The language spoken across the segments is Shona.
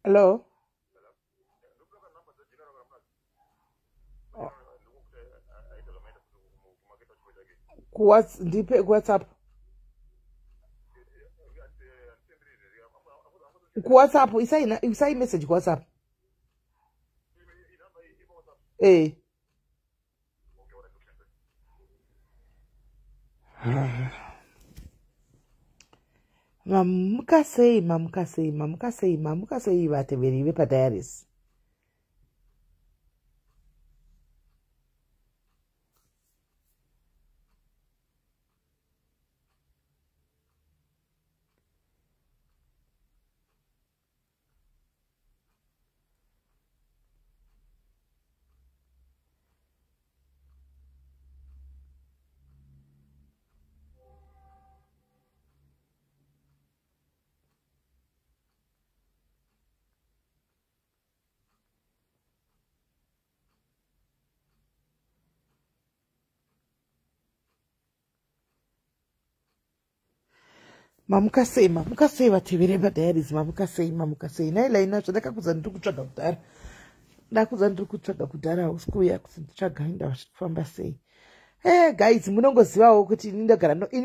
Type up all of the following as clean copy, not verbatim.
Hello. Ndipe kuWhatsApp, kuWhatsApp isai message kuWhatsApp. Eh, mamuka sei, mamuka sei, mamuka sei, mamuka sei, vateveri vepaDiaries? Mamuka sei, mamuka sei, vateveri vepaDiaries? Mamuka sei, mamuka sei? Nailaina zvandakakudza, ndiri kutsvaga kudhara, ndakudza ndiri kutsvaga kudhara, hausi kuuya kuti nditsvaga. Inda kufamba sei? E guys, munongozivawo kuti ini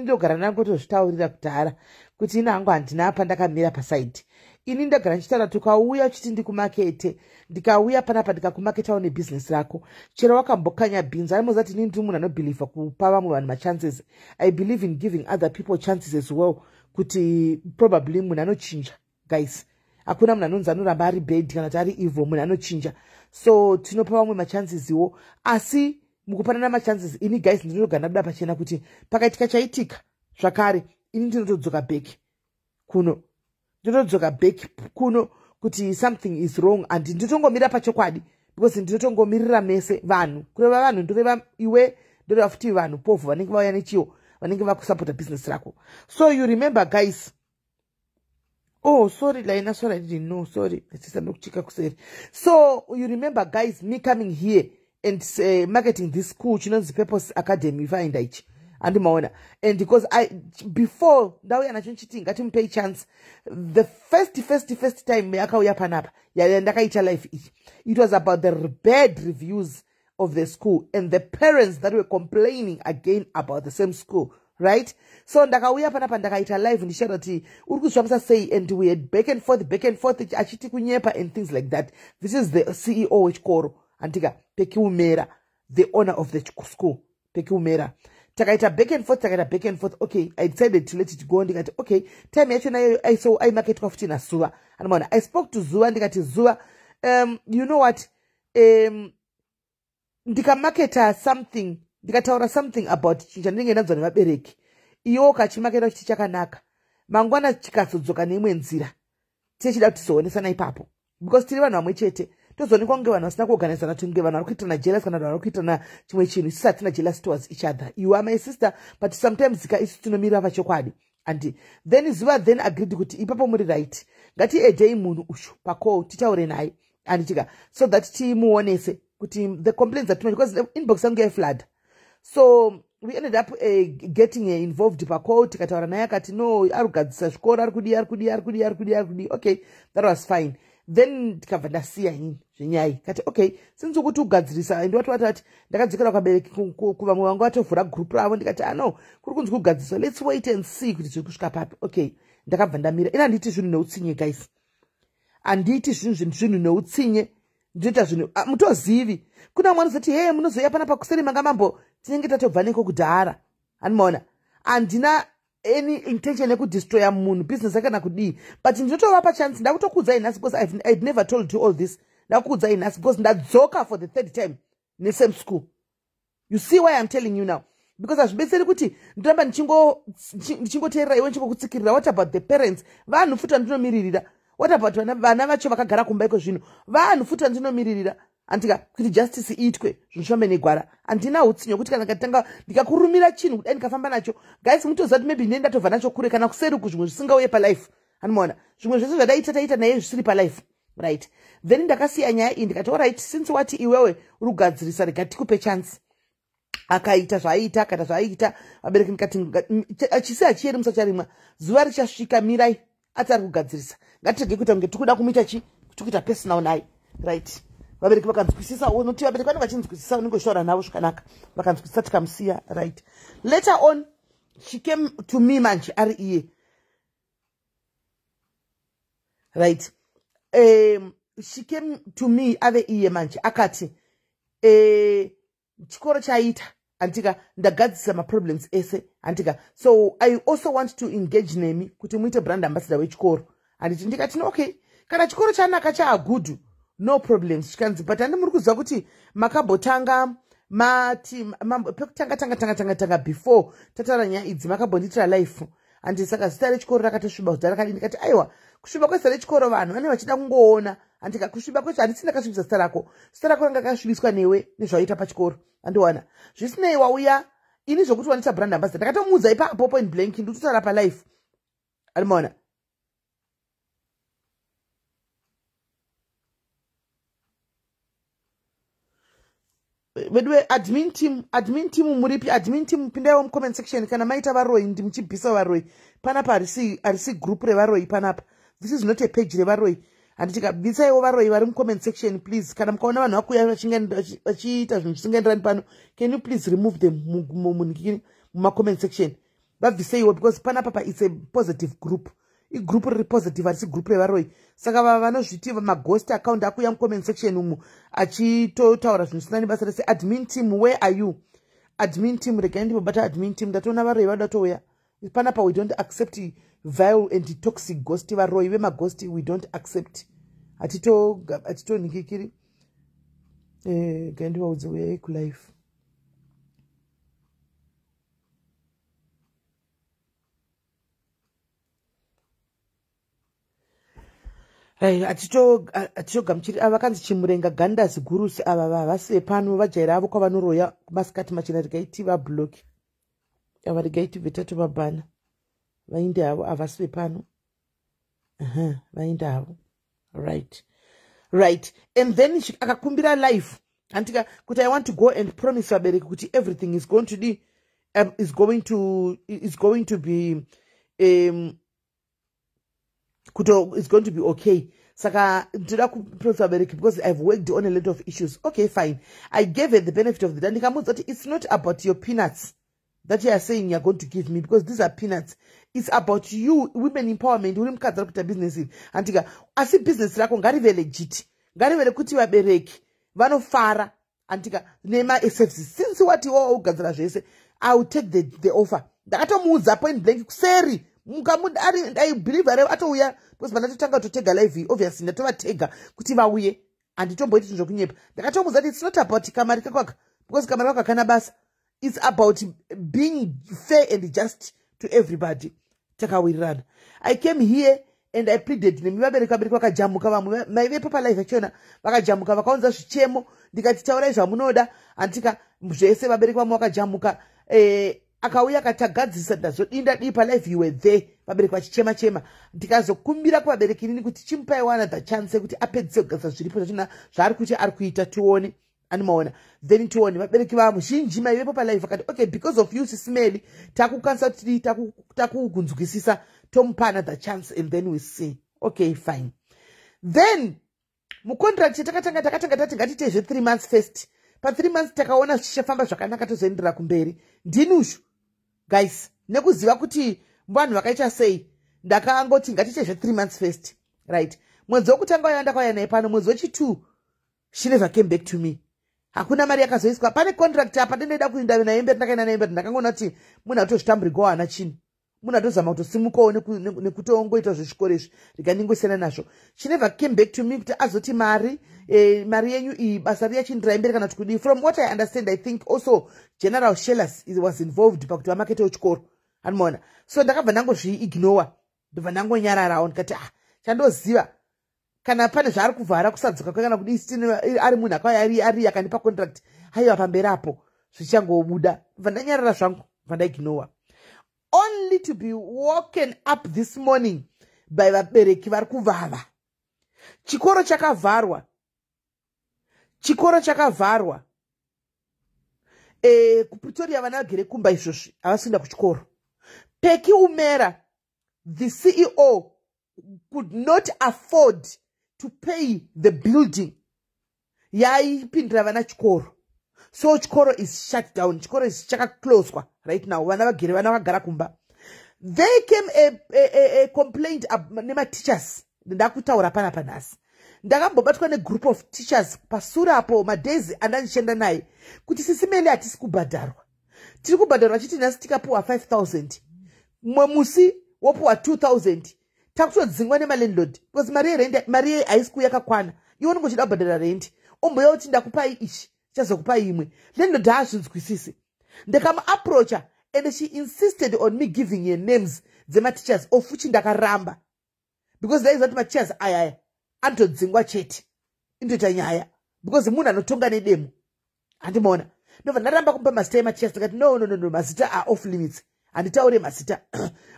ndogara ndangotozvitaurira kudhara kuti ini hangu handina apa ndakamira paside. Ini ndagara ndichitaura, tukauya uchiti ndikumakete, ndikauya panapa ndikakumaketawo nebhizinesi rako, chero wakambokanya bhinzi. Aimoziva kuti inini ndiri munhu anobhilivha kupa vamwe vanhu machances. I believe in giving other people chances as well, kuti probably munhu anochinja. Guys, hakuna munhu anonzi anoramba ari bad kana kuti ari evil. Munhu anochinja, so tinopa vamwe machances iwo. Asi mukupanana machances, ini guys ndinogara ndabuda pachena kuti pakaitika chaitika zvakare, ini ndinotodzoka back kuno, ndinotodzoka back kuno kuti something is wrong, and ndinotongomira pachokwadi because ndinotongomirira mese vanhu. Kureva vanhu, ndoreva iwe, ndoreva futi vanhu povhu vanenge vauya nechiwo, vanenge vakusapota business rako. So you remember, guys. Oh, sorry Laina, sorry, I didn't know. Sorry sister, ndokuchika kuseri. So you remember, guys, me coming here and marketing this school chinonzi Purpose Academy, fainda ichi, andimaona? And because I, before ndauya nacho nchiti ngatimupei chance, the first time yakauya panapa yandakaita live ichi, it was about the bad reviews of the school and the parents that were complaining again about the same school, right? So ndakauya panapa, ndakaita live ndichitaura kuti uri kuzvifambisa sei, and we had back and forth, back and forth, achiti kunyepa and things like that. This is the CEO wechikoro, andika, Pekiumera, the owner of the school, Pekiumera. Takaita back and forth, takaita back and forth. Okay, I decided to let it go. Ndikati okay, time yacho nayo, so aimaketwa futi naZuva, anomaona. I spoke to Zuva, ndikati, "Zuva, you know what, ndikamaketa something, ndikataura something about chinhu chandinenge ndanzwa nevabereki, iwo kachimaketa chiti chakanaka, mangwana chikazodzoka neimwe nzira, tichida kuti tizoonesana ipapo, because tiri vanhu vamwe chete, tozoonekwa kunge vanhu vasina kuorganizana, kunge vanhu vari kuitirana jealous kana vanhu vari kuitirana chimwe chinhu. Isusu hatina jealous towards each other. You are my sister, but sometimes ka isu tinomirira pachokwadi." And then Zuva then agreed kuti ipapo muri right, ngatiedhei munhu ushu pacall, titaure naye, anditika, so that timuonese kuti the complaints are too much, because inbox yangu yaiflood. So we ended up getting involved pacall, tikataura naye, akati no, ari kugadzisa zvikoro, ari kudii, ari kudii, ari kudii, ari kudii, ari kudii. Okay, that was fine. Then tikabva ndasiya inini zvenyaya. Kati okay, since ukuti kugadzirisa, ndiwati ndakadzokera kuvabereki, kuvamwe vangu vatovhura group ravo, ndikati ano ah, kuri kunzi kugadzirisa, let's wait and see kuti zviri kusvika papi. Okay, ndakabva ndamira. Ina handiti zvinhu neutsinye, guys, handiiti zvinhu neutsinye. Ndinoita zvinhu, ah, mutozivi kuna vamwe vanozoti, "He, munozoya panapa kuseri, manga mambo." Tinenge tatobva neko kudhara, handimaona? Handina any intention yekudestroya munhu business yake kana kudii, but ndinotovapa chance. Ndakutokuudzai nhasi because I'd never told you all this. Ndakuudzai nhasi because ndadzoka for the third time nesame school. You see why I'm telling you now? Because hazvibetseri kuti ndoramba ndichingoteerera iwe, ndichingokutsikirira. What about the parents? Vanhu futi vandinomiririra. What about vana vacho vakagara kumba iko zvino? Vanhu futi vandinomiririra, andika, kuti justice iitwe, zvinhu zvifambe negwara. Handina utsinye wekuti kana ndikatanga ndikakurumira chinhu kudai, ndikafamba nacho, guys, mutoziva kuti maybe ndine ndatobva nacho kure kana kuseri uku, zvimwe zvisingauye palife. Anomaona zvimwe zvese zvadaita taita naye zvisiri palife, right? Then ndakasiya nyaya iyi, ndikati, alright, since wati iwewe uri kugadzirisa, rega tikupe chance. Akaita zvaaita, akaita zvaaita. Vabereki ndikati, chisi hachiyeri musacharimwa, zuva richasvika, mirai. Ati ari kugadzirisa, ngatirege kuita kunge tikuda kumuita chi tikuita personal naye, right? Vabereki vakanzwisisa, noti vabereki vanenge vachinzwisisa, unenge uchitaura navo zvakanaka, vakanzwisisa, tikamusiya, right? Later on she came to me manje ari iye, right? She came to me ave iye manje, akati, chikoro chaita, andika, ndagadzisa maproblems ese, andika, so I also want to engage nemi kuti muite brand ambassador wechikoro, handiti? Ndikati, no, okay, kana chikoro chanaka, chaagood, no problems. Chikanzi, but handi muri kuziva kuti makambotanga mati pekutanga tanga tanga tanga tanga before tataura nyaya idzi, makambondiitira live, handi? Saka zita rechikoro rakatosviba kuti rakadii? Ndikati, aiwa, kusviba kwezita rechikoro vanhu vanenge vachida kungoona, handika? Kusviba kwecho handisi ndakasvibisa zita rako, zita rako ranga rakasvibiswa newe nezvawaita pachikoro, handiwana? Zvisinei, wauya ini zvokuti wandiita brand ambassador, ndakatomuudza ipapo point blank, ndikutotaura palife, arimaona? Veduwe, admin team, admin team muripi? Admin team, pindaiwo mucomment section. Kana maita varoi, ndimuchibvisa varoi panapa. Harisi group revaroi panapa, this is not a page revaroi, handiti? Bvisaiwo varoi vari mucomment section, please. Kana mukaona vanhu vakuuya vachiita zvinhu zvisingaenderani pano, can you please remove them mumacomment section? Vabviseiwo, because panapa pa it's a positive group, igroup riri positive, harisi group revaroi. Saka vava vanozviti maghost account akuuya mucomment section umu achitotaura zvinhu zvisina nebasa rese. Admin team, where are you? Admin team, regai ndimbobata admin team. Ndatoona varoi vanoda touya panapa. We don't accept vile and toxic ghost, varoi vemaghost we don't accept, hatitonikikiri. Gai ndivaudze, uyai kulife. Hatitogamuchiri ava vakanzi Chimurenga Gandas Gurusi. Ava vavasi vepano, vajaira avo kwavanoroya masikati machena. Regai tivablock ava, regai tibve tatovabhana, vainde havo, havasi vepano, vainde havo. Right, and then akakumbira life, andika, kuti I want to go and promise vabereki kuti everything is going to be is going to be kuti is going to be okay. Saka ndoda kupromise vabereki because I've worked on a lot of issues. Okay, fine, I gave her the benefit of the doubt. Ndikamuudza kuti it's not about your peanuts that you are saying you're going to give me, because these are peanuts. It's about you, women empowerment. Uri mukadzi ari kuita business iri, andika, asi business rako ngarive legit, ngarive rekuti vabereki vanofara, andika, nemaservices. Since wati iwowa ugadzira zvese, I will take the offer. Ndakatomuudza point blank kuseri. I believe are atouya because pandatotanga kutotega live, obviously ndatovatega kuti vauye, handitomboiti zvinhu zvokunyepa. Ndakatomuudza kuti it's not about kamari kakwaka, because kamari kako hakana basa. It's about being fair and just to everybody. Takawirirana. I came here and I pleaded nemi vabereki. Vabereki vakajamuka, vamwe maivepo palive achona, vakajamuka, vakaunza zvichemo. Ndikati, taurai zvamunoda, handika? Zvese vabereki vamwe vakajamuka. Akauya akati tagadzirisa, ndazodinda dii palive, you were there, vabereki vachichema chema. Ndikazokumbira kuvabereki inini kuti chimupai another chance yekuti apedzise kugadzisa zviripo zvachona zvaari kuti ari kuita, tione, animaona? Then tione. Vabereki vazhinji maivepo palive vakati, okay, because of you, Sis Melly, takukwanisa kuti takukunzwisisa, tomupa another chance and then we see. Okay, fine. Then mucontract takatanga takatanga tati ngatiite zve3 months first. Pa3 months takaona zvichifamba zvakanaka, tozoenderera kumberi. Ndinushu guys, nekuziva kuti vanhu vakaita sei, ndakangoti ngatiite zve3 months first, right? Mwedzi wokutanga waiva ndakauya naye pano. Mwedzi wechi2 she never came back to me. Hakuna mari yakazoiswa pane contract apa. Ndinoida kuenda naye mberi, ndakaenda naye mberi, ndakangoona kuti munhu atozvitamburigwawo, hana chinhu, munhu atozama kutosimukawo nekutongoita zvechikoro izvi, rega ndingosiyana nazvo. She never came back to me kuti azoti mari yenyu iyi, basa riya chiindirai mberi kana kuti kudii. From what I understand, I think also General Shellas was involved pakuti vamaketewo chikoro, anomaona? So ndakabva ndangozviignora, ndobva ndangonyararawo, ndikati, ah, chandoziva. Kana pane zvaari kuvhara kusadzoka kwe kana kudii, ari munhu akauya ari akandipa contract, haiwa, pamberi apo zvichangobuda. Bva ndanyarara zvangu, bva ndaignora, only to be woken up this morning by vabereki vari kuvava. Chikoro chakavharwa, chikoro chakavharwa kuPretoria. Vana vagere kumba izvozvi, havasi kuenda kuchikoro. Peki Umera, the CEO, could not afford to pay the building yaipindira vana chikoro, so chikoro is shut down. Chikoro is chakacloswa right now. Vana vagere, vana vakagara kumba. There came a complaint nemateachers. Ndakutaura panapa nhasi, ndakambobatwa negroup of teachers pasure apo, madays andandichienda naye, kuti, "Sisi Meli, hatisi kubhadharwa. Tiri kubhadharwa chiti nhasi tikapiwa 5000, mumwe musi wopiwa 2000. Takutodzingwa nemalandlord because mari yerendi, mari haisi kuuya yakakwana. Iwe unenge uchida kubhadhara rendi, omboya kuti ndakupai ichi, chazokupai imwe." Landlord haazvinzwisisi. Ndikamuapproacha and she insisted on me giving her names dzemateachers, of which ndakaramba, because ndaiziva kuti mateachers ayaya anotodzingwa chete, inotoita nyaya, because munhu anotonga nedemo. Handimaona? Ndobva ndaramba kumupa mazita emateachers. Ndikati, "No, no, no, no, mazita are off limits, handitaure mazita."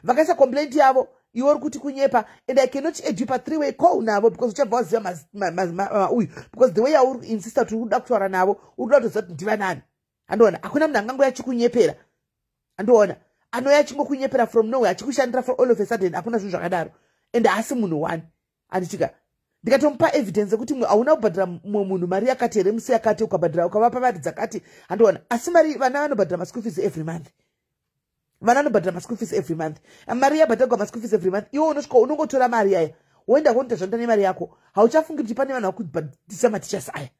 Vakaisa complaint yavo. Iwe uri kuti kunyepa, and I cannot add you pa3 way call navo, because uchabva waziva uyu, because the way yauri insista kuti uri kuda kutaura navo, uri kuda kutoziva kuti ndivanani. Handiona? Hakuna munhu angangoya achikunyepera. Handiona? Anouya achingokunyepera from nowhere, achikushandira for all of a sudden. Hakuna zvinhu zvakadaro, and haasi munhu one, handitika? Ndikatomupa evidence yekuti hauna kubhadhara mumwe munhu mari yakati here musi yakati, ukabhadhara, ukavapa mari dzakati. Handiona? Asi mari, vana vanobhadhara maschool fees every month. Vana vanobhadhara maschool fees every month. Mari yabhadharwa maschool fees every month, iwe unosvika unongotora mari yaya, woenda kunoita zvanoita nemari yako. Hauchafungi kuti pane vanhu vakubhadhisa mateachers aya,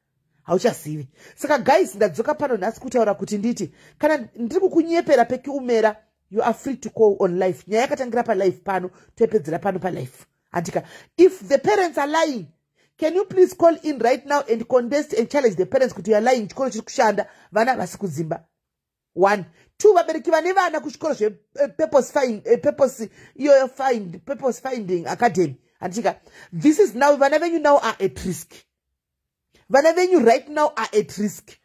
hauchazivi. Saka guys, ndadzoka pano nhasi kutaura kuti nditi kana ndiri kukunyepera, Peki Umera, you are free to call on live. Nyaya yakatangira palive pano, toipedzera pano palive, handika? If the parents are lying, can you please call in right now and contest and challenge the parents kuti you are lying? Chikoro chiri kushanda, vana vasi kudzimba. One, two, vabereki vane vana kuzvikoro zvepurpose find, purpose iyoyo, find Purpose Finding Academy, handitika? This is now, vana venyu now are at risk. Vana venyu right now are at risk,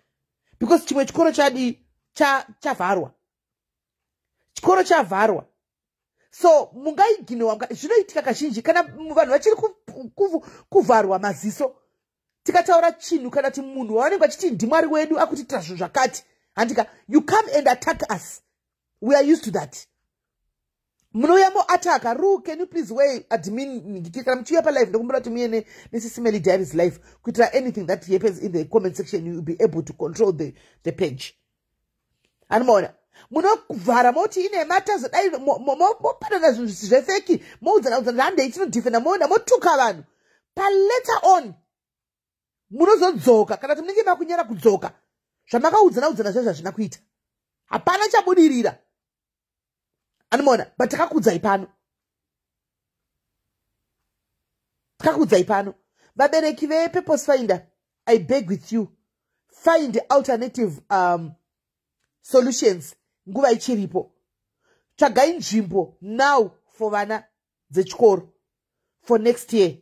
because chimwe chikoro chadii? Chavharwa. Chikoro chavharwa, so mungaignorewa. Zvinoitika kazhinji kana vanhu vachiri kuvharwa maziso. Tikataura chinhu kana kuti munhu wavanenge vachiti ndimwari wedu akutiitira zvinhu zvakati, handika? You come and attack us. We are used to that. Munouya moattacka ru. Can you please way admin, kana muchiuya palive, ndokumbira kuti muye neSisi Melly Diaries live, kuitira anything that happens in the comment section, you will be able to control the page. Anomaona munovhara, moti ine matazodai, mopanana zvinhu zvefake, moudzana udzana, handei tinodefenda, moenda motuka vanhu. Palater on munozodzoka, kana kuti munenge makunyara kudzoka, zvamakaudzana udzana zvezvo hazvina kuita, hapana chabudirira. Anomaona? But takakudzai pano, takakudzai pano. Vabereki vePurpose Finder, I beg with you, find alternative solutions nguva ichiripo. Tsvagai nzvimbo now for vana dzechikoro for next year.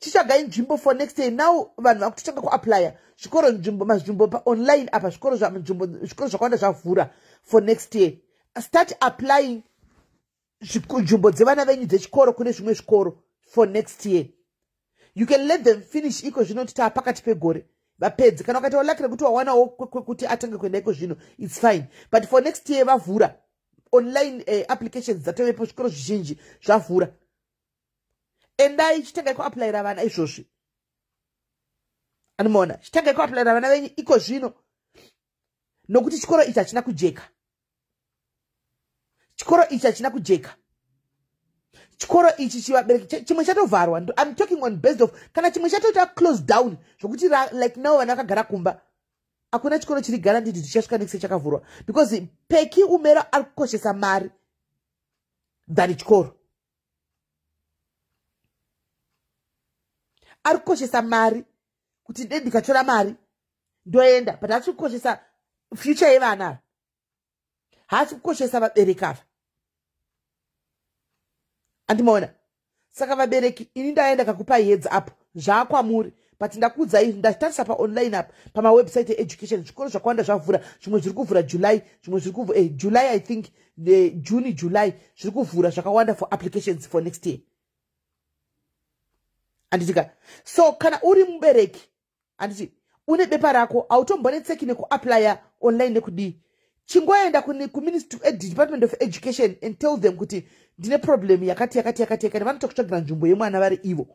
Chitsvagai nzvimbo for next year now. Vanhu vakutotanga kuapplya zvikoro, nzvimbo, mazvimbo paonline apa. Zvikoro, zvikoro zvakawanda zvavhura for next year. Start applying nzvimbo dzevana venyu dzechikoro kune zvimwe zvikoro for next year. You can let them finish iko zvino, kuti taa pakati pegore vapedze. Kana ukaitawo lucky rekuti wawanawo kwekuti atange kuenda iko zvino, it's fine. But for next year vavhura online, applications dzatovepo, zvikoro zvizhinji zvavhura. Endai, chitangai kuapplyira vana izvozvi. Anomaona? Chitangai kuapplyira vana venyu iko zvino, nokuti chikoro ichi hachina kujeka. Chikoro ichi hachina kujeka. Chikoro ichi, chivabereki, chimwe chatovharwa. I'm talking on based of kana chimwe chatoita close down, zvokuti like now vana vakagara kumba. Hakuna chikoro chiri guaranteed tichasvika next chakavhurwa, because Peki Umera ari kukoshesa mari than chikoro. Ari kukoshesa mari, kuti de ndikatora mari ndoenda, but haasi kukoshesa future yevana ava, haasi kukoshesa vabereki ava. Andimaona? Saka vabereki, ini ndaenda kakupai heads up, zvaakwamuri. But ndakuudzai, ndatarisa paonline apa, pamawebsite eeducation, zvikoro zvakawanda zvavhura. Zvimwe zviri kuvhura July, zvimwe zviri kuvhura July, I think June, July zviri kuvhura zvakawanda for applications for next year, handitika? So kana uri mubereki, handiti une bepa rako, hautombonetseki nekuapplya online nekudii. Chingoenda kuministry, Department of Education, and tell them kuti ndine problem yakati yakati yakati yakati. Vanotokutsvagira nzvimbo yemwana vari ivo,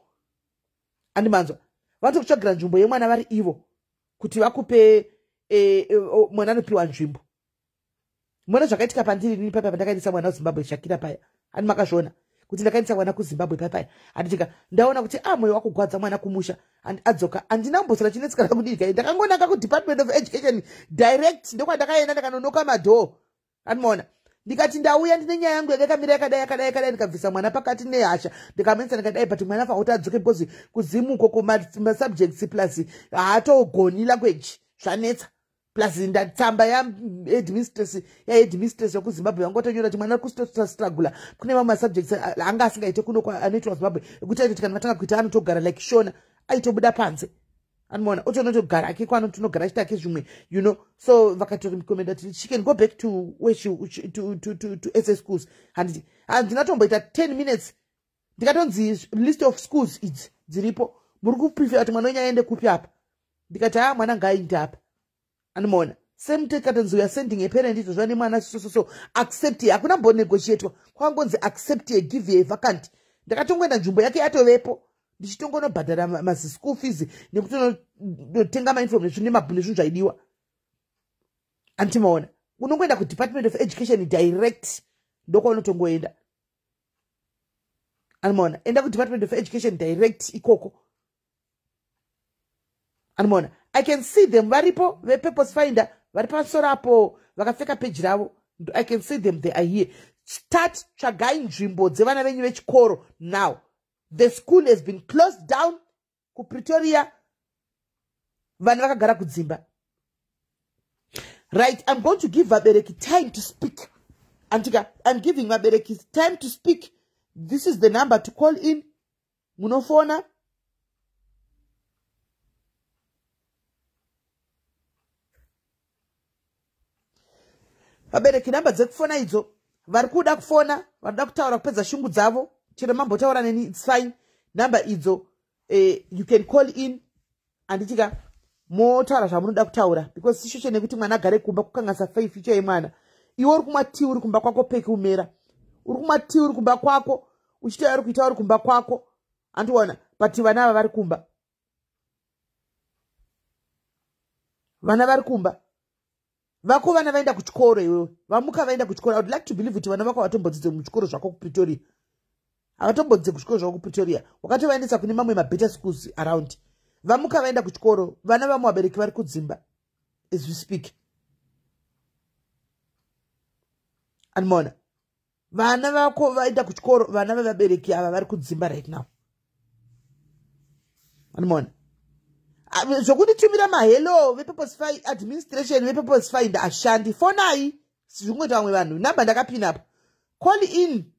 andimanzwa? Vanotokutsvagira nzvimbo yemwana vari ivo kuti vakupe mwana anopiwa nzvimbo. Mona zvakaitika pandiri nini papa pandakaendesa mwana kuZimbabwe, Shakira paya, handi makazviona kuti ndakaendesa mwana kuZimbabwe papaya, handitika? Ndaona kuti a mwoyo wakugwadza mwana kumusha, adzoka. Handina kumbosora chinetsikana kudii kai. Ndakangonanga kuDepartment of Education direct, ndokwandakaenda, ndakanonoka madoor, andimaona? Ndikati ndauya, ndine nyaya yangu yakakamira yakadai yakadai yakadai. Ndikabvisa mwana pakati nehasha, ndikamuendesa, ndikadai, but mwana afanira kuti adzoke because kuzimuko kumasubjects, plus haatogoni language, zvanetsa. Plus ndatsamba yaheadmistress, yaheadmistress yekuZimbabwe vangotonyora kuti mwana kustostrugula kune mamwe masubjects anga asingaite kuno anoitwa Zimbabwe, ekuti aitoti kana vatanga kuita anotogara like Shona, aitobuda panze, anomaona, otonotogara ake kwanotonogara achita ake zvimwe. So vakatorecommenda kuti she can go back to where she, to SA schools, handiti? Handinatomboita 10 minutes, ndikatonzi list of schools idzi dziripo, muri kuprefer kuti mwana wenyu aende kupi apa? Ndikati, haa, mwana ngaainde apa, anomaona? Same tikatonzi we are sending a parent, izvozva nemwana so so so, accept. Hakuna mbonegotiatwa, kwangonzi accept, give a vacant. Ndakatongoenda, nzvimbo yake yatovepo, ndichitongonobhadhara mazischool fees nekutonotenga mauniform nezvinhu zvaidiwa, andimaona? Unongoenda kuDepartment of Education direct, ndokwaunotongoenda, anomaona? Enda kuDepartment of Education direct ikoko, anomaona? I can see them, varipo vepurpose finder, vari pamusoro apo vakapfeka peji ravo. I can see them, they are here. Start tsvagai nzvimbo dzevana venyu vechikoro. Now the school has been closed down kuPretoria, vana vakagara kudzimba. Right, I'm going to give vabereki time to speak, antika? I'm giving vabereki time to speak. This is the number to call in, munofona. Vabereki, namba dzekufona idzo. Vari kuda kufona, varikuda kutaura, kupedza shungu dzavo, chero mambotaura neni, it's fine. Namba idzo, you can call in, handitika? Motaura zvamunoda kutaura, because situation yekuti mwana agare kumba kukanganisa future yemwana. Iwe uri kumwa tii uri kumba kwako, peki umera, uri kumwa tii uri kumba kwako, uchitouya uri kuita uri kumba kwako, handiona? But vana ava vari kumba, vana vari kumba vako, vana vaenda kuchikoro, iwewe vamuka vaenda kuchikoro. I would like to believe kuti vana vako vatombodzidze muchikoro zvako kuPretoria, havatombodzidze kuchikoro zvako kuPretoria, wakatovaendesa kune mamwe mabetter schools around. Vamuka vaenda kuchikoro vana vamwe, vabereki vari kudzimba as we speak, andimaona? Vana vako vaenda kuchikoro, vana vevabereki ava vari kudzimba right now, andimaona? Zvokunditumira mahello, vepurpose administration, vepurpose find ashandi, fonai zvingoita vamwe vanhu. Namba ndakapina apa, call in,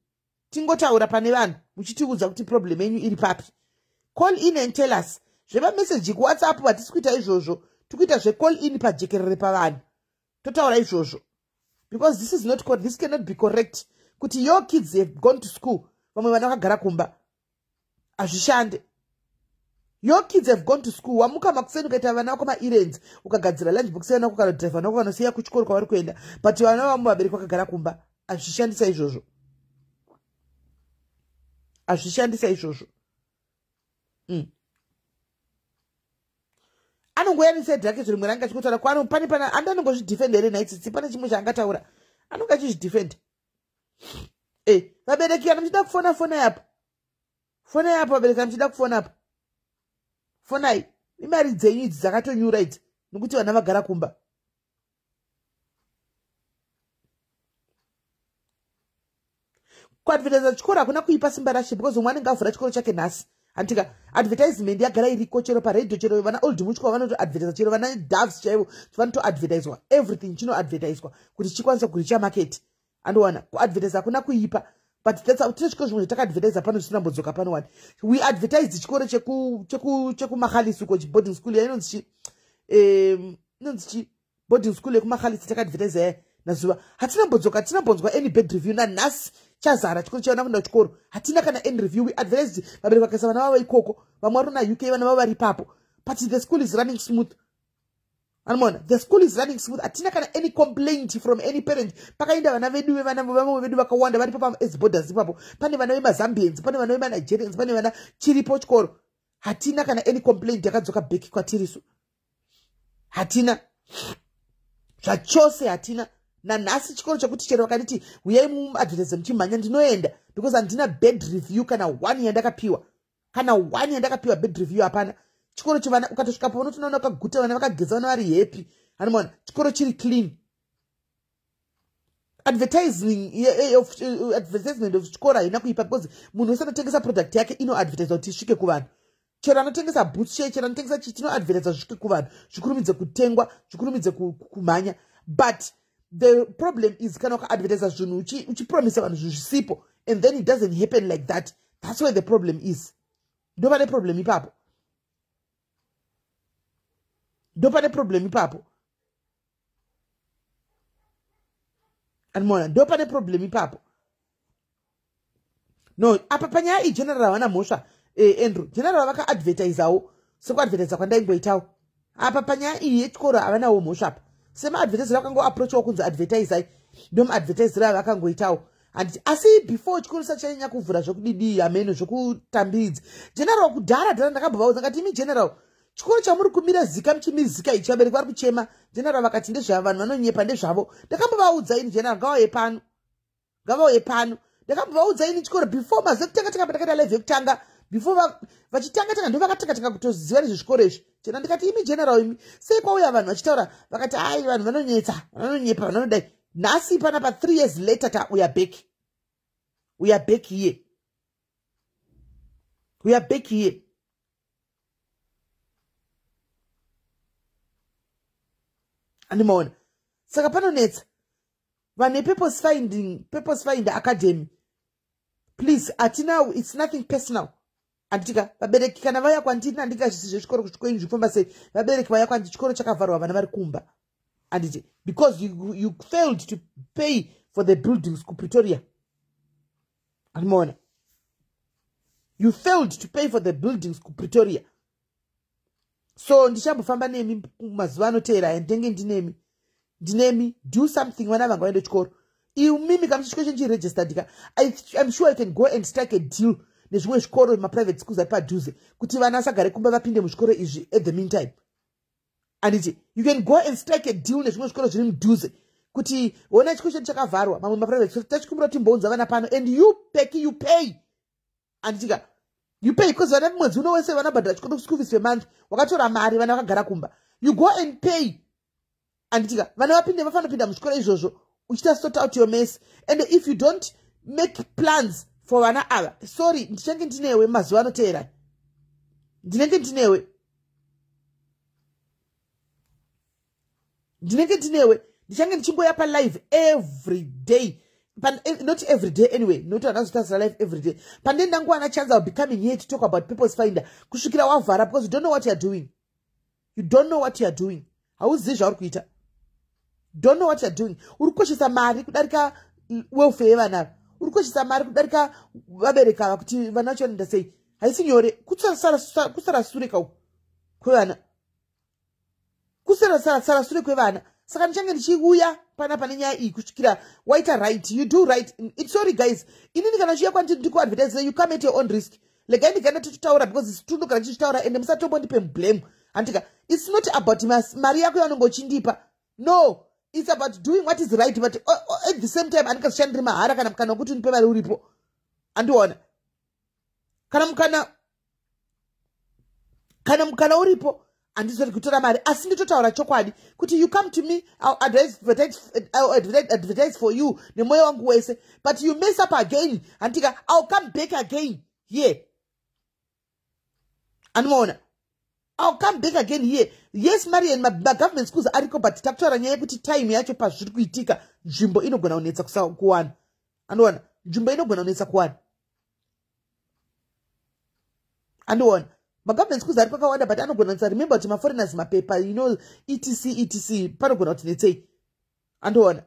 tingotaura pane vanhu muchitiudza kuti problem yenyu iri papi. Call in and tell us. Zvemameseji kuWhatsApp hatisi kuita izvozvo, tikuita zvecall in pajekerere pavanhu, totaura izvozvo, because this is not, this cannot be correct kuti your kids have gone to school, vamwe vana vakagara kumba. Hazvishande. Your kids have gone to school, wamuka makuseni, ukaita vana vako maerrands, ukagadzira lunch box yevana vako, kanodhiraivha vana vako, vanosiya kuchikoro kwavari kuenda, but vana vamwe vabereki vakagara kumba. Hazvishandisa izvozvo, hazvishandisa izvozvo. Anongoya neside rake, zvo rimwe ranga achikotaura kwano pane pana andi anongozvidhifenda here nhaitsitsi? Pane chimwe chaangataura, anonge achizvidhifenda. Vabereki, kana muchida kufona, fonai apa, fonai apa. Vabereki, kana muchida kufona apa, fonai. Imari dzenyu idzi dzakatonyura idzi nokuti vana vagara kumba. Kuadvertisa chikoro hakuna kuipa, simba rashe, because umwe anenge avhura chikoro chake nhasi, handitika? Advertisement yagara iriko, chero paredhio, chero vana Old Mutual vanotoadvertisa, chero vana Doves chaivo vanotoadvertiswa. Everything chinoadvertiswa kuti chikwanisa kureacha market, andowana. Kuadvertisa hakuna kuipa. But that's how tine chikoro zvimwe zvatakaadvertisa pano zvisina mbodzoka pano wani. We advertised chikoro chekuMahalisi uko, boarding school yainonzi chi, inonzi chi boarding school yekuMahalisi, takaadvertisa yaya nazuva, hatina mbodzoka, hatina mbonzwa any bad review. Nanhasi chazara chikoro chavana kuenda kuchikoro, hatina kana any review. We advertised, vabereki vakaisa vana vavo ikoko, vamwe vari na UK, vana vavo vari ipapo, but the school is running smooth. Anomaona, the school is running smooth, hatina kana any complaint from any parent. Pakaenda vana vedu, vevana vamwe vedu vakawanda varipo paas borders ipapo, pane vana vemaZambians, pane vana vemaNigerians, pane vana chiripo chikoro, hatina kana any complaint yakadzoka back kwatirisu, hatina zvachose, hatina nanhasi. Chikoro chekuti chero vakanditi uyai muadvertise muchimhanya, ndinoenda, because handina bad review kana one yandakapiwa, kana one yandakapiwa bad review hapana. Chikoro chevana, ukatosvikapo unotonoona vakaguta, vana vakageza, vana vari happy. Anomaona chikoro chiri clean. Advertising of, advertisement of chikoro haina kuipa, because munhu wese anotengesa product yake inoadvertisa kuti isvike kuvanhu. Chero anotengesa boots, chero anotengesa chii, tinoadvertisa zvisvike kuvanhu, zvikurumidze kutengwa, zvikurumidze kumhanya. But the problem is kana ukaadvertisa zvinhu uchipromisa vanhu zvinhu zvisipo, and then it doesn't happen like that, that's where the problem is. Ndo pane problem ipapo, ndo pane problem ipapo. Animona, ndo pane problem ipapo. No, apa panyaya iyi General havana mhosva. Andrew, General vakaadvertisawo sekuadvertisa kwandaingoitawo. Apa panyaya iyi yechikoro havanawo mhosva apa. Semaadvertisero vakangoapproachawo kunzi advertisai, ndomaadvertisero avakangoitawo, handiti? Asi before chikoro sachanyanya kuvhura zvekudidii, hameno zvekutambidzi, General kudhara dhara ndakambobvaudza ngati, "Imi General, chikoro chamuri kumira zika muchimizika ichi, vabereki vari kuchema." General vakati ndezvava vanhu vanonyepa, ndezvavo. Ndakambovaudza ini, General ngavauye pano, ngavauye pano. Ndakambovaudza ini chikoro before mazuva ekutanga tanga, pandakaita live yekutanga, before vachitanga tanga, ndo vakatanga tanga kutoziva nezvezvikoro izvi. Chena ndikati, "Imi General, imi, sei kwauya vanhu vachitaura?" Vakati, "Ai, vanhu vanonyetsa, vanonyepa, vanonodai." Nhasi panapa, 3 years later, ta we are back, we are back here, we are back here. Andimaona, saka panonetsa. Vane Purpose Finding, Purpose Finder Academy, please, hatina, it's nothing personal, handitika? Vabereki kana vauya kwandiri, handingazvisi zvechikoro kwenyu zvikufamba sei. Vabereki vauya kwandi, chikoro chakavharwa, vana vari kumba, handiti? Because you failed to pay for the buildings kuPretoria. Andimaona, you failed to pay for the buildings kuPretoria. So ndichambofamba nemi mazuva anoteera, ndinenge ndinemi, ndinemi. Do something, vana vanga vaende chikoro. Imimi kana chikoro chenyu chiregistered ka, I'm sure you can go and strike a deal nezvimwe zvikoro, maprivate schools ari padhuze, kuti vana vasagare kumba, vapinde muzvikoro izvi at the meantime, handiti? You can go and strike a deal nezvimwe zvikoro zviri mudhuze kuti, "Ona, chikoro chedu chakavharwa, mamwe maprivate schools tachikumbira kuti timbounza vana pano," and you peki, you pay, handitika? You pay, because vana mwedzi uno wese vanobhadhara chikoro school fees pemonth. Wakatora mari, vana vakagara kumba. You go and pay, handitika? Vana vapinde, vafanira kupinda muzvikoro izvozvo, uchiita sort out your mess. And if you don't make plans for vana ava, sorry, ndichange ndinewe mazuva anoteera, ndinenge ndinewe, ndinenge ndinewe. Ndichange ndichingoya palive every day. Not every day anyway, not handazotasira live every day. Pandei ndangowana chance, I'll be coming here to talk about Purpose Finder kusvikira wavhara, because you don't know what you are doing. You don't know what you are doing. Hauzivi zvauri kuita. Don't know what you are doing. Uri kukoshesa mari kudarika welfare yevana ava. Uri kukoshesa mari kudarika vabereki ava, kuti vana vacho vanoenda sei. Haisi nyore kusara sure kau kwevana, kusara sure kwevana. Saka ndichange ndichiuya panapa nenyaya iyi kusvikira waita right. You do right. It's sorry guys, inini kana uchiuya kwandiri ndikuadvertise, you come at your own risk. Legai ndiganda tichitaura, because tundogara tichitaura, ende musatombondipe mublame, handika? It's not about mari yako yaunonge uchindipa. No, it's about doing what is right, but at the same time handingazoshandiri mahara. Kana mukana wekuti unipe mari uripo, andiona, kana mukana uripo, handizori kutora mari, asi nditotaura chokwadi kuti you come to me, I'll advertise for you nemwoyo wangu wese, but you mess up again, handika? I'll come back again here. Andimaona, I'll come back again here. Yes, Marian, magovernment schools ariko, but takutaura nyaya yekuti time yacho pazviri kuitika, nzvimbo inogona kunetsa kuwana. Andiona. Nzvimbo inogona kunetsa kuwana. Andiona magovernment schools ari kwakawanda, but anogona kunetsa. Remember kuti maforeigners, mapepa, etc etc, panogona kuti netsei. Andiona,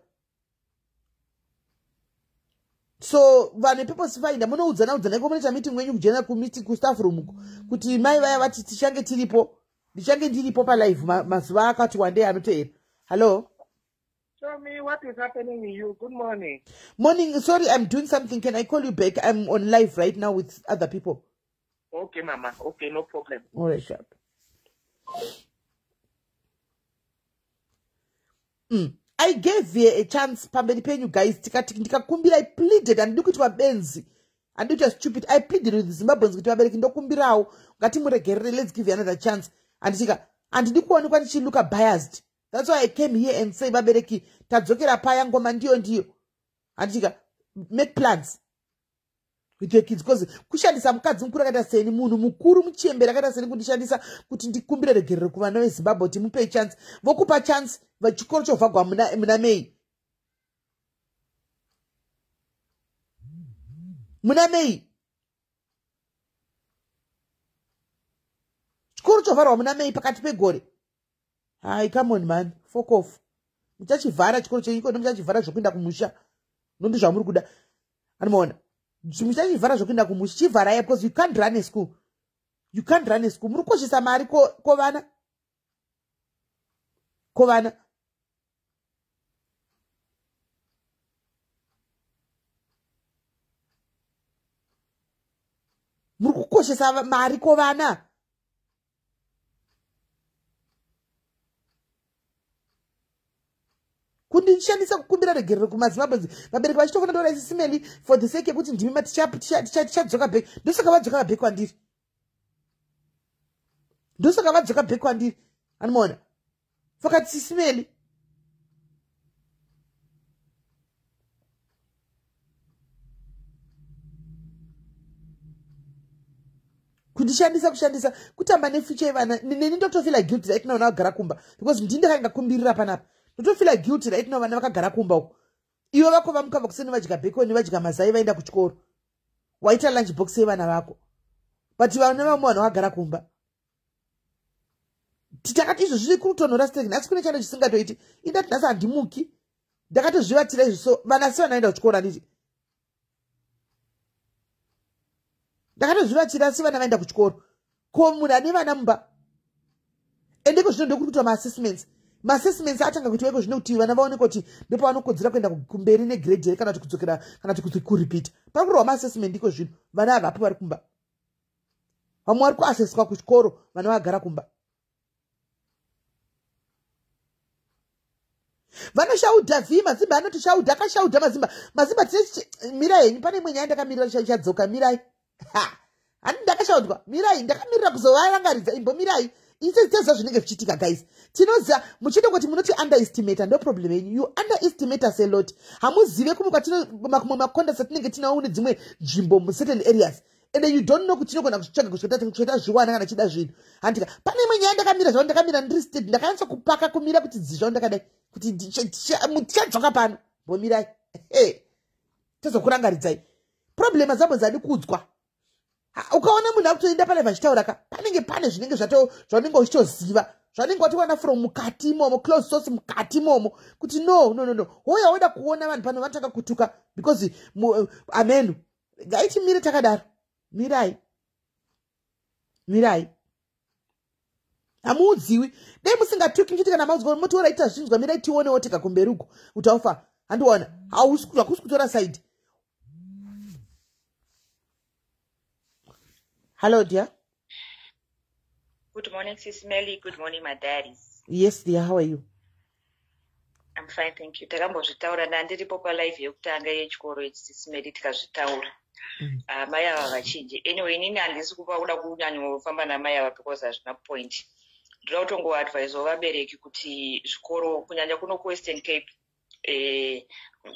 so vanhu vepurpose finder munoudzana udzana iko, munoita meeting wenyu kujena kumeeting kustaff room uko, kuti mai vaya vati tichange tiripo, ndichange ndiripo palive mazuva akati wandei anoteera. Hallo. Tell me what is happening with you. Good morning. Morning. Sorry, I'm doing something. Can I call you back? I'm on live right now with other people. Okay, Mama. Okay, no problem. All right, sharp. I gave her a chance pamberi penyu guys, tikati ndikakumbira, I pleaded. Handidi kuitwa benzi, handidi kuitwa stupid. I pleaded with Zimbabweans kuti vabereki, ndokumbirawo, ngatimuregerere, let's give you another chance. Handitika, handidi kuonekwa ndichilooka biased. That's why I came here and say, vabereki, tadzokera paya, ngoma ndiyo ndiyo. Handitika, make plans with your kids, because kushandisa mukadzi mukuru akaita seni, munhu mukuru muchemberi akaita seni, kundishandisa kuti ndikumbire regerero kuvana veZimbabwe kuti mupei chance, vokupa chance, chikoro chovhagwa muna May, muna May chikoro chovharwa muna May, pakati pegore. Hai, come on man, fuck off. Muchachivhara chikoro chenyu ikono, muchachivhara zvokuenda kumusha, nondi zvamuri kuda. Anomaona, muchachivhara zvokuenda kumusha, chivharai, because you can't run a school, you can't run a school. Muri kukoshesa mari kovana, kovana. Muri kukoshesa mari kovana. Kundishandisa kukumbira regerero kumaZimbabwe, vabereki vachitofana ndoona isisimeli for the sake yekuti ndimi tichadzoka back. Ndosaka vadzoka back kwandiri, ndosaka vadzoka back kwandiri. Anomaona, fakati sisimeli kundishandisa, kushandisa, kutamba nefuture yevana. Neni ndotofeela guilty right now navagara kumba, because ndini ndakangakumbirira panapa. Ndotofeela guilty right now, vana vakagara kumba uko. Ivo vako vamuka vakuseni, vadya bacon, vadya mazai, vaenda kuchikoro, waita lunch box yevana vako, but vana vamwe vanhu vakagara kumba. Takati izvo zviri kutonhora steki nhasi, kune chando chisingatoiti. Indati nhasi handimuki, ndakatozvivatira izvo. So vana si vanaenda kuchikoro, handiti? Ndakatozvivatira, si vana vaenda kuchikoro. Ko munhu ane vana mumba, endeko zvino ndokuri kuitwa maassessments. Maassessments atanga kuitwa iko zvino kuti vana vaoneke kuti ndopavanokodzera kuenda kumberi negrade here, kana kuti kudzokera, kana kuti kuripita. Pari kurwa maassessment iko zvino, vana havapo, vari kumba. Vamwe vari kuasseswa kuchikoro, vana vagara kumba. Vanoshaudha vhi mazimba, anoti shaudha, akashaudha mazimba, mazimba tine. Mirai henyu, pane imwe nyaya ndakamirira ichadzoka. Mirai, handi ndakashaudwa. Mirai, ndakamirira kuzovarangaridza. Imbomirai, ise zvinenge zvichiitika guys, tinoziva. Muchitongoti munoti underestimata, ndo problem yenyu. You underestimate us a lot. Hamuzive kumwe kwatino, kumwe macontacts atinenge tinawo nedzimwe nzvimbo mucertain areas, and you don't know kuti tinogona kuzvitsvaga kusvika zviwana kana chida zvinhu. Handika, pane imwe nyaya ndakamira zvao, ndakamira ndiri steady, ndakanyatsa kupaka kumira kuti dzi zvao ndakadai kuti tichadzoka pano. Mbomirai, tozokurangaridzai. Problem dzabo dzadi kudzwa. Ukaona munhu akutoenda pane vachitaura ka, panenge pane zvinenge zvaunenge uchitoziva, zvanenge watowana from mukati imomo, close source mukati imomo, kuti no, no, no, no. Hoya woda kuona vanhu pano vanotanga kutuka because amenu ngaitimire takadaro. Mirai, mirai, hamuudziwi. Dai musingatuki, muchiti kana maudzwa motiora ita zvinzwa. Mirai tionewo tega kumberi uko kuti aufa. Handiona hakusi kutora side. Hello dear. Good morning, Sis Melly. Good morning, my daddies. Yes dear, how are you? I'm fine, thank you. Takambozvitaura, ndandiripo palive yekutanga yechikoro ichi, Sis Melly, tikazvitaura. Mai ava vachinji. Anyway, inini handisi kupa kuda kunyanyofamba namai ava because hazvina point. Ndoda kutongoadvisawo vabereki kuti zvikoro, kunyanya kuno kuWestern Cape,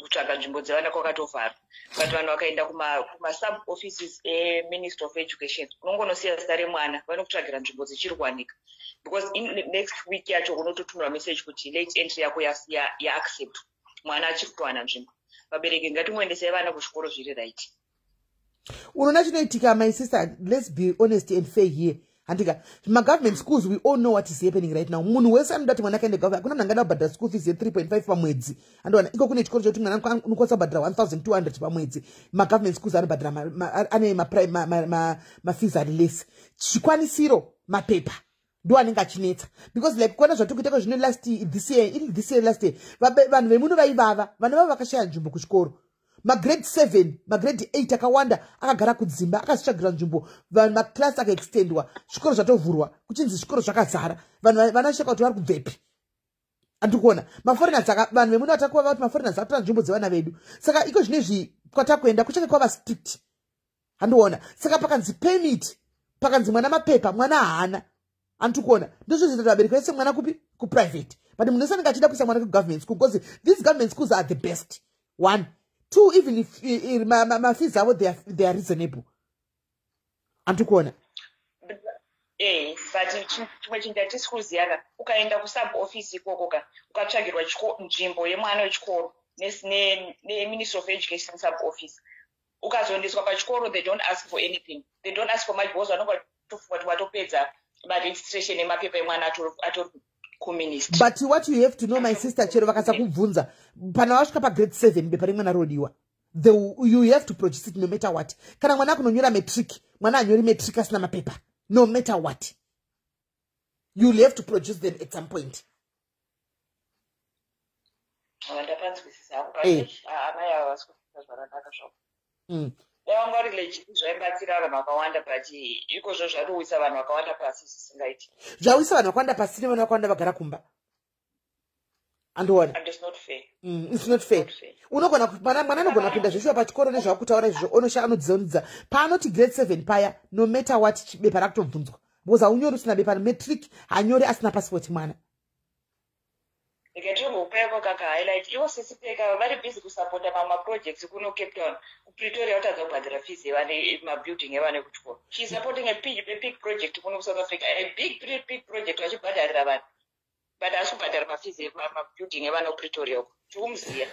kutsvaga nzvimbo dzevana kwakatovharwa, but vanhu vakaenda kumasub offices eMinistry of Education, unongonosiya zita remwana, vanokutsvagira nzvimbo dzichiri kuwanika, because in next week yacho unototumirwa message kuti late entry yako yaaccept. Mwana achiri kutowana nzvimbo. Vabereki, ngatingoendesai vana kuzvikoro zviri right. Unoona chinoitika, my sister, let's be honest and fair here, handika? Magovernment schools, we all know what is happening right now. Munhu wese anoda kuti mwana akaende government. Hakuna munhu angada kubhadhara school fees ye3.5 pamwedzi, andowana iko kune chikoro chekuti mwana unokwanisa kubhadhara 1200 pamwedzi. Magovernment schools anobhadhara, ane mafees ari less. Chikwanisiro, mapepa ndo anenge achinetsa, because like kuona zvatiri kuita zvino, last this year, iri this year, last year, vanhu vemuno vaivava, vana vavo vakashaya nzvimbo kuchikoro. Magrade 7, magrade 8 akawanda akagara kudzimba, akazvitsvagira nzvimbo. Vanhu, maclass akaextendwa, zvikoro zvatovhurwa, kuchinzi zvikoro zvakazara. Vanhu vanasheka kuti vari kubvepi. Andiri kuona maforeigners, vanhu vemuno vatakuva kuti maforeigners atora nzvimbo dzevana vedu. Saka iko zvinezvi kwatakuenda kuchange kwava strict, handiona? Saka pakanzi permit, pakanzi mwana mapepa, mwana haana, andiri kuona? Ndozvo zvinoita vabereki vaise mwana kupi? Kuprivate. But munhu wese anenge achida kuisa mwana kugovernment school, because these government schools are the best. One, two, even if mafees avo, they are reasonable, andiri kuona? But chimwe chinhu chatisi kuziva ka, ukaenda kusub office ikoko ka, ukatsvagirwa nzvimbo yemwana wechikoro neMinistry of Education sub office, ukazoendeswa pachikoro, they don't ask for anything, they don't ask for much, because vanonga vatofunga kuti watopedza maregistration emapepa emwana, atori kuministry. But what you have to know, my sister, chero vakasakubvunza, pana vasvika pagrade 7, bepa remwana rodiwa. You have to produce it no matter what. Kana mwana akunonyora matric, mwana anyori matric asina mapepa. No matter what, you'll have to produce them at some point. Ndapanzwisisa hapo. Amai ava vasi kuita zvakanaka zvavo. Dai vanga vari legit, zvaibatsira vanhu vakawanda, but ikozvo zvatowisa vanhu vakawanda pasi zvisingaiti. Zvawisa vanhu vakawanda pasi, nevanhu vakawanda vagara kumba, andiona? And it's not fair. It's not fair. Not fair. Unogona mwana anogona kuenda zveshuwa pachikoro nezvakutaura izvozvo, onosha anodzonidza paanoti grade 7 paya, no matter what, bepa rakutobvunzwa, because haunyori usina bepa. Matric hanyori asina passport mwana. Ndikatirongopeko kaka highlight ivo sisipeka vari busy kusapota mamwe maprojects kuno Cape Town, kuPretoria, kutadza kubhadhara fees yevane, mabuilding evane kuchikoro. She is supporting a big project kuno kuSouth Africa, a big, big, big project, vachibhadharira vanhu, but asi kubhadhara mafees emabuilding evana kuPretoria uko. Tikumuziya.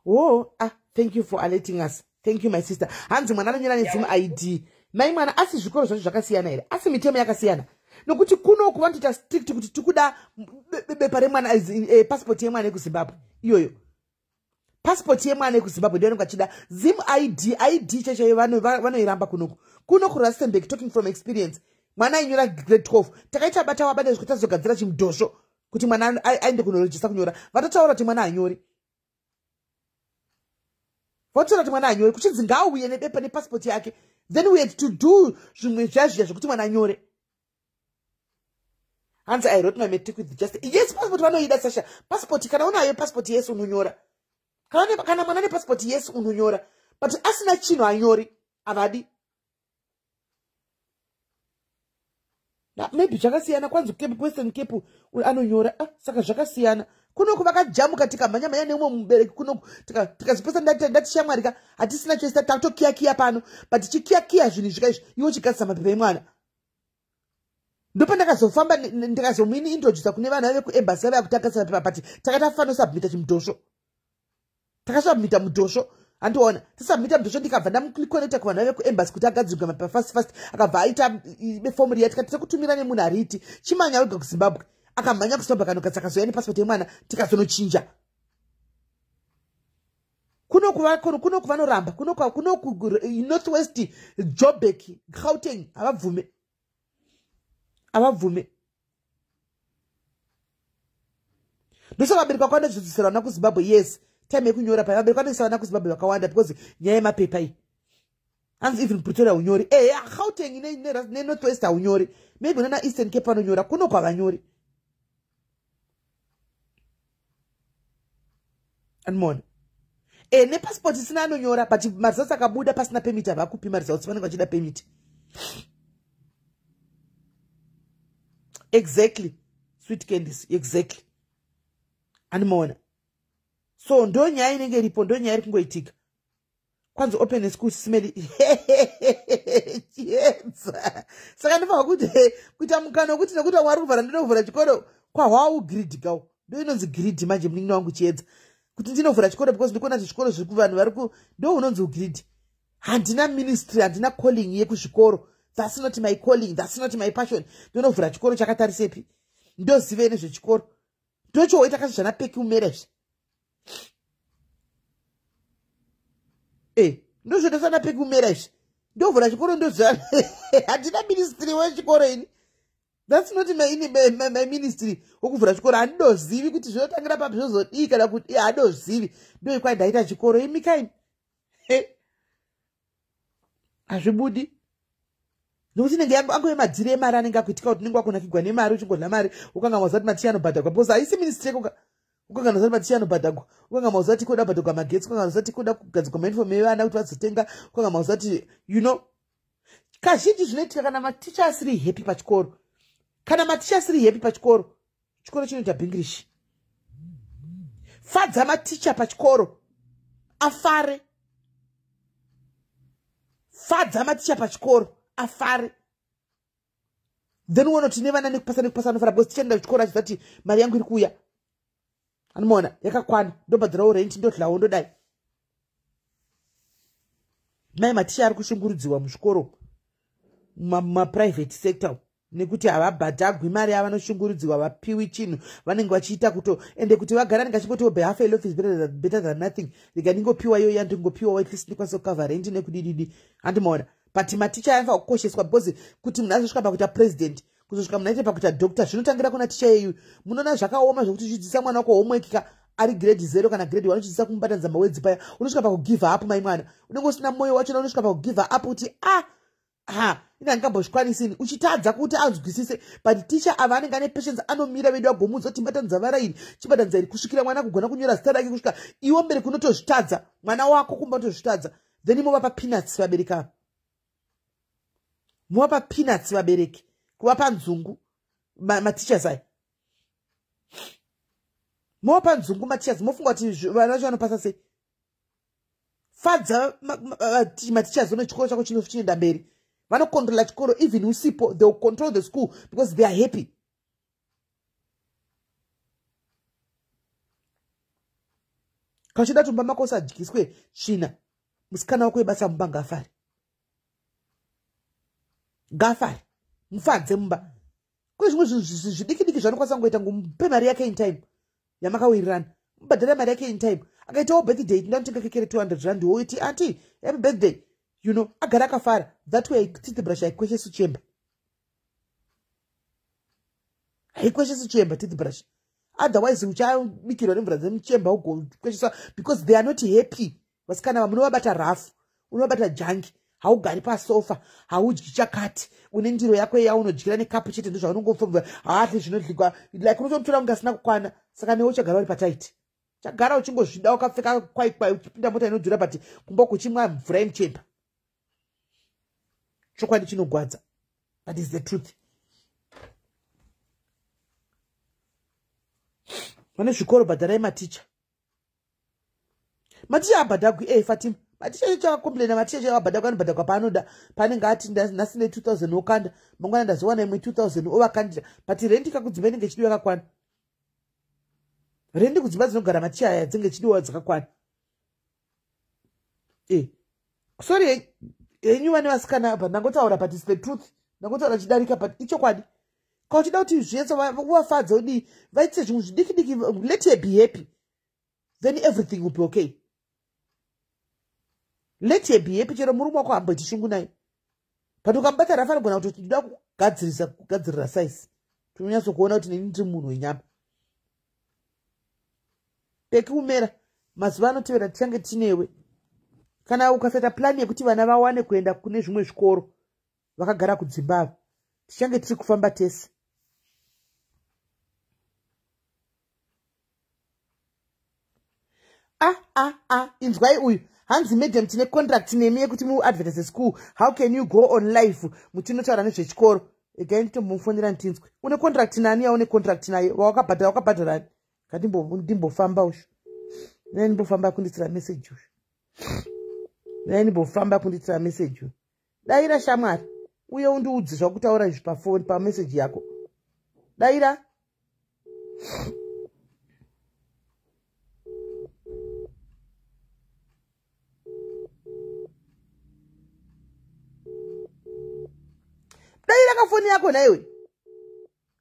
Oh, ah, thank you for alerting us. Thank you, my sister. Hanzi mwana anonyora neZim ID, mai mwana. Asi zvikoro zvacho zvakasiyana here? Asi mitemo yakasiyana? Nokuti kunoku vanotoita strict kuti tikuda bepa remwana, passport yemwana yekuZimbabwe. Iyoyo passport yemwana yekuZimbabwe ndiyo vanenge vachida. Zim ID, ID chaichayo vanoiramba kunoku. Kuno kuRustenburg, talking from experience, mwana ainyora grade 12, takaita bata wabata zvekuti tazogadzira chimudhosvo kuti mwana aende kunorejista kunyora. Vatotaura kuti mwana hanyori, vatotaura kuti mwana hanyori, kuchinzi ngaauye nebepa, nepassport yake. Then we had to do zvimwe zvazviya zvekuti mwana anyore. Hanzi, "I wrote my matric with just..." Yes, passport vanoida, Sasha. Passport, kana unayo passport, yes, unonyora. Kana mwana nepassport, yes, unonyora, but asina chinhu anyori, havadi. Maybe zvakasiyana. Kwanzi Cape, Western Cape anonyora. Ah, saka zvakasiyana. Kunoku vakajamuka, tikamhanya-mhanya neumwe mubereki kunoku, tikazipesa. Ndati shamwari ka, hatisina choisa, takutokiyakiya pano, but chikiyakiya zvinhu zvika izvi, iwe chigadzisa mapepa emwana. Ndopandakazofamba, ndikazomuini introdusa kune vanhu vave kuembassy, vavaya kuti agadzisa mapepa, but takatafanosubmita chimudhosvo, takasubmita mudhosvo, handiona? Tasubmita mudhosvo, ndikabva ndamuconnecta kuvanhu vave kuembassy kuti agadzirwe mapepa fast fast. Akabva aita fomu riya, tikati tekutumira nemunhu ariiti chimanya wega kuZimbabwe. Akamhanya kuZimbabwe, akanogadzisa, akazoya nepasipoti yemwana, tikazonochinja. Kunoku vanoramba. Kunoku North West, Joburg, Gauteng, havabvume, havabvume. Ndosaka vabereki vakawanda zvidzidzisira vana kuZimbabwe. Yes, time yekunyora pai, vabereki vanoisa vana kuZimbabwe vakawanda because nyaya yemapepa iyi. Hanzi even Pretoria haunyori. Eya, Gauteng neNorth West haunyori. Maybe nana Eastern Cape vanonyora, kuno kwavanyori, andimona? Nepasipoti isina anonyora, but maresults akabuda pasina permit, havakupi maresults. Vanenge vachida permit. Exactly, sweet candies, exactly, andimaona? So ndo nyaya inenge iripo, ndo nyaya iri kungoitika. Kwanzi open school smeli chiedza. Saka ndifanwa kuti kuita mukana wekuti nekuti vamwe vari kuvhara, ndinokuvhura chikoro kwahwau. Greed kawo, ndo inonzi greed manje, munin'ina wangu Chiedza. Kuti ndinovhura chikoro because ndikuona kuti zvikoro zviri kuvanhu vari ku, ndo unonzi ugreedy. Handina ministry, handina calling yekuzvikoro. That's not my calling, that's not my passion. Ndonovhura chikoro chakatarisepi? Ndozivei nezvechikoro? Ndochowoita kasi zvana Peki Umera izvi. Ndozvoita sana Peki Umera izvi. Ndovhura chikoro ndoziva, handina ministry wechikoro ini. That's not my ministry wokuvhura chikoro. Handidozivi kuti zvinotangira papi, zvozodii kana kuti handozivi. Ndoikwai ndaita chikoro imi kaini, hazvibudi nokuti inenge angove madhiri emari anenge akuitika, kuti unenge wakunakigwa nemari, uchingodla mari, ukanga maziva kuti maticha anobhadhagwa, because haisi ministry yeko. Ukanga maziva kuti maticha anobhadhagwa, ukanga maziva kuti koda kubhadhagwa magetsi, ukanga maziva kuti koda kugadzirwa mauniform evana kuti vazotenga, ukanga maziva kuti kazhinji zvinoitika kana maticha asiri happy pachikoro. Kana maticha asiri happy pachikoro, chikoro chinoita bhingirishi. Fadza maticha pachikoro afare, fadza maticha pachikoro afare, then uona kuti nevana nekupasa nekupasa anofara, because tichaenda kuchikoro achiziva kuti mari yangu iri kuuya, anomaona yakakwana, ndobhadhirawo rent, ndodlawo, ndodai. Mai, maticha ari kushungurudziwa muzvikoro maprivate sector nekuti havabhadhagwi mari yavanoshungurudziwa, vapiwi chinhu. Vanenge vachiita kuto ende kuti vagara nenge achingoti half a loaf is better than nothing, rega ndingopiwa iyo yandingopiwawo, at least ndikwanise kucover rent nekudididi, handimaona. But maticha anofanira kukosheswa, because kuti munhu azosvika pakuita president, kuzosvika munhu aite pakuita doctor, zvinotangira kuna ticha yeyu. Munoona zvakaoma zvokuti uchidzidzisa mwana wako homework ka ari grade 0 kana grade 1, uchidzidzisa kumubatanidza mawords paya, unosvika pakugive up. Mai mwana, unenge usina mwoyo wachona, unosvika pakugive up kuti ah ha, ina ndingambozvikwanisini, uchitadza kuti anzwisise. But ticha ava anenge ane patience, anomira vedu agomudza kuti chibatanidza vara iri, chibatanidza iri, kusvikira mwana kugona kunyora zita rake, kusvika iwo mberi kunotozvitadza mwana wako kumba unotozvitadza. Then movapa peanuts vabereki ava, movapa peanuts vabereki, kuvapa nzungu mateachers aya, movapa nzungu mateachers. Mofunga kuti vana vacho vanopasa sei? Fadza mateachers ono, chikoro chako chinoenda mberi. Vanocontrola chikoro even usipo. They will control the school because they are happy. Kana uchida kuti mumba mako usadyiswe tsvina, musikana wako webasa mumba ngafare, ngafare, mufadze mumba. Kune zvimwe zvinhu zvidiki diki zvanokwanisa kungoita, ngomupe mari yake in time yamakawirirana, mubhadhara mari yake in time. Akaitawo birthday, ndanotenga keke re200 rand, woiti, "Aunty, happy birthday." Agara akafara. That way teeth haikweshesi chemba, haikweshesi chemba teeth. Otherwise uchabikirwa nemvura dzemuchemba ugokweshesa, because they are not happy. Vasikana vamunovabata rafu, unovabata jangi, haugari pasofa, haudyi chakati, une ndiro yako yaunodyira nekapu chete, ndozvaunongofamba, haadli zvinodlikwa, like unotomutora kunge asina kukwana. Saka newe uchagara uri pataiti, chagara uchingozvida, wakapfeka kwai kwai, uchipinda mota inodhura, but kumba kuchimwa mvura yemuchemba. Chokwadi chinogwadza, but is the truth. Vane zvikoro, bhadharai maticha. Maticha abhadhagwi. Fatima, maticha chakacomplaina, maticha chakabhadhagwa, anobhadhagwa paanoda, paanenge ati nhasi ne2000 okanda, mangwana ndazowana imwe 2000 ovakandira. But rendi kakudzimba inenge ichidiwa yakakwana, rendi kudzimba dzinogara maticha aya dzinge chidiwa dzakakwana. Sorry henyu vane vasikana apa, ndangotaura, but is the truth. Ndangotaura chidarika, but ichokwadi. Kana uchida kuti zvienzo uvafadze, udii, vaitise zvimwe zvidiki diki, let her be happy, then everything will be okay. Let her be happy. Chero murume wako hamboiti shungu naye, but ukamubata rafa, anogona kutoti ndoda kugadzirisa, kugadzirira size, tinonyatsokuona kuti neni ndiri munhu wenyama. Peki Umera, mazuva anotevera tichange tinewe. Kana ukasaita plani yekuti vana vawane kuenda kune zvimwe zvikoro vakagara kudzimba ava, tichange tiri kufamba tese. Ah ah ah, inzwai uyu, hanzi, "Madam, tine contract nemi yekuti muadvertise school. How can you go on live muchinotaura nezvechikoro?" Egai nditombomufonera ndinzwe. Une contract nani? Yaune contract naye wawakabhadhara, wakabhadharani? Ngatimbofamba ushu, nai ndimbofamba kunditsira meseji ushu, nai ndimbofamba kunditsira meseji uyu. Daira shamwari, uye undiudze zvakutaura izvi pafoni, pameseji yako. Daira. kafoni yako naiwe.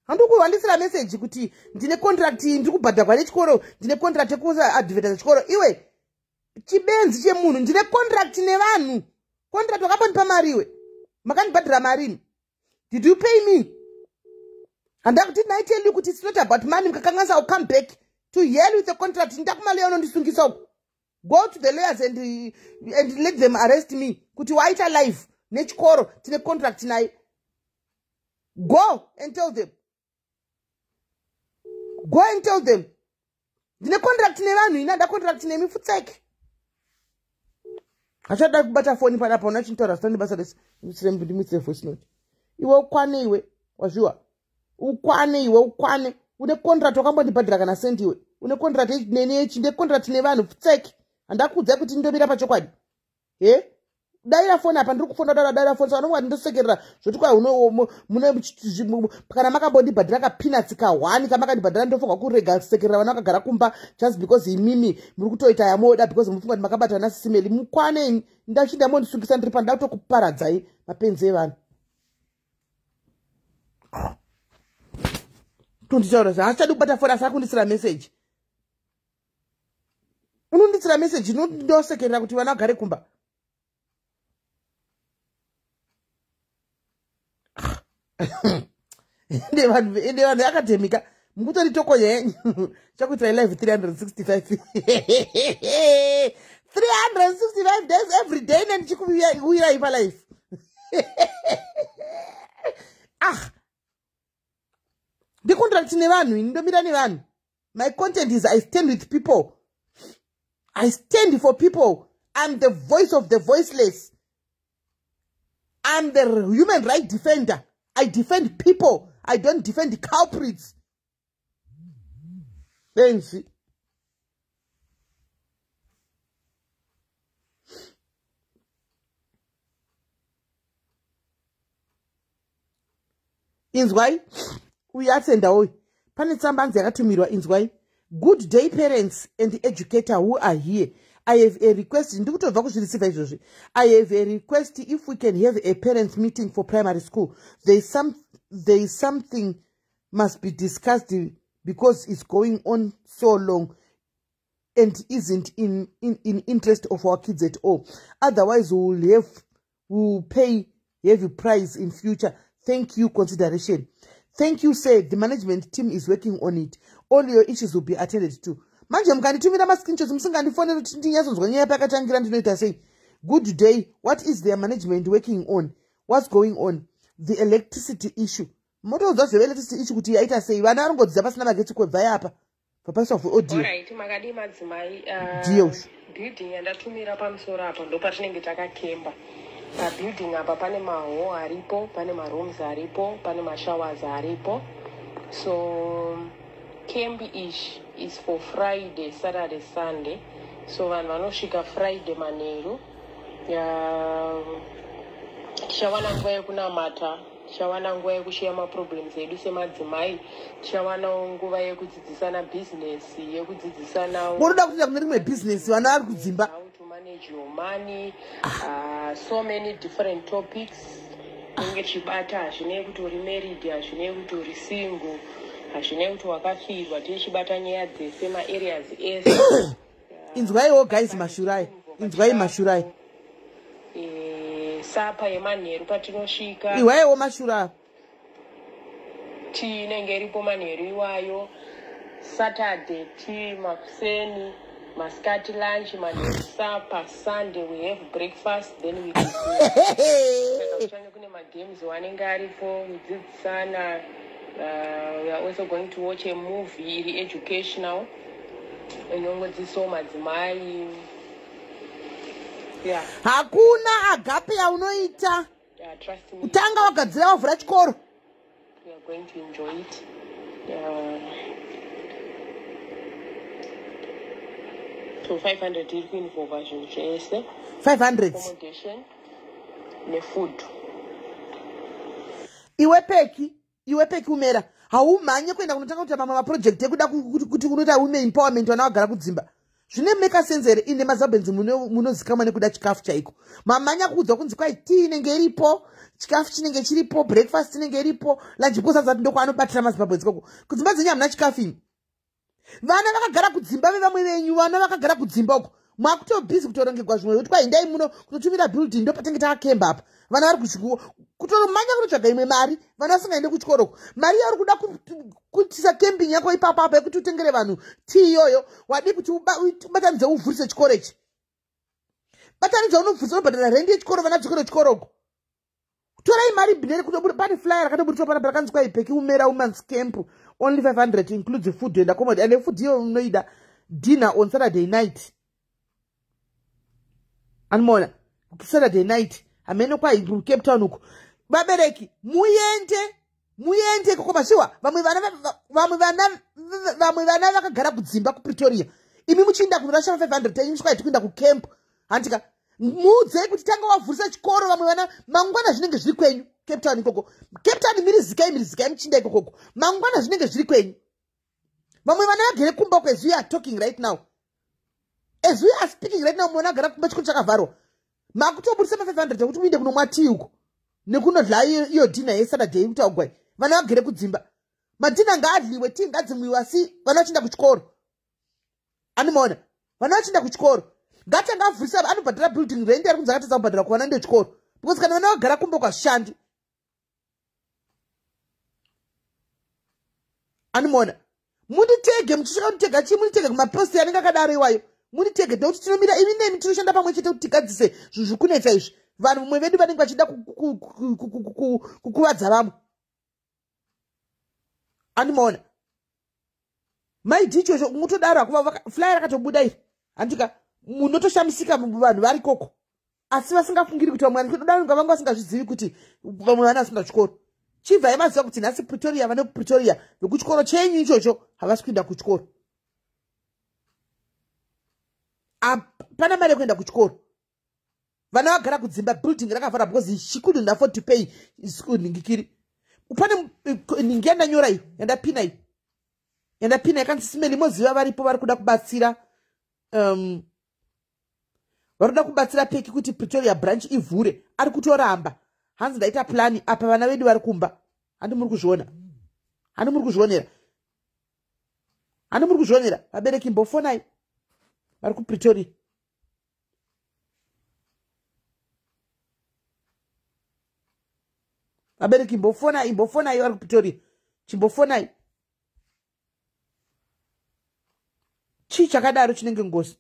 Handikuhandisira meseji kuti ndine contract, ndiri kubhadharwa nechikoro, ndine contract yekuadvertisa chikoro. Iwe chibenzi chemunhu, ndine contract nevanhu. Contract wakambondipa mari iwe? Makandibhadhara marini? Did you pay me? Didn't I tell you kuti it's not about money? Mukakanganisa, I'll come back to hell with the contract. Ndakumali unondisungisa uko. Go to the lawyers and let them arrest me kuti waita live nechikoro, tine contract naye. Go and tell them. Go and tell them ndine contract nevanhu. Ina nda contract nemi, futseke. Hachada kubata foni panapa. Una chinotaura zita nebasa rese. Ndimuitire voice note. Iwe ukwane, iwe wazviwa, ukwane iwe, ukwane. Une contract wakambondibhadhira kana sendi iwe? Une contract nechi? Ndine contract nevanhu, futseke. Handakuudzai kuti ndomira pachokwadi he? Daira foni apa, ndiri kufona. Dara, daira foni. Saka nomwati ndosekerera zvoti kwai mune kana makambondibhadhira kapeanuts ka1 kamakandibhadhira, ndofanirwa kurega sekerera vana vakagara kumba just because imimi muri kutoita yamoda, because mufunga kuti makabata nasisimeli. Mukwane, ndachinda mondisungisa ndiri pa, ndakutokuparadzai, mapenzi evanhu. Tonditaura zvaachadi kubata foni, asi akundisira meseji. Unonditsira meseji, ndosekerera kuti vana vagare kumba. Ende vanhu yakadhemika, mukutori tokonya yenyu. Chakuitirai live 365, 365 days, every day nendichikuwirai palive. Ah, ndicontract nevanhu ini, ndomira nevanhu. My content is I stand with people, I stand for people. I'm the voice of the voiceless. I'm the human right defender. I defend people, I don't defend the culprits. Benzi. Inzwai, uyu atsendawo. Pane tsambanzi yakatumirwa, inzwai. "Good day, parents and educator who are here. I have a request." Ndiri kutobva kuzvireceiva izvozvi. "I have a request if we can have a parents meeting for primary school. There is something must be discussed because it's going on so long and isn't in interest of our kids at all. Otherwise we will pay heavy price in future. Thank you consideration." "Thank you, sir. The management team is working on it. All your issues will be attended to." Manje mukanditumira mascreenshots musingandifoneri kuti ndinyatsonzwa nyaya pakatangira, ndinoita sei? "Good day. What is their management working on? What's going on?" The electricity issue. Motoudza zveelectricity issue kuti yaita sei? Vana varongodzidza pasina magetsi. Kwebva apa papaiswa audio. Alright, makadii madzimai? Ndiyo. Building yandatumira pamusoro apa ndo patinenge takakemba. Pabuilding apa pane mahall aripo, pane marooms aripo, pane mashowers aripo. So camp ish is for Friday, Saturday, Sunday. So vanhu vanosvika Friday manheru. Tichawana nguva yekunamata, tichawana nguva yekusheya maproblems edu semadzimai, tichawanawo nguva yekudzidzisana bhizinesi, yekudzidzisana Unoda kutoita kune rimwe bhizinesi, vana vari kudzimba. how to manage your money, so many different topics tinenge tichibata. Hazvinei kuti uri married, hazvinei kuti uri single, hazvinei kuti wakafirwa, tichibata nyaya dzese, maareas ese. Inzwaiwo guys, mashurai, inzwai mashurai. Supper yemanheru patinosvika. Iwaiwo mashura. Tea inenge iripo manheru iwayo. Saturday tea makuseni, masikati lunch, manheru supper. Sunday we have breakfast, then we saka kuchange kune magames anenge aripo kudzidzisana. We are also going to watch a movie iri educational, inongodzidzisawo madzimai, yeah. Hakuna agape yaunoita. Yeah, trust me. Kutanga wagadzira, wavhura chikoro. We are going to enjoy it. So 500 iri kuinvolva zvinhu zvese. 500. Accommodation nefood. Iwe peki, iwe peki, umera haumhanye kuenda kunotanga kuita mamwe maproject ekuda kuti unoita women empowerment, vana vagara kudzimba. Zvine meka sense here? Ine maZimbabweans munozikamwa nekuda chikafu chaiko. Mamanya kuudzwa kunzi kwai tii inenge iripo, chikafu chinenge chiripo, breakfast inenge iripo, lunch, because ati ndokwaanobatira maZimbabweans koko. Kudzimba dzenyu hamuna chikafu imi. Vana vakagara kudzimba vevamwe venyu, vana vakagara kudzimba uko. Makutobhizi kutorongegwa zvimwe kuti kwai ndai muno kutotumira building, ndopatenge takakemba apa. Vana vari kuchikuwo kutoromanya kutotsvaga imwe mari, vana vasingaende kuchikoro. Mari yauri kuda kuitisa camping yako ipapo apa yekuti utengere vanhu tii iyoyo, wadii kuti ubatanidze uvhurise chikoro ichi? Batanidza unobvurisa, unobhadhara rendi yechikoro, vana dzokere chikoroko. Torai mari bhineri kutobuda. Pane flyer rakatoburitswa panapa rakanzi kwai Peki Umera Women's Camp, only 500, includes food and accommodation. And food iyo unoida dinner on Saturday night. Anomaona Saturday night hamene kwai Cape Town uko. Vabereki muende ikoko mashiwa. Vamwe vana vakagara kudzimba kuPretoria, imi muchiinda kunorasha 500 enyu musvika kuenda kucamp. Handika muudzei kuti tanga wavhurisa chikoro vamwe vana, mangwana zvinenge zviri kwenyu Cape Town ikoko. Cape Town mirizikai, mirizikai muchinda ikokoko, mangwana zvinenge zviri kwenyu. Vamwe vana vagere kumba uko as we are talking right now, as we are speaking right now, mwana agara kumba, chikoro chakavharwa. Makutobudisa ma500 ekuti muinde kunomwa tii uko nekunodla iyo dinner yeSaturday kuti agwai. Vana vagere kudzimba, madinner ngaadliwe, tii ngadzimwiwe, asi vana vachienda kuchikoro. Anomaona vana vachienda kuchikoro. Ngatanga avhurisa, anobhadhara building rent ari kunzi akatadza kubhadhara kuvana ndechikoro, because kana vana vagara kumba kwazvishandi. Anomaona munditege muchisvika kunditega chii? Munditege kumaposti anenge akadaro iwayo, munditege nekuti tinomira imi nemi, tinoshanda pamwe chete kuti tigadzise zvinhu zviri kunetsa izvi. Vanhu mumwe vedu vanenge vachida kukuvadza vamwe. Anomaona maidi ichocho mutodaro akuva flyer rakatobuda iri. Handika munotoshamisika vanhu vari koko asi vasingafungiri kuti vamwe vanhu vanga vasingazvizivi kuti vamwe vana vasinda kuchikoro. Chibvai maziva kuti nhasi Pretoria, vane kuPretoria vekuchikoro chenyu ichocho havasi kuenda kuchikoro. Pana mari yekuenda kuchikoro, vana vagara kudzimba, building rakavhara because she couldn't afford to pay ningikiri. Pane ningi yandanyora iyo, yandapina iyo, yandapina yakanzi simeli moziva varipo vari kuda kubatsira, vari kuda kubatsira Peki kuti Pretoria branch ivhure. Ari kutoramba, hanzi ndaita plani apa, vana vedu vari kumba. Handi muri kuzviona? Handi muri kuzvionera? Handi muri kuzvionera? Vabereki mbofonai vari kuPretoria. Vabereki mbofonai, mbofonai vari kuPretoria, chimbofonai. Chii chakadaro chinenge ngozi?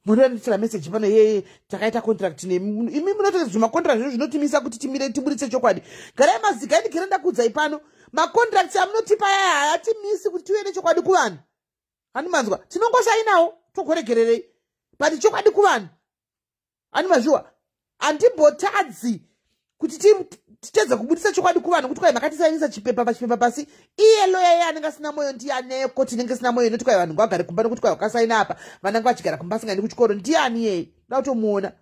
Munoandisira meseji pano yeye takaita contract nemi. Imi munotoita zvimacontract zvinhu zvinotimisa kuti timire tiburitse chokwadi. Garai mazigai, ndigere ndakuudzai pano, macontracts amunotipa yaya hayatimisi kuti tive nechokwadi kuvanhu. Hani manzwa? Tinongosainawo togoregererei, but chokwadi kuvanhu, hani mazviwa? Handimbotadzi kuti titedze kubudisa chokwadi kuvanhu kuti kwai makatisainisa chipepa pachipepa pasi. Iye loya iye anenge asina mwoyo ndiani? Yekoti inenge isina mwoyo inoti kwai vanhu ngavagare kumba nokuti kwai wakasaina apa, vananga vachigara kumba asingaendi kuchikoro, ndiani iyeye? Da kutomuona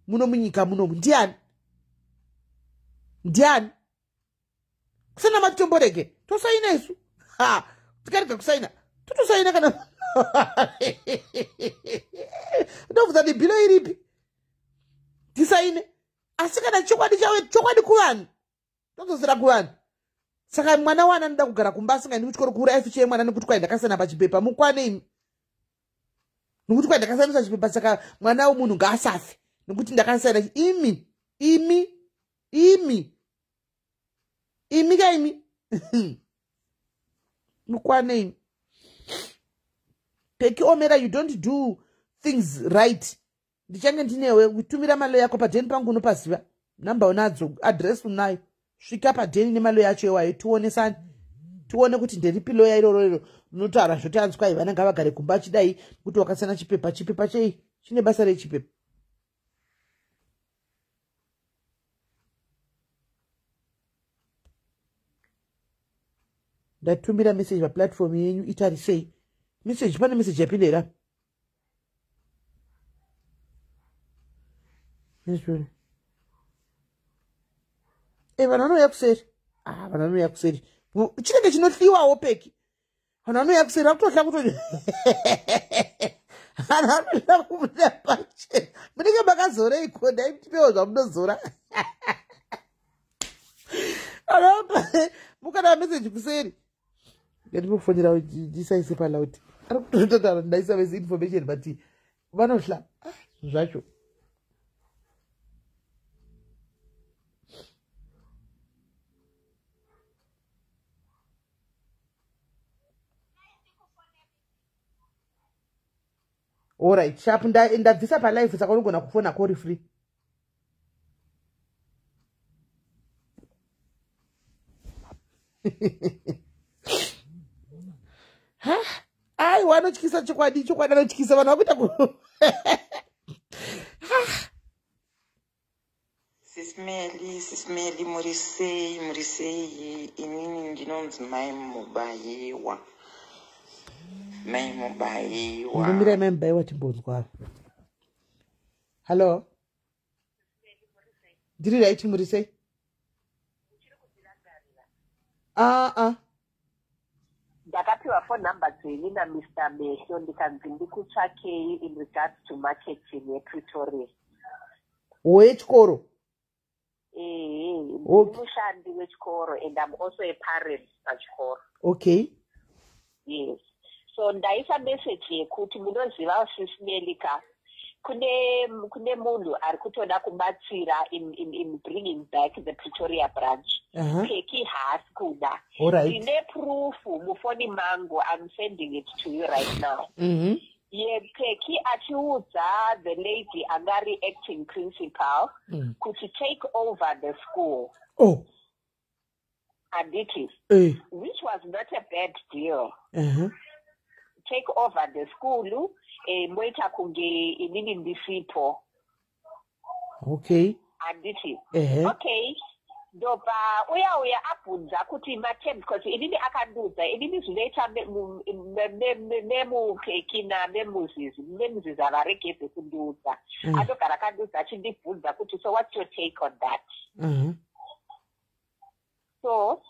muno munyika munomu, ndiani? Ndiani? Kusana matitomborege tosaina isu. Ha, tikarega kusaina, totosaina kana ndobvunza kuti bhilo iripi tisaine, asi kana chokwadi chave chokwadi kuvanhu, todzosera kuvanhu. Saka mwana wana anoda kugara kumba asingaendi kuchikoro, kuuraya future yemwana nekuti kwai ndakasaina pachipepa. Mukwane imi, nokuti kwai ndakasainisa chipepa, saka mwana wemunhu ngaasafe nekuti ndakasaina. Imi, imi, imi, imi ka imi, mukwane imi. Peki Omera, you don't do things right. Ndichange ndinewe kutumira maloya yako padheni pangu. Unopaziva, namba unadzo, address unayo. Svika padheni nemaloya acho iwayo, tionesane, tione kuti nderipi loya iroro iro rinotaura zvoti anzwai vana ngavagare kumba achidai kuti wakasiyana chipepa. Chipepa chei? Chine basa rechipepa? Ndatumira meseji paplatform yenyu, itarisei meseji. Pane meseji yapinda here apa? E, vanhu vanouya kuseri. Ah, vanhu vanouya kuseri, chinenge chinohliwawo. Peki, vanhu vanouya kuseri vakutohla kuto. Vanhu vanoda kubuda pachena. Munenge makazoreiko? Ndaitipewo zvamunozora. Mukana meseji kuseri, ngatimufonera, ndisaise paloud. Ari kutotaura, ndaisa vese information, but vanohla zvacho. Alright, sharp. Ndabvisa palive, saka unogona kufona kori free. Aiwa, anotyisa chokwadi, chokwadi anotyisa. Vanhu vakuita ku Sis Melly, Sis Melly, muri sei? Muri sei? Inini ndinonzi Mai Mubayiwa, Mai Mubayiwa. Ndomirai Mai Mubayiwa timbonzwa. Hallo, ndiri right, muri sei? Aa. Ndakapiwa phone number dzenyu naMr Mehlo, ndikanzi ndikutsvakei in regards to marketing yePretoria. Wechikoro? Ehe. Okay. Mushandi wechikoro and I'm also a parent pachikoro. Yes, so ndaisa message yekuti munoziva, Sis Melly ka, kune munhu ari kutoda kubatsira in bringing back the Pretoria branch. Peki haasi kuda. Ndine proof mufoni mangu, I'm sending it to you right now, yePeki achiudza the lady angari acting principal kuti take over the school. Handiti? Which was not a bad deal. Take over the school, moita kunge inini ndisipo. Handiti? Okay, ndobva uya uya abvunza kuti materms, because inini akandiudza inini zvinoita memuPeki namemuzizi, memuzizi havaregedze kundiudza. Anogara akandiudza achindibvunza kuti, "So what's your take on that?" So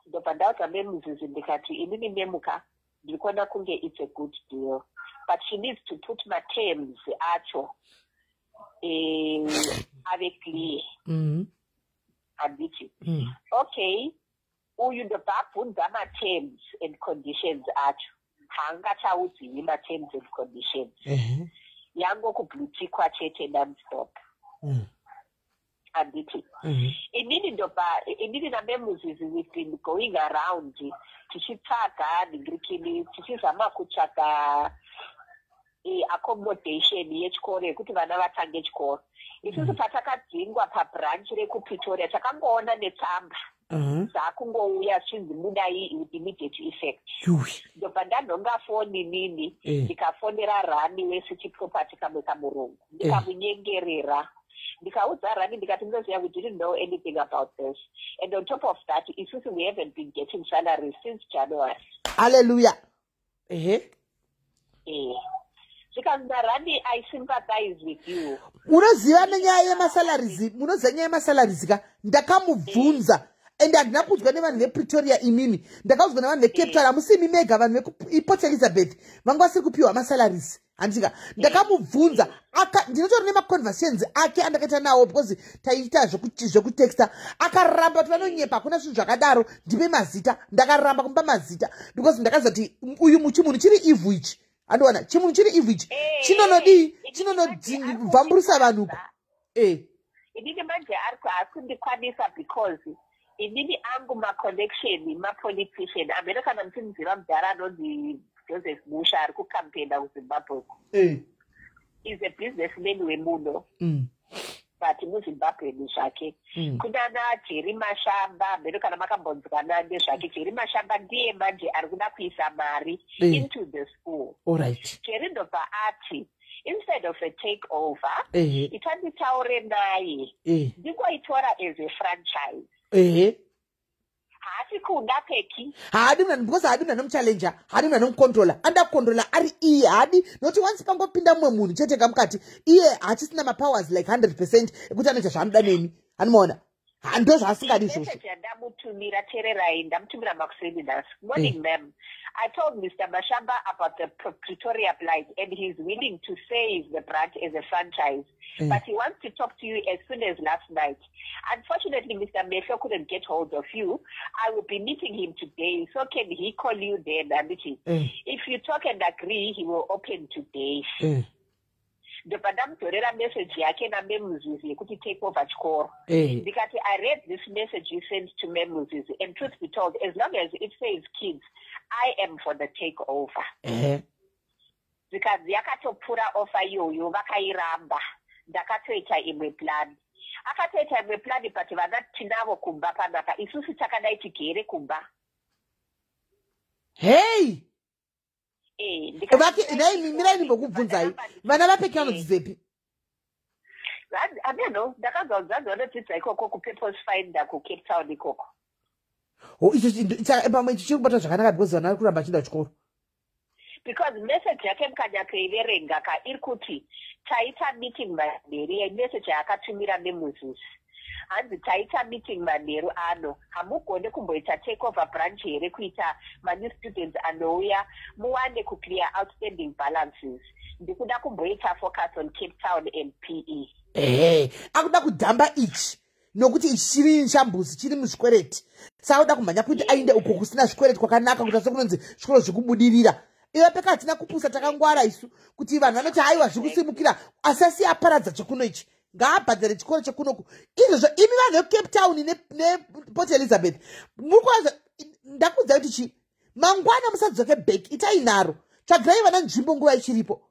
ndobva ndaudza memuzizi, ndikati, "Inini memuka ndiri kuona kunge it's a good deal, but she needs to put materms acho ave clear." Handiti? Okay, uyu ndobva abvunza materms and conditions acho, haangachaudziwi materms and conditions. Yangokublutikwa chete nonstop. Handiti? Inini ndobva inini namemuzizi, we've been going around tichitsvaga nhingirikini, tichizama kutsvaga accommodation yechikoro yekuti vana vatange chikoro. Isusu patakadzingwa pabranch rekuPretoria, takangoona netsamba dzakungouya zvichinzi budai with immediate effect. Yui. Ndobva ndanhonga foni nini, ndikafonera Rani weCity Property, kamwe kamurungu, ndikamunyengerera, ndikaudza Rani, ndikati, "Munoziva, we didn't know anything about this, and on top of that, isusu we haven't been getting salaries since January." Hallelujah, ehe. Zvikanzi naRani, "I sympathize with you." Unoziva nenyaya yemasalaries, munoziva nyaya yemasalaries ka, ndakamubvunza and handina kuudzwa nevanhu vePretoria imimi, ndakaudzwa nevanhu veCape Town. Hamusi imi mega, vanhu vekuPort Elizabeth vanga vasiri kupiwa masalaries, handika? Ndakamubvunza, ndinotori nemaconversations ake andakaita nawo, because taiita zvekutexta. Akaramba kuti vanonyepa, hakuna zvinhu zvakadaro, ndipe mazita. Ndakaramba kumupa mazita because ndakaziva kuti uyu chimunhu chiri ivhu ichi, andiwana chimunhu chiri ivhu ichi, chinonodii, chinonobvamburisa vanhu uku e. Inini manje ari haasi kundikwanisa because inini angu maconnection mapolitician amene. Kana muchimuziva, mudhara anonzi Joseph Musha ari kukampena kuZimbabwe uku, is a businessman wemuno, but muZimbabweni zvake. Kunana Jerry Mashamba, hameno kana makambonzwana nezvake. Jerry Mashamba ndiye manje ari kuda kuisa mari into the school. Jerry ndobva ati, instead of a take over, itanditaure naye, ndingoitora as a franchise. Haasi kuda Peki. Haadi munhu, because haadi munhu anomuchallenja, haadi munhu anomucontrola. Anoda kucontrola ari iye, haadi nokuti once pangopinda mumwe munhu chete kamukati, iye haachisina mapowers like 100% ekuti anoita zvaanoda nemi, hanimaona? Ndo zvaasingadi izvozvo. Message yandamutumira, tererai, ndamutumira makuseni nhasi. "Morning ma'am, I told Mr Mashamba about the Pretoria blight and he's willing to save the branch as a franchise, but he wants to talk to you as soon as last night. Unfortunately, Mr Mehlo couldn't get hold of you. I will be meeting him today, so can he call you then?" Anditi if you talk and agree, he will open today. Ndobva ndamudzorera message yake naMemuzizi yekuti take over chikoro. Ndikati, "I read this message you sent to Memuzizi, and truth be told, as long as it says kids, I am for the takeover." Zvikanzi yakatopfuura offer iyoyo, vakairamba. Ndakatoita imwe plan. Akatoita imwe plan, but vana tinavo kumba panapa, isusu takadai tigere kumba. Hei. Ndikati- Nhai, mirai ndimbokubvunzai, vana vaPeki vanodzidzepi? Ameno, ndakanzwa kunzanzi vanodzidza ikoko kuPurpose Finder kuCape Town ikoko. Ho, icho pamwe ichi chiri kubata zvakanaka because vana vari kuramba vachienda kuchikoro. Because message yake mukanyatsoiverenga ka, iri kuti taita meeting manheru. Message yaakatumira nemuzizi, hanzi, "Taita meeting manheru ano. Hamugone kumboita take over branch here kuita manew students anouya, muwane kuclear outstanding balances? Ndikuda kumboita focus on Cape Town and PE." Ehe, akuda kudhamba ichi nokuti ichi chiri shambuzi, chiri muzvikwereti, saka akuda kumhanya kuti ainde uko kusina zvikwereti kwakanaka, kuti ase kunonzi zvikoro zvikubudirira. Iwe Peka, hatina kupusa, takangwara isu, kuti vanhu vanoti haiwa, zviri kusimukira, asi asi aparadza chekuno ichi. Ngaabhadhare chikoro chekunoku izvozvo. Imi vanhu vekuCape Town nePort Elizabeth, muri kuvaza. Ndakuudzai kuti chi mangwana musadzoke back, itai nharo, tsvagai vana nzvimbo nguva ichiripo,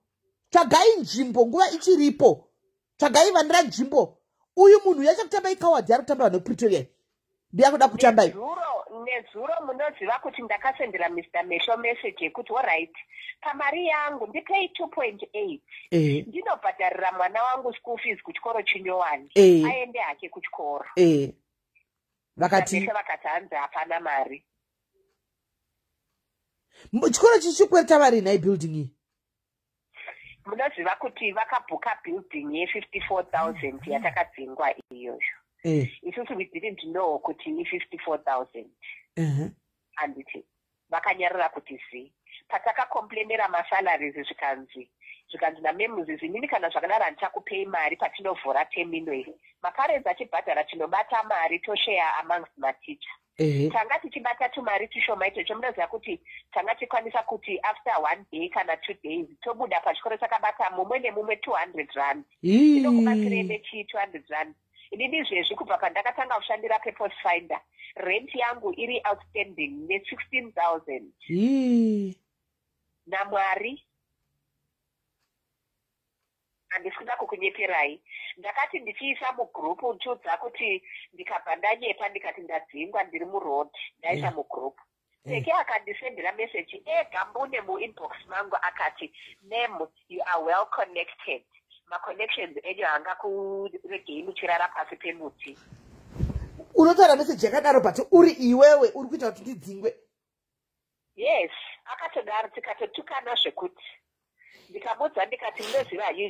tsvagai nzvimbo nguva ichiripo, tsvagai vanira nzvimbo. Uyu munhu yachakutambai kawadhi, ari kutamba vanhu vekuPretoria, ndiyakuda kutambai. Nezuro munoziva kuti ndakasendera Mr Mesho message yekuti, "Alright, pamari yangu ndipei 2.8, ndinobhadharira mwana wangu school fees kuchikoro chinyowani, aende hake kuchikoro." Vakati? Mesho vakati hanzi hapana mari. Chikoro chichikwereta vari nhai building iyi? Munoziva kuti vakabhuka building ye54 000 yatakadzingwa iyoyo. Isusu we didn't know kuti i54 000. Handiti vakanyarara kuti zi patakakomplainera masalaries, zvikanzi namemuzizi, "Inini kana zvakadaro handichakupei mari. Patinovhura term iyi, maparents achibhadhara, tinobata mari toshare amongst maticha." Tanga tichibata tumari tushoma ichocho. Munoziva kuti tanga tikwanisa kuti after one day kana 2 days tobuda pachikoro takabata mumwe nemumwe R200. Inokubatsirei nechii R200? Inini izvezvi kubva pandakatanga kushandira Purpose Finder, rent yangu iri outstanding ne16 000. Namwari, handisi kuda kukunyeperai. Ndakati ndichiisa mugrupu ndichiudza kuti ndikabva ndanyepa ndikati ndadzingwa ndiri muroad, ndaisa mugrupu. Teke akandisendera meseji ega mbune muinbox mangu, akati, "Ma'am, you are well connected. Maconnections enyu haangakuregei muchirara pasi pemuti." Unotaura meseji yakadaro, but uri iwewe uri kuita kuti ndidzingwe. Yes, akatodaro, tikatotukana zvekuti ndikamudza ndikati, "Munoziva, you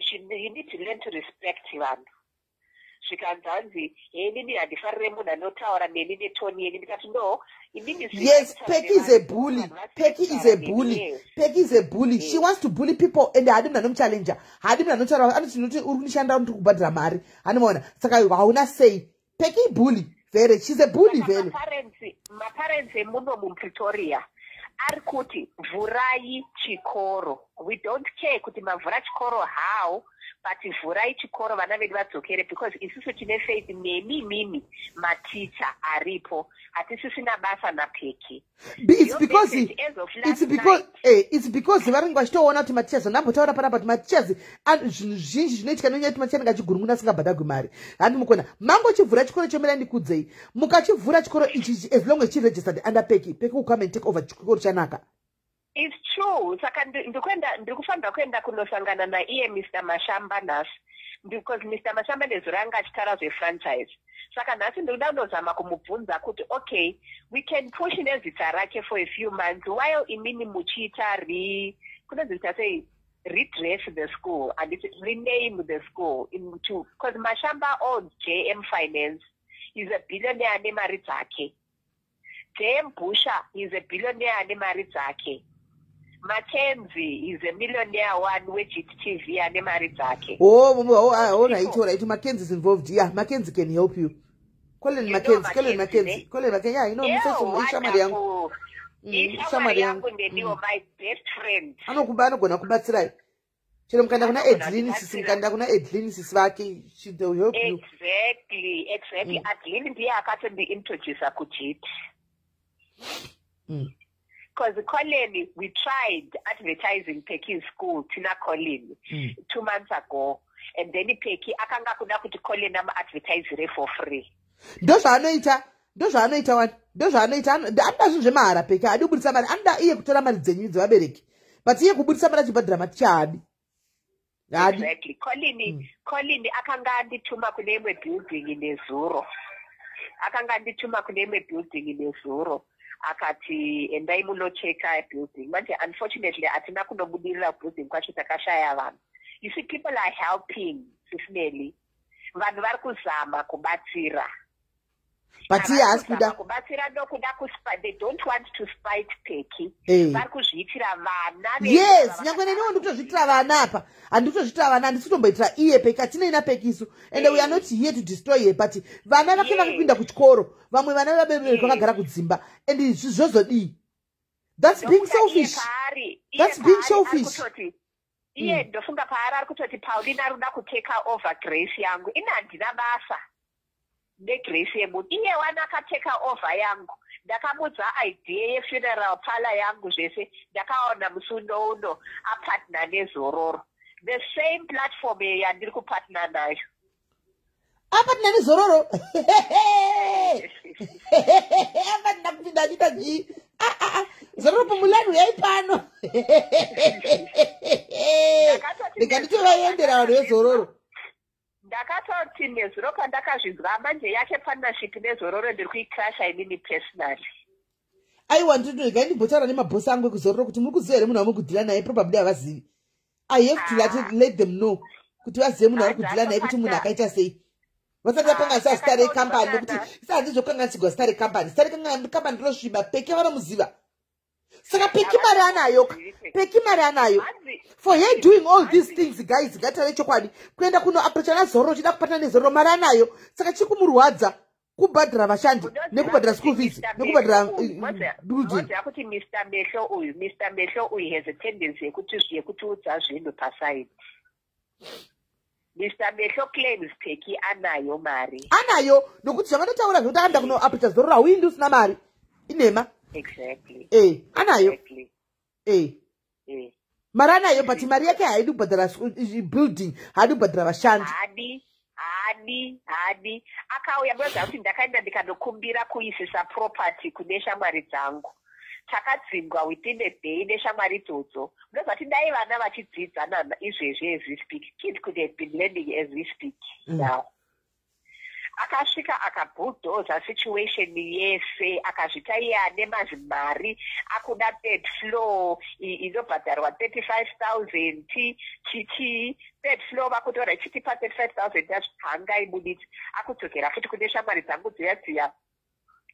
need to learn to respect vanhu." Zvikanzanzi, "Henini handifarire munhu anotaura neni netone yeni." Ndikati, "No, inini." Yes, Peki is a bully. Peki is a bully. Peki is a bully. She wants to bully people and haadi munhu anomuchallenja, haadi munhu anotaura. Anoti, "Noti uri kundishanda, ndiri kubhadhara mari." Handimaona, saka hauna sei. Peki ibully vere, she's a bully vere. Maparents emuno muPretoria ari kuti vhurai chikoro. We don't care kuti mavhura chikoro how, but vhurai chikoro, vana vedu vadzokere, because isusu tine faith nemi mimi maticha aripo, hatisisina basa naPeki. It's because vanenge vachitoona kuti mateachers, ndambotaura panapa kuti mateachers, zvinhu zvizhinji zvinoitika nenyaya yekuti maticha anenge achigurunguna asingabhadhagwi mari. Handi mukona mangochivhura chikoro chomera, ndikudzei, mukachivhura chikoro ichi, as long as chiregistered under Peki, Peki will come and take over chikoro chanaka. It's true. Saka ndikuenda, ndiri kufanira kuenda kunosangana naiye Mr Mashamba nhasi, because Mr Mashamba nezuro anga achitaura zvefranchise. Saka nhasi ndikuda kundozama kumubvunza kuti, okay, we can push nezita rake for a few months while imini muchiita re kunonzi sei, redress the school and rename the school into, because Mashamba owns JM Finance. is a billionaire ane mari dzake. JM Busha is a billionaire ane mari dzake. Mackenzie is a millionaire one weGTV ane mari dzake. Oh, all right, all right. Mackenzie is involved. Yeah, Mackenzie can help you. Colin. You know. Mackenzie, Colin. Mackenzie, Mackenzie. ne? Colin Mackenzie. Yeah, you know, Yeah, ishamwari yangu. wonderful. Ishamwari Ishamwari yangu. yangu neniwo, my best friend. Anokuba anogona kubatsirai. Chero mukaenda kuna Anogona Edlin sisi, kundibatsira. mukaenda kuna Edlin sisi vake, she they will help you. Exactly. Adlin ndiye akatondi-introducer kuJit. Because Colin, we tried advertising Peki's school, tina Colin, 2 months ago. And then Peki akanga kuda kuti Colin ama-advertisere for free. Ndozvaanoita, ndozvaanoita wani, ndozvaanoita. Anoda zvinhu zvemahara Peki, haadi kubudisa mari. Anoda iye kutora mari dzenyu dzevabereki, but iye kubudisa mari achibhadhara maticha haadi, haadi. Exactly. Colin, Colin akanga andituma kune imwe building nezuro. Akanga andituma kune imwe building nezuro. Akati endai munocheka building. Manje unfortunately hatina kunobudirira building kwacho, takashaya vanhu. You see, people are helping, Sis Melly. Vanhu vari kuzama kubatsira. But iye haasi kuda. Kubatsira ndokuda they don't want to spite Peki. Vari kuzviitira vana vedu Yes, ava. nyangwe neniwo ndikutozviitira vana apa, handiri kutozviitira vana, handisi kutomboitira iye Peki. Hatinei naPeki isu, and we are not here to destroy her, but vana vake vakakuinda kuchikoro, vamwe vana vevabereki vakagara kudzimba, and izvi zvozodii? That's being Ndofunga iye selfish. paari iye That's being paari ari selfish. kutoti iye, ndofunga paari ari kutoti Pauline ari kuda kuteka over grace yangu. Ini handina basa negrace yemunhu. Iye wana akateka over yangu. Ndakamudza idea yefuneral parlor yangu zvese. Ndakaona musi uno uno apartner neZororo, the same platform yandiri kupartner nayo. Apartner neZororo, apartner kupinda achiita chii? Ah, ah, ah. Zororo Pumulani, uyai pano. Ndikanditovaendera vanhu veZororo. Ndakatoti nezuro pandakazvinzwa manje yake partnership neZororo, ndiri kuicrasha inini personally. Aiwa, ndinoregai ndimbotaura nemabhosi angu ekuZororo kuti muri kuziva here munhu wamuri kudhila naye. Probably havazivi. I have to let them know kuti vazive munhu vari kudhila naye, kuti munhu akaita sei, vasati vakanganisa zita rekambani, nekuti isati zvokanganisigwa zita rekambani. Zita rekambani rinosviba. Peke vanomuziva, saka Peki mari anayo ka, Peki mari anayo. For her doing all these things, guys, ngatare chokwadi, kuenda kunoaprocha naZororo uchida kupatana neZororo, mari anayo. Saka chiri kumurwadza kubhadhara vashandi nekubhadhara school fees nekubhadhara building. Moziva kuti Mr Mehlo uyu, Mr Mehlo uyu has a tendency yekutiudza zvinhu paside. Mr Mehlo claims Peki anayo mari. Anayo, nokuti zvavanotaura zvekuti akaenda kunoaprocha Zororo, hauindi usina mari, inhema. E, anayo. E. Mari anayo, but mari yake haidi kubhadhara building, haadi kubhadhara vashandi. Haadi, haadi, haadi. Akauya, munoziva kuti ndakaenda ndikanokumbira kuisisa property kune shamwari dzangu. Takadzingwa within a day neshamwari idzodzo. Munoziva kuti dai vana vachidzidza nana izvezvi, as we speak, kids could have been learning as we speak. Now akasvika akabhuldhoza situation yese, akazvita iye ane mazimari, akuda third floor inobhadharwa 35 000 chichii. Third floor vakutora ichitipa 35 000 yazvo, hangaibuditsi. Akudzokera futi kune shamwari dzangu dziya dziya,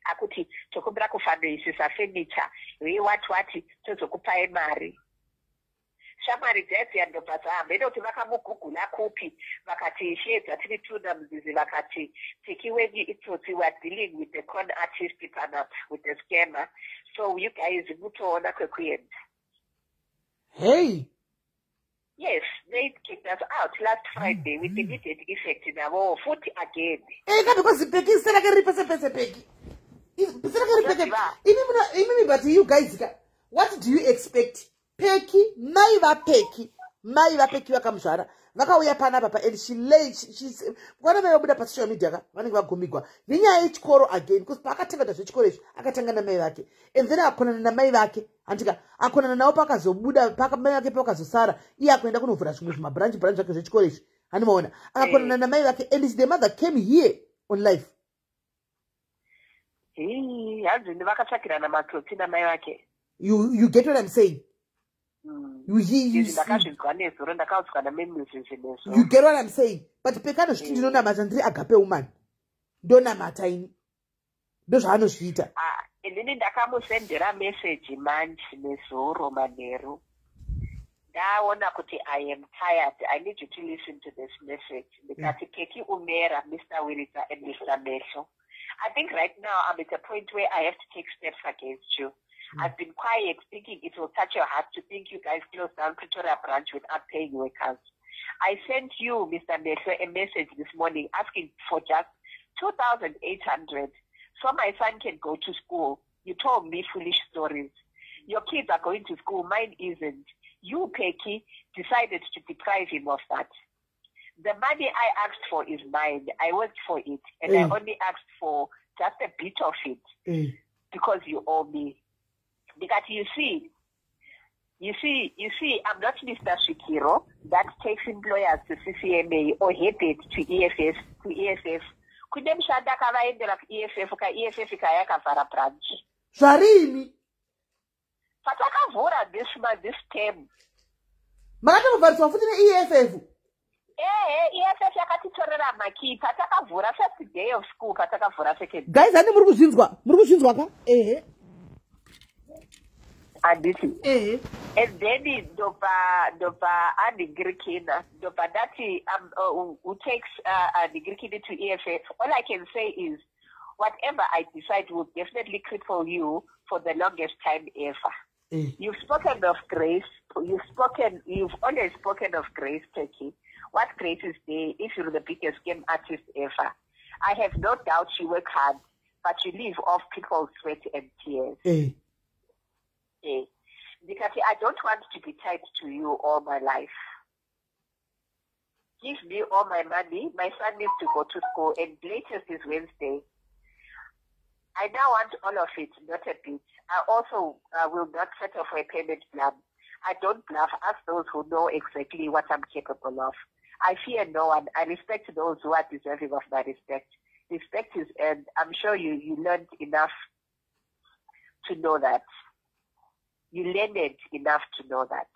akuti tokumbira kufanoisisa furniture wei wati wati, tozokupai mari. Shamwari dziya dziya ndobva dzahamba kuti vakamugugula kupi, vakati shedza tiri tuna muzizi, vakati Peki wenyu itsotsi, we are dealing with the con artist panapa, with the scammer, so you guys mutoona kwekuenda. Hey. Yes, they kicked us out last Friday with immediate effect navowo futi again. Eka, because Peki zita rake riri pese pese. Peki zita rake riri pese. Imimi, but you guys ka, what do you expect? Peki, mai vaPeki, mai vaPeki vakamuzvara vakauya panapa pa and she lay kwana mai vabuda pasocial media ka, vanenge vagumigwa nenyaya yechikoro again, because paakatanga zvechikoro izvi akatanga namai vake, and then akonana namai vake, handika akonana navo, pakazobuda mai vake pavakazosara, iye akuenda kunovhura zvimwe zvimabranch branch zvake zvechikoro izvi, handimaona akakonana namai vake, and the mother came here on live. Hanzi vakatsvakirana matsotsi namai vake. You get what I'm saying? Ndakazvinzwa nezuro, ndakaudzwa namemuzizi nezuro. You get what I'm saying? But Pekano zviti ndinonamata, ndiri agape woman. Ndonamata ini, ndozvaanozviita. Ah, inini ndakamusendera meseji manje nezuro manheru. Ndaona kuti I am tired, I need you to listen to this message. Ndikati, "Peki Umera, Mr Wirita and Mr Mehlo, I think right now I'm at a point where I have to take steps against you. I've been quiet, thinking it will touch your heart to think you guys closed down Pretoria branch without paying workers. I sent you, Mr Mehlo, a message this morning asking for just 2,800 so my son can go to school. You told me foolish stories. Your kids are going to school, mine isn't. You, Peki, decided to deprive him of that. The money I asked for is mine. I worked for it, and I only asked for just a bit of it because you owe me." Because you see, I'm not Mr. Shikiro that takes employers to CCMA or headed to EFF, to EFF. Kune mushandi akavaendera kuEFF, kaEFF kayakavhara branch. Zvarini? Patakavhura this month, this term. Makatovhariswa futi neEFF? Ehe, EFF yakatitorera makii patakavhura first day of school, patakavhura second. Guys, hani muri kuzvinzwa? Muri kuzvinzwa ka? Ehe. Handiti? Ehe. And then ndobva andingirikina, ndobva ndati, "Who takes andingirikini to EFF? All I can say is whatever I decide will definitely cripple you for the longest time ever. You've spoken of grace. You've always spoken of grace, Turkey. What grace is there if you're the biggest scam artist ever? I have no doubt you work hard, but you live off people's sweat and tears." Eh. Because I don't want to be tied to you all my life. Give me all my money. My son needs to go to school, and latest is Wednesday. I now want all of it, not a bit. I also will not settle for a payment plan. I don't bluff. Ask those who know exactly what I'm capable of. I fear no one. I respect those who are deserving of my respect. Respect is earned. I'm sure you learned enough to know that. You learned enough to know that."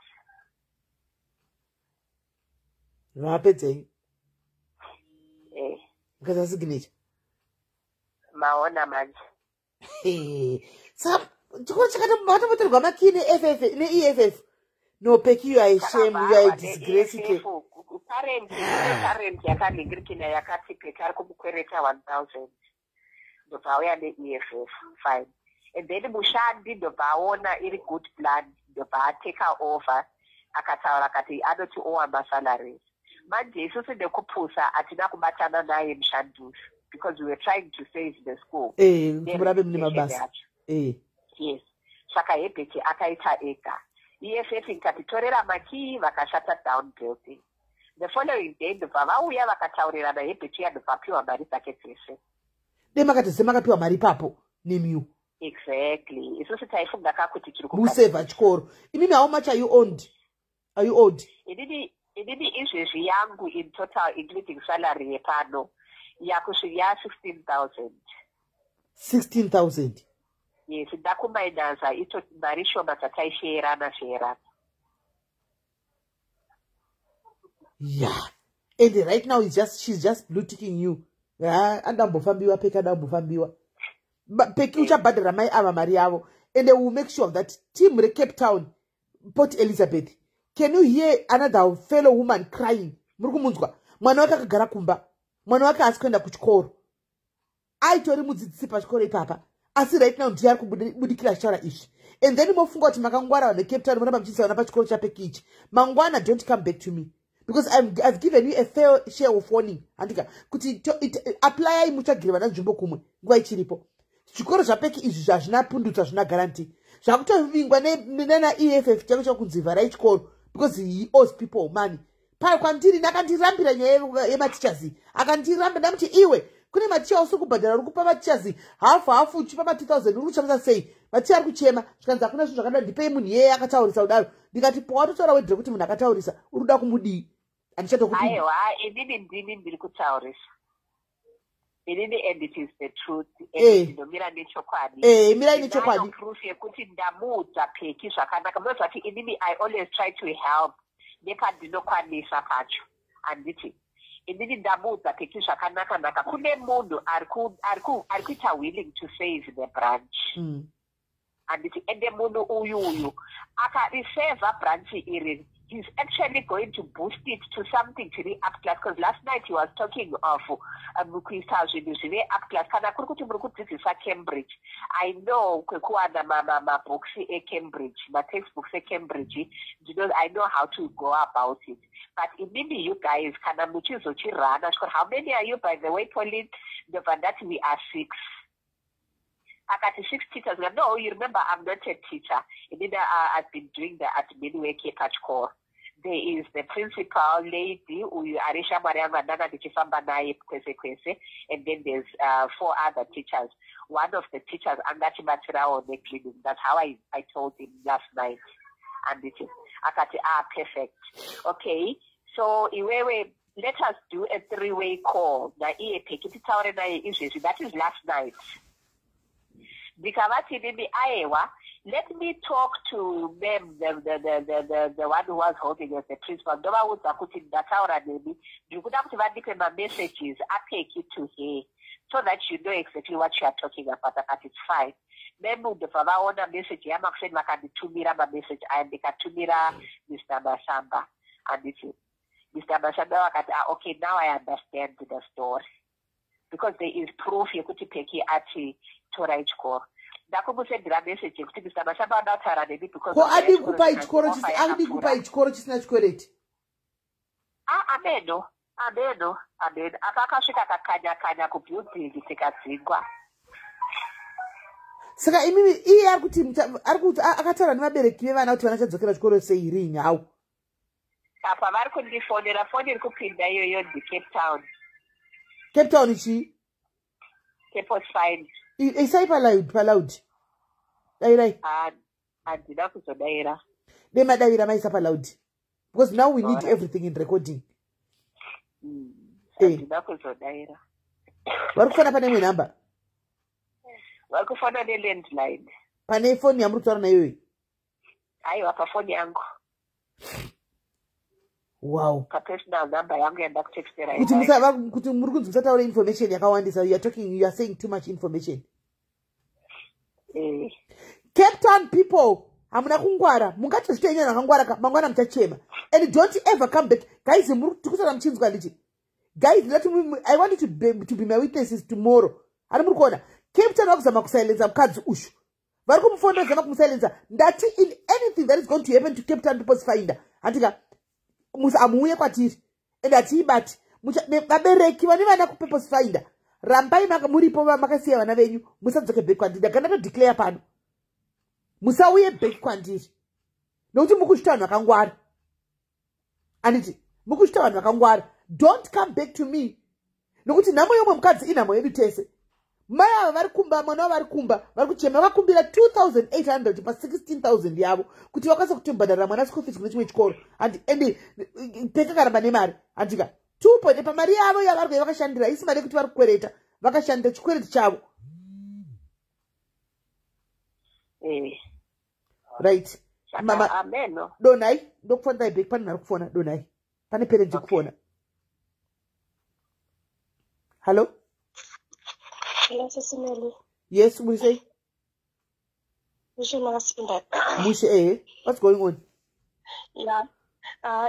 Vapedzei? Eh, mukaisa signature. Maona manje. Saka chikoro chakatomotorwa makii neFF, neEFF. No, Peki, you are a shame, you are a disgrace ke. Parent, parent yakanhingirikina yakati Peki ari kumukwereta 1000, ndobva auya neEFF. Fine. And then mushandi ndobva aona iri good plan, ndobva ateka over, akataura akati anoti owa masalaries. Manje isusu nekupusa hatina kubatana naye mushandi uyu because we were trying to save the school. Kuti murabe mune mabasa. Yacho. Yes, saka Hebeti akaita ega. EFF ikatitorera makii, vakashata down building. The following day ndobva vauya vakataurirana, Hebeti yandobva apiwa mari dzake dzese. Dei makati semakapiwa mari ipapo nemiu. Exactly, isusu taifunga kakuti tiri musevha chikoro. Imimi, how much are you owned, are you owed? Inini izvezvi yangu in total, including salary yepano, yakusvika ya16 000. 16 000? Yes, ndakumainaza ito mari shoma dzataisheyerana sheyerana. Yeah, and right now it's just, she's just blue ticking you. Ha, andambofambiwa Peki, andambofambiwa. Peki, uchabhadhara mai ava mari yavo, and they will make sure that team reCape Town, Port Elizabeth. Can you hear another fellow woman crying? Muri kumunzwa? Mwana wake akagara kumba, mwana wake haasi kuenda kuchikoro, aitori mudzidzisi pachikoro ipapa, asi right now ndiye ari kubudikira achitaura izvi. And then mofunga kuti makangwara, vanhu veCape Town, muramba muchiisa vana pachikoro chaPeki ichi. Mangwana don't come back to me because I've given you a fair share of warning. Handika kuti applyai mutsvagire vana nzvimbo kumwe nguva ichiripo. Zvikoro zvaPeki izvi zvazvina pundutso, hazvina guarantee. Zvakutovingwa nanaEFF chako chakunzi vharai chikoro because he owes people money. Pa kwandiri nakandirambira nyaya yemateachers, akandirambira. Ndamuti, "Iwe, kune maticha usiri kubhadhara, uri kupa mateachers hafu hafu, uchipa ma2000, uri kushamisa sei? Maticha ari kuchema." Zvikanzi, "Hakuna zvinhu zvakadaro, ndipei munhu iyeye akataurisa kudaro." Ndikati, "Pawatotaura wedhire kuti munhu akataurisa, uri kuda kumudii? Handichatokupi." Aiwa, inini ndini ndiri kutaurisa inini, and it is the truth, and ndinomira nechokwadi. Mirai nechokwadi. Ndinayo proof yekuti ndamuudza Peki zvakanaka. Munoziva kuti inini I always try to help nepandinokwanisa pacho, handiti? Inini ndamuudza Peki zvakanaka-naka, kune munhu ari kuita willing to save the branch. Handiti? Ende munhu uyu akarisevha branch iri, he's actually going to boost it to something chiri up class, because last night he was talking of kuisa zvinhu zvive up class. Kana kuri kuti muri kudzidzisa Cambridge, I know kwekuwana mabooks eCambridge, matextbooks eCambridge. I know how to go about it. But imimi, you guys, kana muchizochirana chikoro, how many are you, by the way, Pauline? Ndobva ndati, "We are six." Akati, "Six teachers?" No, you remember, I'm not a teacher. Inini I've been doing the admin work yepachikoro. There is the principal lady uyu ari shamwari yangu andanga ndichifamba naye kwese kwese, and then there's four other teachers. One of the teachers angatibatsirawo necleaning. That's how I told him last night. Anditi? Akati, "Ah, perfect, okay, so iwewe, let us do a three way call naiye Peki, titaure naye izvezvi." That is last night. Ndikavati nini, "Aiwa, let me talk to them, the one who was holding as the principal. Ndovaudza kuti ndataura nemi, ndiri kuda kuti vandipe mamessages aPeki to her so that you know exactly what you are talking about." Akati, "It's fine." Mem ndobva vaona message yamakuseni, vakanditumira mamessage aya, ndikatumira Mr Masamba. Handiti? Mr Masamba vakati, "Ah, okay, now I understand the story," because there is proof yekuti Peki ati torai chikoro. Ndakumusendera message yekuti Mr Masamba vada kutaura nemi because Ko adi kupai chikoro, adi kupai chikoro chisina chikwereti? Ah, ameno, ameno, ameno. Apa akasvika akakanya kanya kubuilding, tikadzingwa. Saka imimi, iye ari kuti ari kuti akataura nevabereki vevana kuti vana chadzokera chikoro sei rini hau? Apa vari kundifonera, foni iri kupinda iyoyo ndiCape Town. Cape Town chii? Purpose Find. Isai paloud, paloud, dairai. Handina kuzodayira. Demadavira, maisa paloud, because now we need everything in recording. Handina kuzodayira. Vari kufona pane imwe nhamba? Vari kufona nelandline. Pane foni yamuri kutaura naiyoyi? Aiwa, pafoni yangu. Papersonal number yangu yandakutextera. Kuti muri kunzi musataura information yakawandisa. You are talking, you are saying too much information. Cape Town people, hamuna kungwara. Mungatozvita inyana akangwara ka, mangwana muchachema. And don't ever come back, guys. Muri tikusara muchinzwa ndichi, guys, let me, I want you to be my witnesses tomorrow. Hari muri kuona Cape Town vakuzama kusilenza mukadzi ushu, vari kumufonera zama kumusilenza. Ndati in anything that is going to happen to Cape Town People's Finder, handika hamuuye kwatiri and hatiibati. Vabereki vane vana kuPurpose Finder, rambai muripo, makasiya vana venyu, musadzoke back kwandiri. Ndagana todeclare pano, musauye back kwandiri, nokuti mukuzvita vanhu vakangwara. Anditi mukuzvita vanhu vakangwara? Don't come back to me, nokuti nhamo yomwe mukadzi inhamo yedu tese. Mai ava vari kumba, mwana wavo vari kumba, vari kuchema. Vakakumbira 2800 pa16 000 yavo kuti vakwanise kutobhadharira mwana school fees kune chimwe chikoro. Ende pekakaramba nemari, handika? 2 point pamari yavo yavari kuya vakashandira, isi mari yekuti vari kukwereta, vakashandira chikwereti chavo. Right. Saka ameno. Donhai, ndokufonirai back. Pane nhari kufona, donhai, pane parent kufona. Hallo? Hello, Sisi Meli. Yes, muri sei? Mushe, makasimba? Mushe, ehe. What's going on? Ya.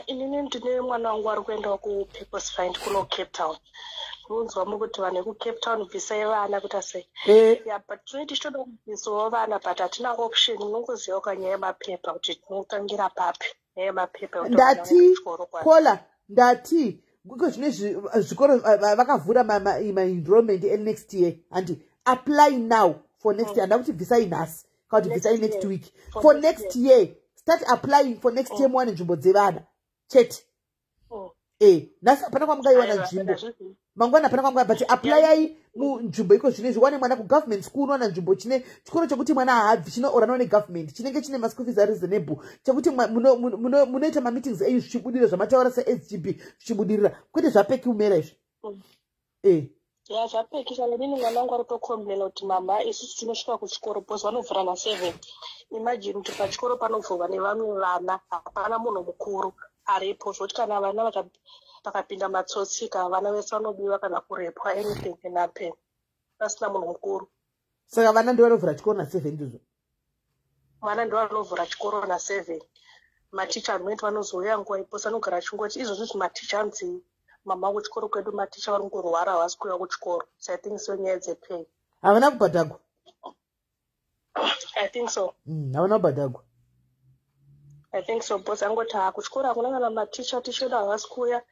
Inini ndine mwana wangu ari kuendawo kuPurpose Find kuno Cape Town. Munzwa muri kuti vanhu vekuCape Town bvisai vana kuti asei. Ya, but tinoti tichitoda kubvisawo vana, but hatina option. Unongoziva kanyaya yemapepa kuti tinotangira papi. Nyaya yemapepa yekuti vana Ndati vaende kuchikoro kwacho. Kola, ndati iko zvine zvikoro vakavhura maenrollment enext year, handi? Apply now for next year. Handa kuti bvisai nhasi kana kuti bvisai Next next year. week. For For next next year, start applying for next year, muwane nzvimbo dzevana chete. Nhasi hapana kwamungaiwana Aiwa, nzvimbo. ndazvizvi. Mangwana hapana kwamungaiwana, but applyai munzvimbo iko zvinezvi, wane mwana kugovernment school. Unowana nzvimbo chine chikoro chekuti mwana haabvi, chinooranawo negovernment, chinenge chine maschool fees areasonable, chekuti munoita mameetings enyu zvichibudirira, zvamataura seSGB zvichibudirira, kwete zvaPeki umera izvi. Ya, zvaPeki. Kana inini mwana wangu ari kutocomplaina kuti, "Mama, isusu tinosvika kuchikoro," because vanovhura na7. Imagine kuti pachikoro panovhurwa nevamwe vana, hapana munhu mukuru aripo, zvokuti kana vana Pakapinda matsotsi ka, vana vese vanobiwa kana kurepwa, anything can happen pasina munhu mukuru. Saka vana ndo vanovhura chikoro na7, ndizvo? Vana ndo vanovhura chikoro na7. Maticha anoiti vanozouya nguva ipo, anogara achingoti izvozvi zvimaticha anzi mama, kuchikoro kwedu maticha vari kungorwara, havasi kuuya kuchikoro. So I think so, nyaya dzepay. Havana kubhadhagwa? I think so. Havana kubhadhagwa. I think so, because angoti ha, kuchikoro hakuna kana maticha, ticha edu havasi kuuya,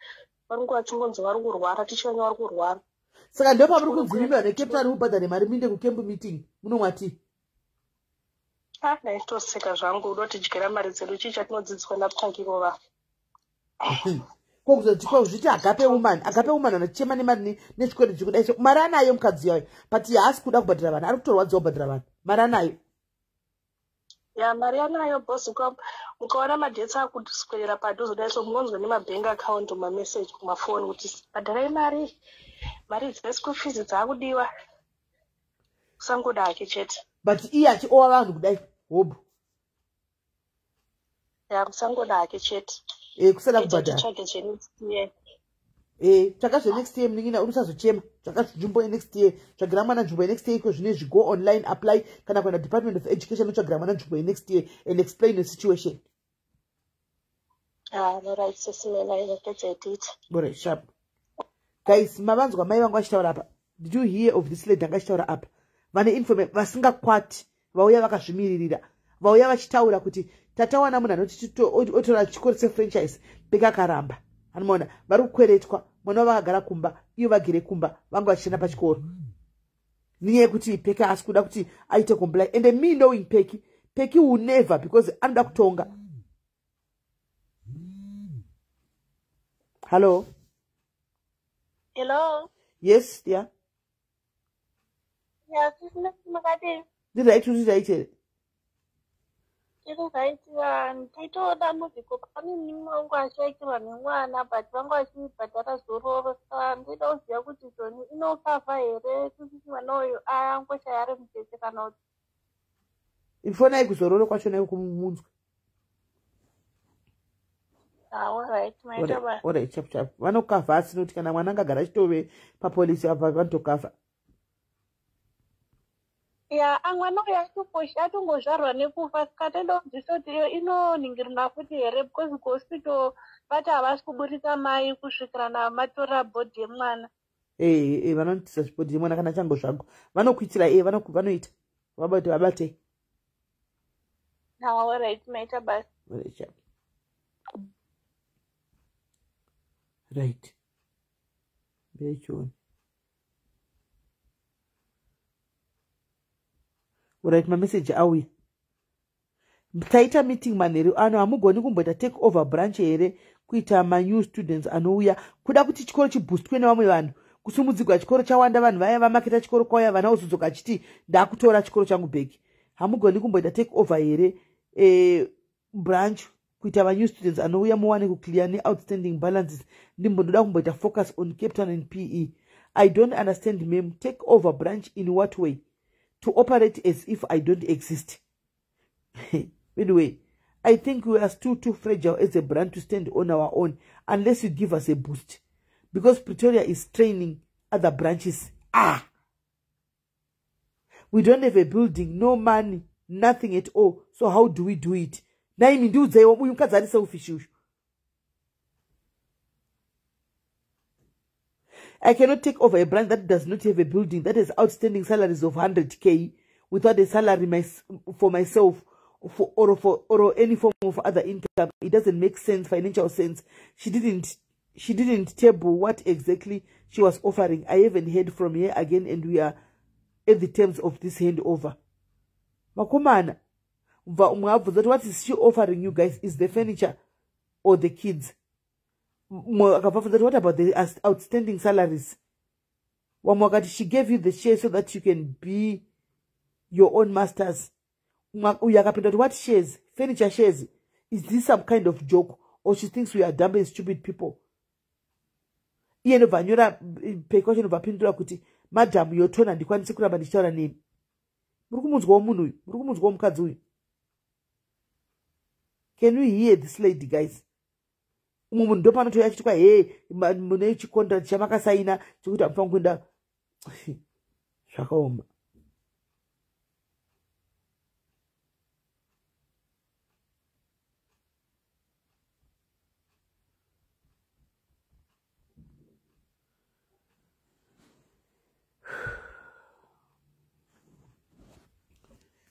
vari nguva achingonzi vari kurwara, ticha wenyu vari kurwara. Saka ndo pamuri kunzirimiwa neCape Town, mubhadhare mari, muinde kucamp meeting, munomwa tii? Ah, ndaitoseka zvangu, udotidyira mari dzedu. Chii chatinodzidziswa napakirova? Kokuzviti Agape Woman, Agape Woman anochema nemari nechikwereti chekudai so. Mari anayo mukadzi yayo, but haasi kuda kubhadhara vanhu, ari kutorwadziwa kubhadhara vanhu. Mari anayo. Ya, mari anayo boss. Mukaona madates akuswedera padhuze dai so, munonzwa nemabank account, mameseji kumafoni kuti bhadharai mari, mari dzeschool fees dzaakudiwa. Kusangoda hake chete. But iye achiowa vanhu kudai, hobho. Ya, kusangoda hake chete. E, kusada kubhadhara. Titsvage zvenext year. E, tsvaka zvenext year, munin'ina, usazochema. Tsvaka nzvimbo yenext year, tsvagira mwana nzvimbo yenext year. Iko zvinezvi go online, apply, kana kuenda Department of Education, utsvagira mwana nzvimbo yenext year and explain the situation. Ah, alright, sesimela inopedza. Alright, sharp. Guys, mavanzwa mai vangu vachitaura apa? Did you hear of this lady anga achitaura apa? Vane information, vasingakwati, vauya vakazvimiririra, vauya vachitaura kuti tatawana munhu anoti otora chikoro sefranchise, pekakaramba. Anomaona vari kukweretwa, mwana wavo vakagara kumba, iyo vagere kumba, vanga vachishanda pachikoro, nenyaya yekuti Peki asi kuda kuti aite comply. And me knowing Peki, Peki will never, because anoda kutonga. Hallo? Hello. Yes, yeah. Yeah, makadini? Ndiright, uri right here? Iri right. Nditoitawo dambudziko, pane munin'ina wangu ashaikirwa nemwana, but vanga vachibhadhara Zororo. Saka ndoida kuziva kuti zoni inocover here kuti mwana uyu angoshaya ari mucheche kana kuti? Fonai kuZororo kwacho nai kumunzwe. Alright, maita basa. Alright, chap chap. Vanocover, asi nokuti kana mwana angagara achitove papolisi apa, vanotocover. Ya, mwana uyu atongozvarwa nekufa, saka toida kunzwisa kuti iyo inoningirina futi here, because kuhospital vati havasi kuburitsa mai kusvikira namatora body yemwana. Ee, vanotisa body yemwana kana changozvagwa, vanokuitira. E, vanoita, vabate, vabate. Alright, maita basa. Alright, chap. Right, mbechioni. Alright, mameseji auya. Taita meeting manheru ano. Hamugoni kumboita take over branch here, kuita manew students anouya? Kuda kuti chikoro chiboostwe nevamwe vanhu, kusumudzigwa chikoro chawanda, vanhu vaya vamaketa chikoro, kwauya vana, uzodzoka achiti ndakutora chikoro changu back. Hamugoni kumboita take over here branch, kuita vanew students anouya, muwane kuclear neoutstanding balances? Ndimbondoda kumboita focus on Cape Town and PE. I don't understand, ma'am. Take over branch in what way? To operate as if I don't exist? Anyway, I think we are still too fragile as a brand to stand on our own unless you give us a boost, because Pretoria is training other branches. Ah, we don't have a building, no money, nothing at all. So how do we do it? Naimi, ndiudzeiwo, uyu mukadzi ari selfish uyu. I cannot take over a brand that does not have a building, that has outstanding salaries of 100K, without a salary for myself for or any form of other income. It doesn't make sense, financial sense. She didn't table what exactly she was offering. I haven't heard from her again, and we are at the terms of this handover. Makomana, bva umwe abvunza kuti, "What is she offering you guys? Is the furniture or the kids?" Mumwe akabva abvunza kuti, "What about the outstanding salaries?" Vamwe vakati, "She gave you the share so that you can be your own masters." Uyu akapinda kuti, "What shares? Furniture shares? Is this some kind of joke, or she thinks we are dumb and stupid people?" Iye ndobva anyora, Peki wacho ndobva apindura kuti, "Madam, your tone, handikwanisi kuramba ndichitaura nemi." Muri kumunzwawo munhu uyu? Muri kumunzwawo mukadzi uyu? Can you hear this lady, guys? Umwe munhu ndo panotouya achitwa, he, mune chicontract chamakasaina chekuti hamufaniri kuenda. Zvakaoma.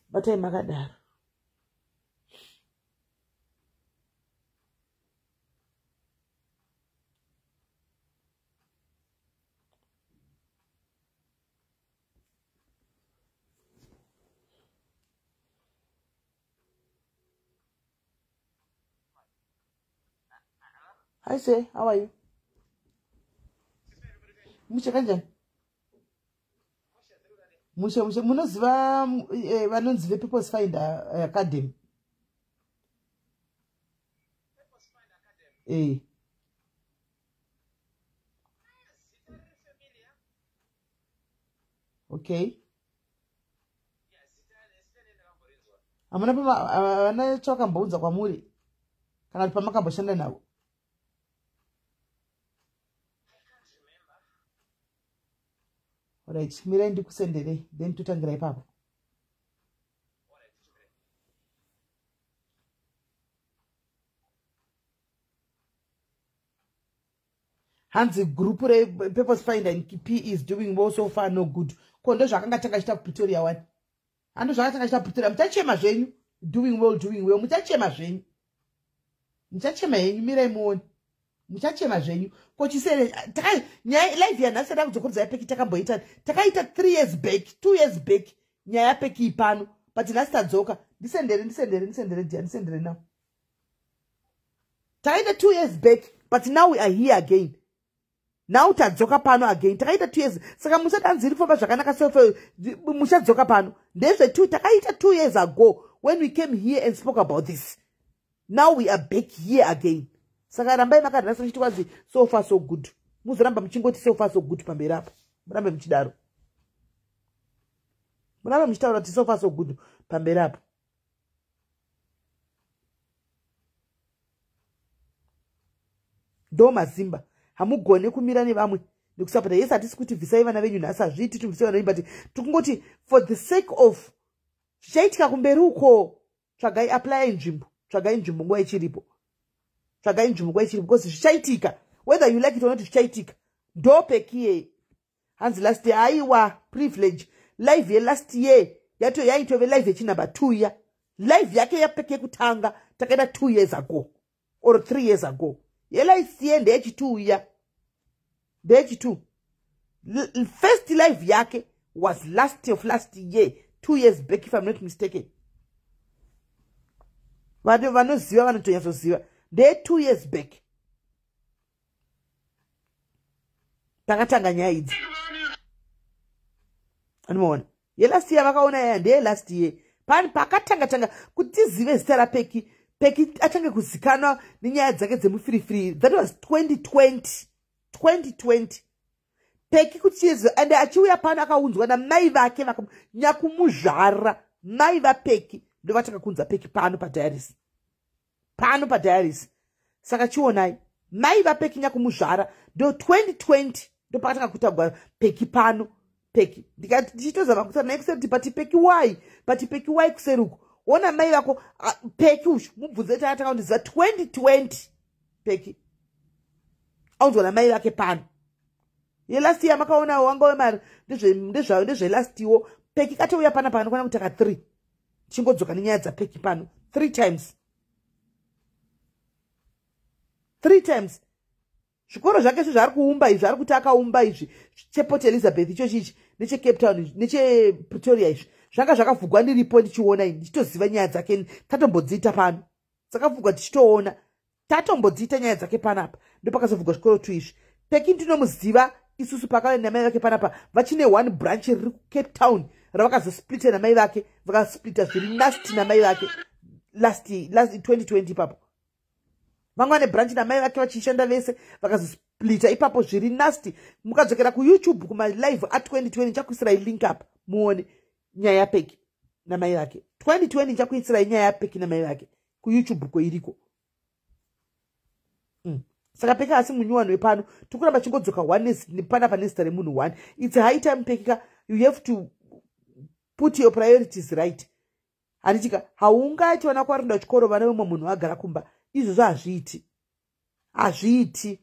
Batai makadaro. Hi sir, how are you? Mushe kanjani? Mushe mushe. Munoziva vanonzi vePeoples Finder Academy? Eh. Okay. Hamuna pama vana chakambounza kwamuri kana kuti pamakamboshanda navo? Alright, mirai ndikusenderei, then totangira ipapo. Hanzi group rePurpose Finder in P is doing well, so far no good. Ko ndo zvakanga tanga chita kuPretoria wani? Hando zvakatanga chita kuPretoria. Muchachema zvenyu. Doing well, doing well. Muchachema zvenyu, muchachema henyu. Mirai muone, muchachema zvenyu. Ko chisere nyaya live yanhasi yada kudzokorodza yaPeki takamboita, takaita 3 years back, 2 years back, nyaya yaPeki ipano, but nhasi tadzoka. Ndisendere, ndisendere, ndisendere dia, ndisendere now. Takaita 2 years back, but now we are here again. Now tadzoka pano again. Takaita 2 years, saka musati anzi iri kufamba zvakanaka so muchadzoka pano. Ndezve two takaita 2 years ago when we came here and spoke about this. Now we are back here again. Saka rambai makarasa muchiti kwanzi so far so good. Muzoramba muchingoti so far so good pamberi apo. Murambe muchidaro, murambe muchitaura kuti so far so good pamberi apo. Ndo mazimba, hamugone kumira nevamwe nekusapota. Yes, hatisi kuti bvisai vana venyu nhasi, hazviiti tibvisai vana venyu, but tikungoti for the sake of zvichaitika kumberi uko, tsvagai, applyai nzvimbo, tsvagai nzvimbo nguva ichiripo, tsvagai nzvimbo nguva ichiripo, because zvichaitika whether you like it or not. Zvichaitika. NdoPeki hanzi last year. Aiwa, privilege live yelast year yato yaitove live yechinumber 2 ya live yake yaPeki yekutanga takaita 2 years ago or 3 years ago. Yelast year ndeyechi2 ya, ndeyechi2. First live yake was last of last year, 2 years back, if I'm not mistaken. Vanoziva vanotonyatsoziva, ndeye 2 years back takatanga nyaya idzi. Anomaona yelast year vakaona yaya ndeye last year. Pani pakatanga tanga kuti tizive zita raPeki, Peki atange kuzikanwa nenyaya dzake dzemufirifiri, that was 2020, 2020 Peki kuti and achiuya pano akaunzwa namai vake nyakumuzvara. Mai vaPeki ndo vatanga kuunza Peki pano padiaries, pano padiaries. Saka chionai, mai vaPeki nyakumuzvara ndo 2020 ndo pakatanga kutagwa Peki pano. Peki ndichitozama kutaura naye kuseri kuti but Peki why, but Peki why kuseri uku? Ona mai vako Peki ushu, mubvunze. Takatanga kundiziva 2020, Peki aunzwa namai vake pano. Yelast year makaona wanga wemari ndezvelast wo. Peki katouya panapa anokwana kuti taka 3 tichingodzoka nenyaya dzaPeki pano three times, three times. Zvikoro zvake izvo zvaari kuumba izvi, ari kuti akaumba izvi, chePort Elizabeth ichochi ichi, necheCape Town, nechePretoria, izvi zvanga zvakavhugwa ndiripo ndichiona ini, ndichitoziva nyaya dzake. Tatombodziita pano, dzakavhugwa tichitoona, tatombodziita nyaya dzake panapa. Ndopakazovhugwa zvikoro tu izvi. Peki ndinomuziva isusu pakauya namai vake panapa vachine one branch riri kuCape Town ravakazosplita namai vake. Vakasplita zviri nasty namai vake last 2020 ipapo. Vanga vane branch namai vake vachishanda vese, vakazosplita ipapo zviri nasty. Mukadzokera kuYouTube kumalive a2020, ndichakuisirai link up muone nyaya yaPeki namai vake 2020. Ndichakuisirai nyaya yaPeki namai vake kuYouTube ko iriko. Saka Peka asi munyuwani wepano, tikuramba chingodzoka one panapa nezita remunhu one. It's high time, Pekika, you have to put your priorities right, handitika? Haungati vana kwarinda chikoro, vana vemwe munhu vagara kumba. Izvozvo hazviiti, hazviiti.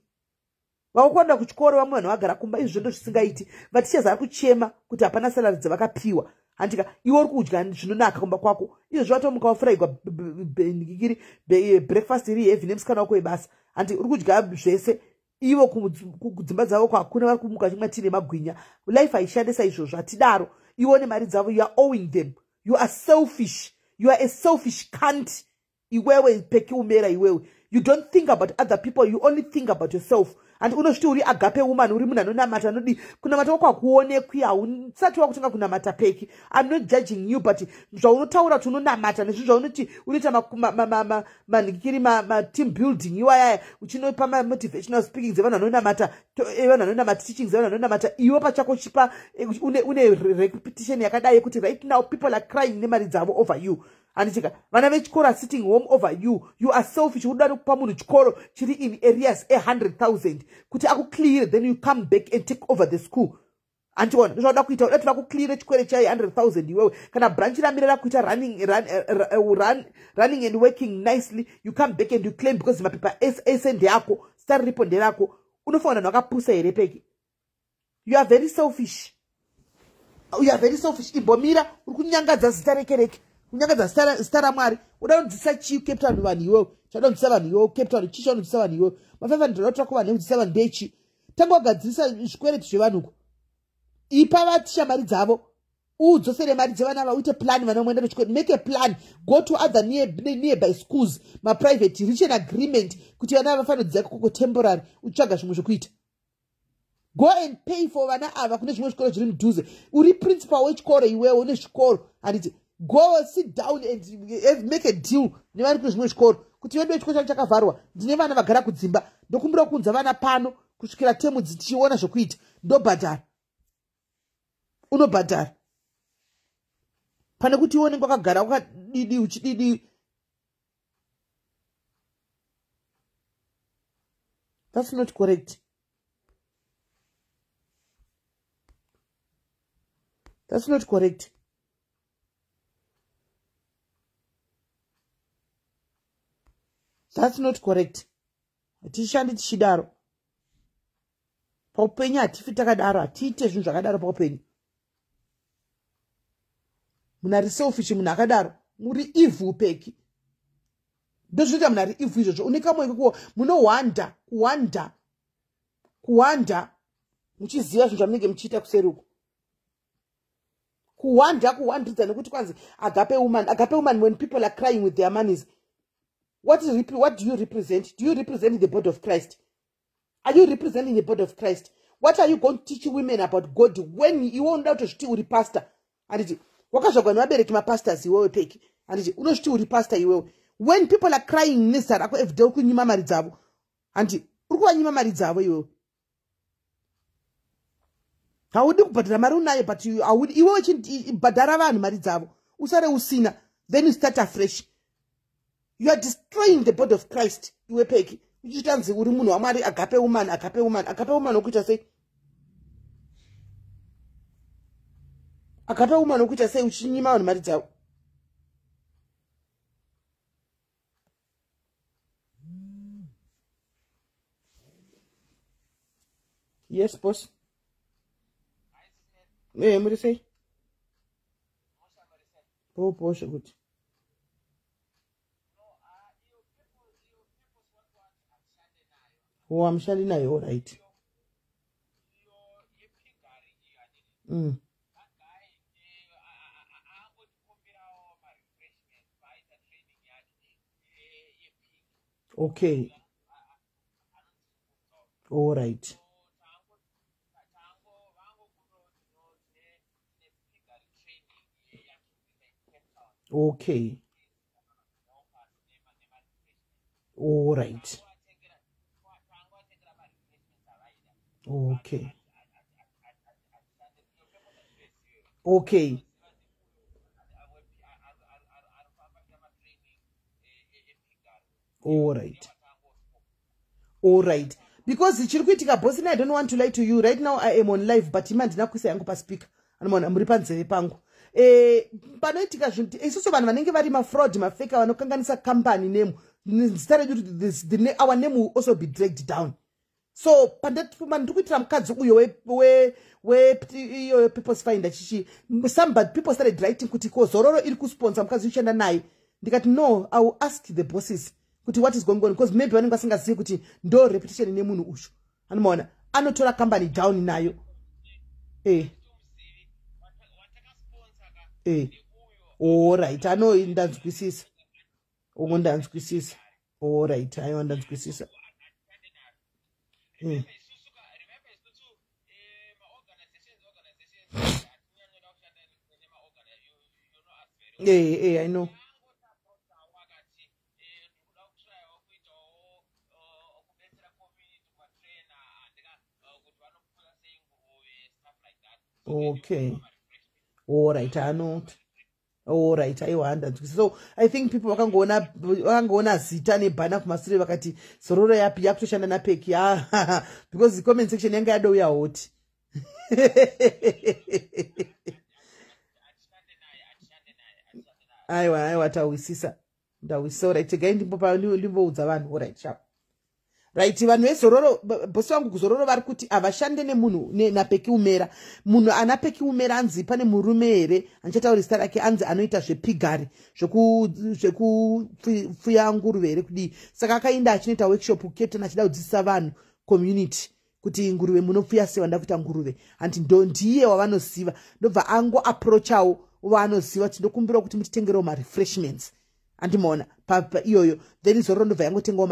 Vakakwanda kuchikoro, vamwe vanhu vagara kumba, izvozvo ndo zvisingaiti. Vatichers vari kuchema kuti hapana salary dzavakapiwa, handika? Iwe uri kudya zvinonaka kumba kwako. Izvozvo vatomuka wafuraigwa ngikiri breakfast iri heavy nemusikana wako webasa, handi? Uri kudya zvese. Ivo kudzimba dzavo kwakuna vari kumuka chimwa tine magwinya. Life haishande saizvozvo, hatidaro. Iwe nemari dzavo, you are owing them. You are selfish, you are a selfish cunt iwewe, Peki Umera. Iwewe, you don't think about other people, you only think about yourself. And unozviti uri agape woman, uri munhu anonamata, anodi kunamata kwako hakuonekwi. Hausati wakutanga kunamata, Peki. I'm not judging you, but zvaunotaura kuti unonamata nezvinhu zvaunoti unoita manhikiri, mateam building iwayaya, uchinopa mamotivational speaking dzevanhu vanonamata, vanhu vanonamata, teaching dzevanhu vanonamata, iwe pachako chipa une repetition yakadai yekuti right now people are crying nemari dzavo over you, handitika? Vana vechikoro are sitting home over you. You are selfish. Unoda kupa munhu chikoro chiri in areas e100 000 kuti akuclear, then you come back and take over the school, handiona? Ndozvauda kuita. Uda kuti vakucleare chikwere chai 100 000 iwewe. Kana branch ramira rakuita running and working nicely, you come back and you claim because mapepa ese ndeako, zita riripo nderako. Unofanira vanhu vakapusa here, Peki? You are very selfish, you are very selfish. Imbomira, uri kunyangadza zita rekereke, kunyangadza zita raMwari. Uda kudzidzisa chii Cape Town vanhu iwewe? Chauda kudzidzisa vanhu iwewe Cape Town chii? Chaunodzidzisa vanhu iwewe ma500 dollar trako vanhu ekudzidzisa vanhu ndechi? Tanga wagadzirisa zvikwereti zvevanhu uko. Ipa vatisha mari dzavo, udzosere mari dzevana ava, uite plan. Vana vamwenda kuchikoro, make a plan, go to other nearby schools, maprivate, reach an agreement kuti vana ava vafanira kudzidza ikoko temporary, uchitsvaga zvimwe zvokuita. Go and pay for vana ava kune zvimwe zvikoro zviri mudhuze. Uri principal wechikoro iwewe, une zvikoro, handiti? Go sit down and make a deal nevari kune zvimwe zvikoro kuti vedu vechikoro changu chakavharwa, ndine vana vagara kudzimba, ndokumbira kuunza vana pano kusvikira temu tichiona zvokuita. Ndobhadhara, unobhadhara pane kuti iwe unenge wakagara wakadidi uchididi. That's not correct, that's not correct, that's not correct. Hatishandi tichidaro paupenyu, hatifi takadaro, hatiite zvinhu zvakadaro paupenyu. Munhu ari selfish, munhu akadaro, muri evil, Peki. Ndozvinoita munhu ari evil izvozvo. Une kamwe kekuo munohwanda, kuhwanda, kuhwanda, muchiziva zvinhu zvamunenge muchiita kuseri uko, kuhwanda, kuhwandidza nekuti kwanzi agape woman, agape woman, when people are crying with their monies. What do you represent? Do you represent the body of Christ? Are you representing the body of Christ? What are you going to teach women about God when iwe unoda kutozviti uri pastor, handiti? Wakazvagwa nevabereki mapastors iwewe, Peki, handiti? Unozviti uri pastor iwewe when people are crying nezita rako everyday. Uri kunyima mari dzavo, handiti? Uri kuvanyima mari dzavo iwewe. Haudi kubhadhara mari unayo, but iwewe chibhadhara vanhu mari dzavo, usare usina, then you start afresh. You are destroying the body of Christ iwe, Peki, uchitanzi uri munhu waMwari, agape woman, agape woman. Agape woman wokuita sei? Agape woman wokuita sei uchinyima vanhu mari dzavo? Yes, boss. Muri sei? Popo zvekuti o hamushandi nayo, right? Okay, all right. Okay, all right, okay. All right. All right, because chiri kuitika, boss, I don't want to lie to you. Right now I am on live, but ima handina kuisa yangu paspeaker. Anomaona muri panzeve pangu. Panoitika zvinhu, isusu vanhu vanenge vari mafraud, mafeka, vanokanganisa company name, zita redu, our name will also be dragged down. So pandiri kuitira mukadzi uyo iyoyo People's Finder chichi, somebody, people started writing kuti ko Zororo iri kusponsor mukadzi uchienda naye. Ndikati no, I will ask the bosses kuti what is going on, because maybe vanenge vasingazivi kuti ndo reputation nemunhu uyu. Anomaona anotora company down nayo. Allright, ano ndanzwisisa. O, ndanzwisisa. Allright, aiwa, ndanzwisisa. I know. Okay, allright, anoti allright, aiwa, ndanzwisisa. So I think people vakangoona zita nebanner kumasure, vakati Zororo yapi yakutoshanda naPeki, because the comment section yanga yadouya hot. Aiwa, aiwa, tawisisa, ndawisisa. Alright, tegai ndimboudza vanhu. Alright, sharp. Right, vanhu veZororo, bosi vangu kuZororo vari kuti havashande nemunhu naPeki Umera. Munhu ana Peki Umera, anzi pane murume here, handichatauri zita rake, anzi anoita zvepiggery, zvekupfuya nguruve here kudii. Saka akaenda achinoita workshop kuCape Town, achida kudzidzisa vanhu, community, kuti nguruve munopfuya sei, vanda kuita nguruve. Handi ndo ndiye wavanoziva, ndobva angoapproachawo vaanoziva kuti ndokumbirawo kuti mutitengerewo marefreshments. Andimaona iyoyo, then Zororo ndobva yangotengawo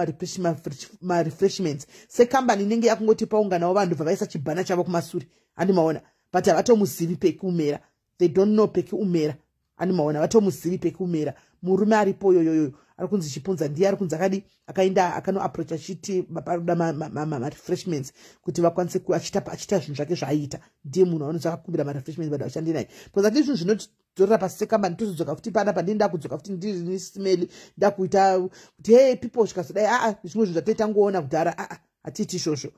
marefreshments sekambani inenge yakungoti paunganawo vanhu, bva vaisa chibanner chavo kumasure. Andimaona, but havatomuzivi Peki Umera. They don't know Peki Umera. Andimaona, vatomuzivi Peki Umera. Murume aripo yoyoyo ari kunzi Chipunza, ndiye ari kunzi akadi akaenda akanoapproach achiti paroda marefreshments kuti vakwanise achiita zvinhu zvake zvaaiita. Ndiye munhu anonzi akakumbira marefreshments, but vashandi naye, because ati zvinhu zvinodzorera pasi sekambani. Tozodzoka futi panapa, ndii ndakudzoka futi, ndiri simeli, ndakuita kuti hey people, zvikazodai, aa, zvimwe zvinhu zvatoi tangoona kudhara, aa, hatiiti izvozvo.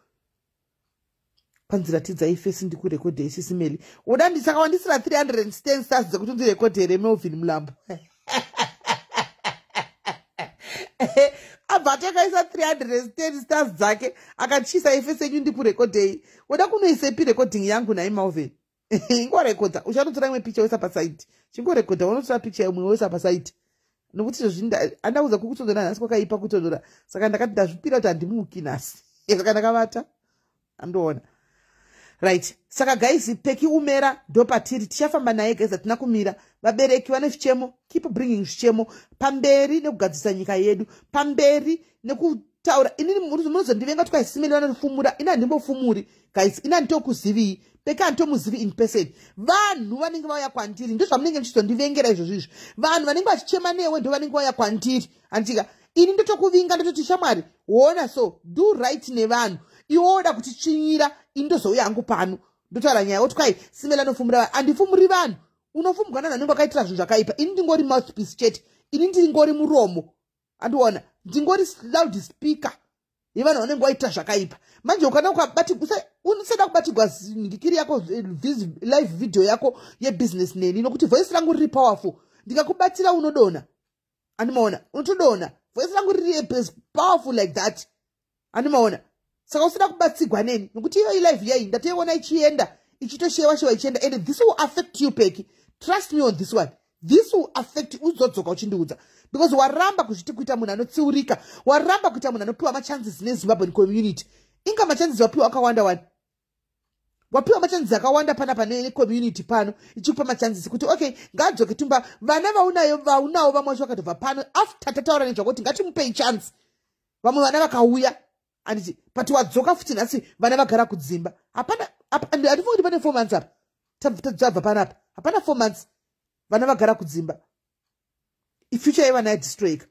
Kwanzi ratidzai face ndikurekodhei. Sisimeli, uda ndisaka wandisira 310 stars dzekuti ndirekodhere. Melvin Mulambo abva atakaisa 310 stars dzake, akatyisa iface yenyu ndikurekodhei. Uda kunoisepi recording yangu nai Melvin? Ingorekodha, uchanotora imwe picha woisa pasaidi. Chingorekodha, unotora picha imwe woisa pasaidi, nokuti izvozvi handakuza kukutondora nhasi, kwakaipa kutondora. Saka ndakati ndazvipira kuti handimuki nhasi, saka ndakavata andoona. Right, saka guys, Peki Umera ndopatiri, tichafamba naye guys, hatina kumira. Vabereki vane zvichemo, keep bringing zvichemo pamberi nekugadzirisa nyika yedu, pamberi nekutaura. Inini munozondivenga kuti kwaisimeli vanofumura. Ini handimbofumuri guys, ini handitokuzivii Peki, handitomuzivi in person. Vanhu vanenge vauya kwandiri, ndozvamunenge muchizondivengera izvozvo izvo. Vanhu vanenge vachichema newe ndo vanenge vauya kwandiri, handika? Ini ndotokuvinga, ndototi shamwari, wona, so do right nevanhu. Iwe woda kutitsvinyira, ini ndozouya hangu pano ndotaura nyaya, woti kwai Simela anofumura vanhu. Handifumuri vanhu. Unofumurwa nanhu anenge akaitira zvinhu zvakaipa. Ini ndingori mouthpiece chete, ini ndingori muromo, andiona, ndingori loud speaker yevanhu vanenge vaita zvakaipa. Manje ukada usada kubatirwa ngikiri yako, live video yako yebusiness neni, nokuti voice rangu riri powerful. Ndikakubatira unodona, andimaona, unotodona. Voice rangu riri powerful like that, andimaona. Saka usada kubatsigwa neni, nokuti iyo ilive yai ndatoiona ichienda, ichitoshewa shewa ichienda, and this will affect you, Peki. Trust me on this one, this will affect. Uzodzoka uchindiudza, because waramba kuzviti kuita munhu anotsiurika, waramba kuita munhu anopiwa machances neZimbabwean community. Inga machances wapiwa akawanda wani, wapiwa machances akawanda panapa necommunity pano ichikupa machances kuti okay, ngaadzoke tumba vana vaunayo, vaunawo vamwe vacho vakatobva pano after tataura nezvakuti ngatimupei chance. Vamwe vana vakauya, anditi? But wadzoka futi nhasi, vana vagara kudzimba. Hapana, handifungi kuti pane 4 months apa tabva panapa, hapana 4 months, vana vagara kudzimba. Ifuture yevana yadestroyika.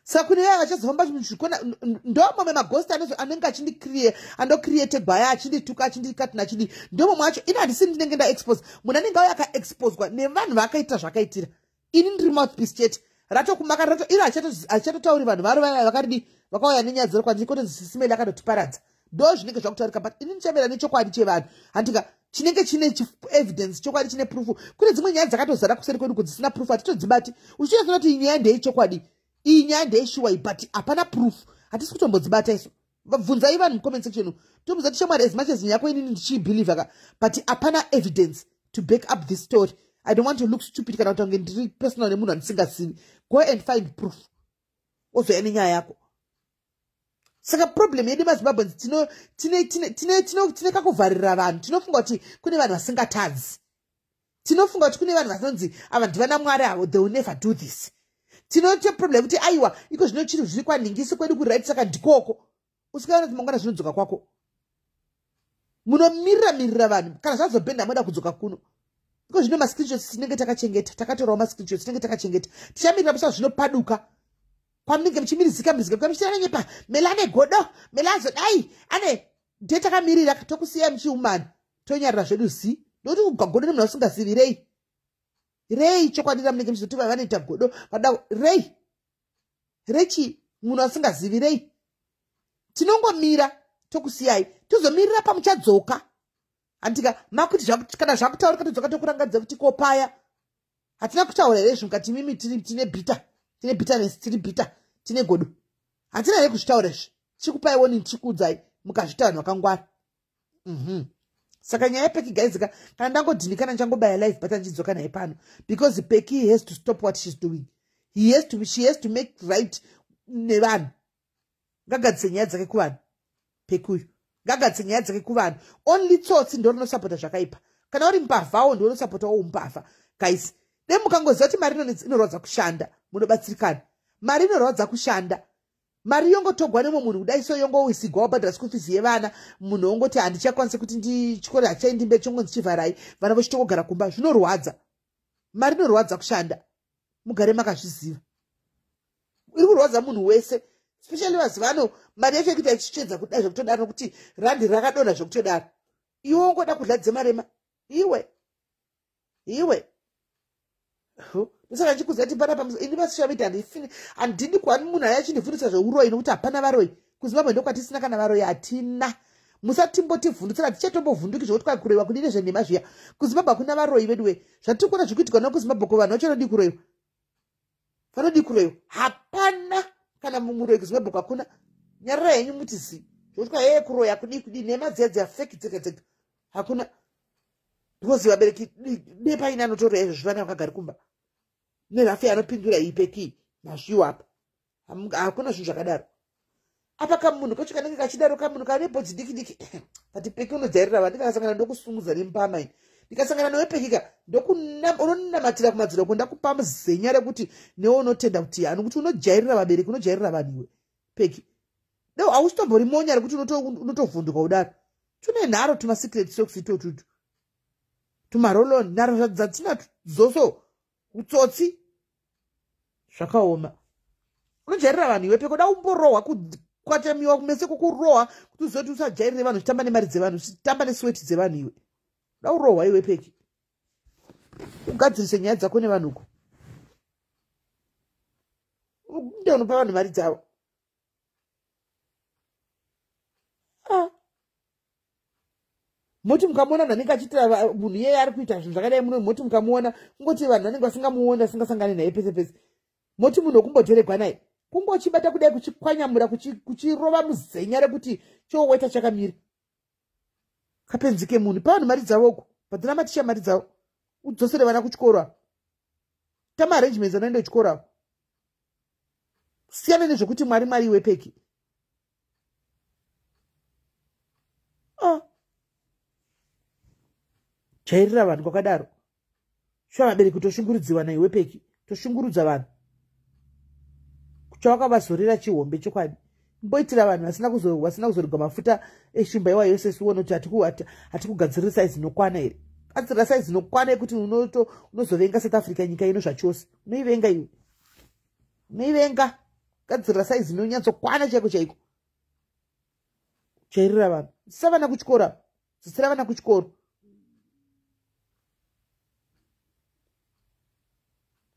Saka kune vaya vachazofamba zvikona, ndo mamwe maghost anenge achindicreate, andocreate gwaya, achindituka, achindikatina, achidi. Ndo mamwe acho. Ini handisi ndinenge ndaexpose munhu, anenge auya akaexposwa nevanhu vaakaita zvakaitira. Ini ndiri mouthpiece chete, ratokumaka rato iro, hachatotauri vanhu varo vaya vakaridi. Vakauya nenyaya dzero kwandiri kotonzi Sis Melly akatotiparadza. Ndo zvinenge zvakutaurika, but ini ndichamira nechokwadi chevanhu, handika? Chinenge chine evidence, chokwadi chine proof. Kune dzimwe nyaya dzakatozara kuseri kwedu dzisina proof, hatitodzibati. Uchinyatsoona kuti iyi nyaya ndeyechokwadi, iyi nyaya ndeyeshuwa, but hapana proof, hatisi kutombodzibata isu. Bvunzai vanhu mucomment section, tomuza kuti shamwari, as much as nyaya yako inini ndichiibelieva ka, but hapana evidence to back up this story. I don't want to look stupid kana kuti ange ndiri personal nemunhu andisingazivi. Go and find proof, wozoya nenyaya yako. Saka problem yedu maZimbabweans, tine kakuvharira vanhu. Tinofunga kuti kune vanhu vasingatadzi, tinofunga kuti kune vanhu vanonzi ava ndivana Mwari avo, they will never do this. Tinote problem yekuti aiwa, iko zvino chiri zviri kwanhingisi kwedu kuright, saka ndikoko usikaona kuti mangwana zvinodzoka kwako. Munomirira mirira vanhu, kana zvazobhenda moda kudzoka kuno. Iko zvino mascreenshots tinenge takachengeta, takatorawo mascreenshots, tinenge takachengeta, tichamirira musa zvinopaduka kwamunenge muchimirizika mirizika kwamuchitananyepa. Mela ane godo, Mela azodai ane nde takamirira, tokusiyai muchiumana, tonyarira zvedu zi nokuti kugwa godo nemunhu asingazivi rei rei. Chokwadi ramunenge muchizoti vanoita godo vada rei rechi munhu asingazivi rei. Tinongomira tokusiyai, tozomirira pamuchadzoka, handika? Makuti kana zvakutaurika, todzoka tokurangadza kuti kopaya hatina kutaura here izvi? Mukati mimi tine bitter, tine bitterness, tiri bitter, tine godo. Hatina here kuzvitaura izvi? Tichikupai warning, tichikuudzai, mukazviita vanhu vakangwara. Saka nyaya yePeki, guys ka, kana ndangodhinikana, ndichangobaya live, but andichidzoka naye pano because Peki has to stop what she's doing. She has to make right nevanhu. Ngagadzise nyaya dzake kuvanhu. Peki uyu ngagadzise nyaya dzake kuvanhu. Only tsotsi ndo rinosapota zvakaipa. Kana uri mbavhawo, ndo unosapotawo umbavha. Guys, de mukangoziva kuti mari inorwadza kushanda, munobatsirikana. Mari inorwadza kushanda, mari yongotogwa nemwe munhu kudai so, yongowisigwa, wabhadhara school fees yevana, munhu wongoti handichakwanisi kuti ndichikoro hachaendi mberi, chongonzi chivharai, vana vochitongogara kumba. Zvinorwadza, mari inorwadza kushanda, mugare makazviziva. Iri kurwadza munhu wese, especially mazuva ano mari yacho yekuita ichitsvedza kudai zvekutodaro, nokuti randi rakadonha zvekutodaro. Iwe wongoda kudla dzemarema, iwe iwe. Ndosaka ndichikuziva kuti panapa ini pasocial media handidi kuva munhu aya achindivhundisa zveuroyi, nokuti hapana varoyi kuZimbabwe, ndokwatisina kana varoyi hatina. Musatimbotivhundutsira, tichatombovhunduki zvokuti kwakuroyiwa kudii nezvenhema zviya. KuZimbabwe hakuna varoyi vedu we. Zvatiri kuona zviri kuitika nokuZimbabwe, ko vanhu vacho vanodii kuroyiwa? Vanodii kuroyiwa? Hapana kana muroyi kuZimbabwe, hakuna. Nyarara henyu muti zi zvokuti kwaye kuroya kudii kudii, nhema dziya dziya, fake dzega dzega, hakuna. Because vabereki nepaine anotoroya izvozvi, vana vakagari kumba nerafi anopindura ipeki mazviwo apa. Hakuna zvinhu zvakadaro apa. Kamunhu kacho kanenge kachidaro, kamunhu kane bhodzi diki diki, but Peki unojairira vanhu. Ndikasangana ndokusungudza nembama ini, ndikasangana newe Pekika, unonamatira kumadziro ko, ndakupa muzenya rekuti newe unotenda kuti yani kuti unojairira vabereki, unojairira vanhu iwe Peki. Do hausitombori monya rekuti unotovhunduka kudaro. Tune nharo, tumasecret socks itotutu, tumarolon, nharo dzatina dzoso, utsotsi, zvakaoma. Unojairira vanhu iwe Peko, da umborohwa, kukwatamiwa kumese kukurohwa kuti uzive kuti usajairire vanhu uchitamba nemari dzevanhu, uchitamba nesweti dzevanhu iwe. Da urohwa iwe Peki, ugadzirise nyaya dzako nevanhu uko, nde unopa vanhu mari dzavo. Ah. Moti mukamuona munhu anenge achiitira munhu iyeye ari kuita zvinhu zvakadai muno, moti mukamuona, kungoti vanhu vanenge vasingamuoni, vasingasangani naye pese pese, moti munhu wekumboteregwa naye, kungochibata kudai, kuchikwanyamura, kuchirova muzenya rekuti choweta chakamira. Kapenzi kemunhu. Pavanhu mari dzavoko, bhadhira maticha mari dzavo, udzosere vana kuchikoro avo, tamaarrangements anoenda kuchikoro avo. Siyana nezvekuti Mwari, Mwari iwe Peki. Ah. Jairira vanhu kwakadaro, shuwa vabereki toshungurudziwa naiwe Peki, toshungurudza vanhu chavakavazorera chihombe. Chokwadi mboitira vanhu vasina kuzorigwa mafuta eshumba iwa yose. Sione kuti hatikugadziriri saizi inokwana here? Gadzirira saizi inokwana yekuti unozovenga South Africa, nyika ino zvachose unoivenga iwe, unoivenga. Gadzirira saizi inonyatsokwana chaiko chaiko. Jairira vanhu, dzisa vana kuchikoro, dzisira vana kuchikoro,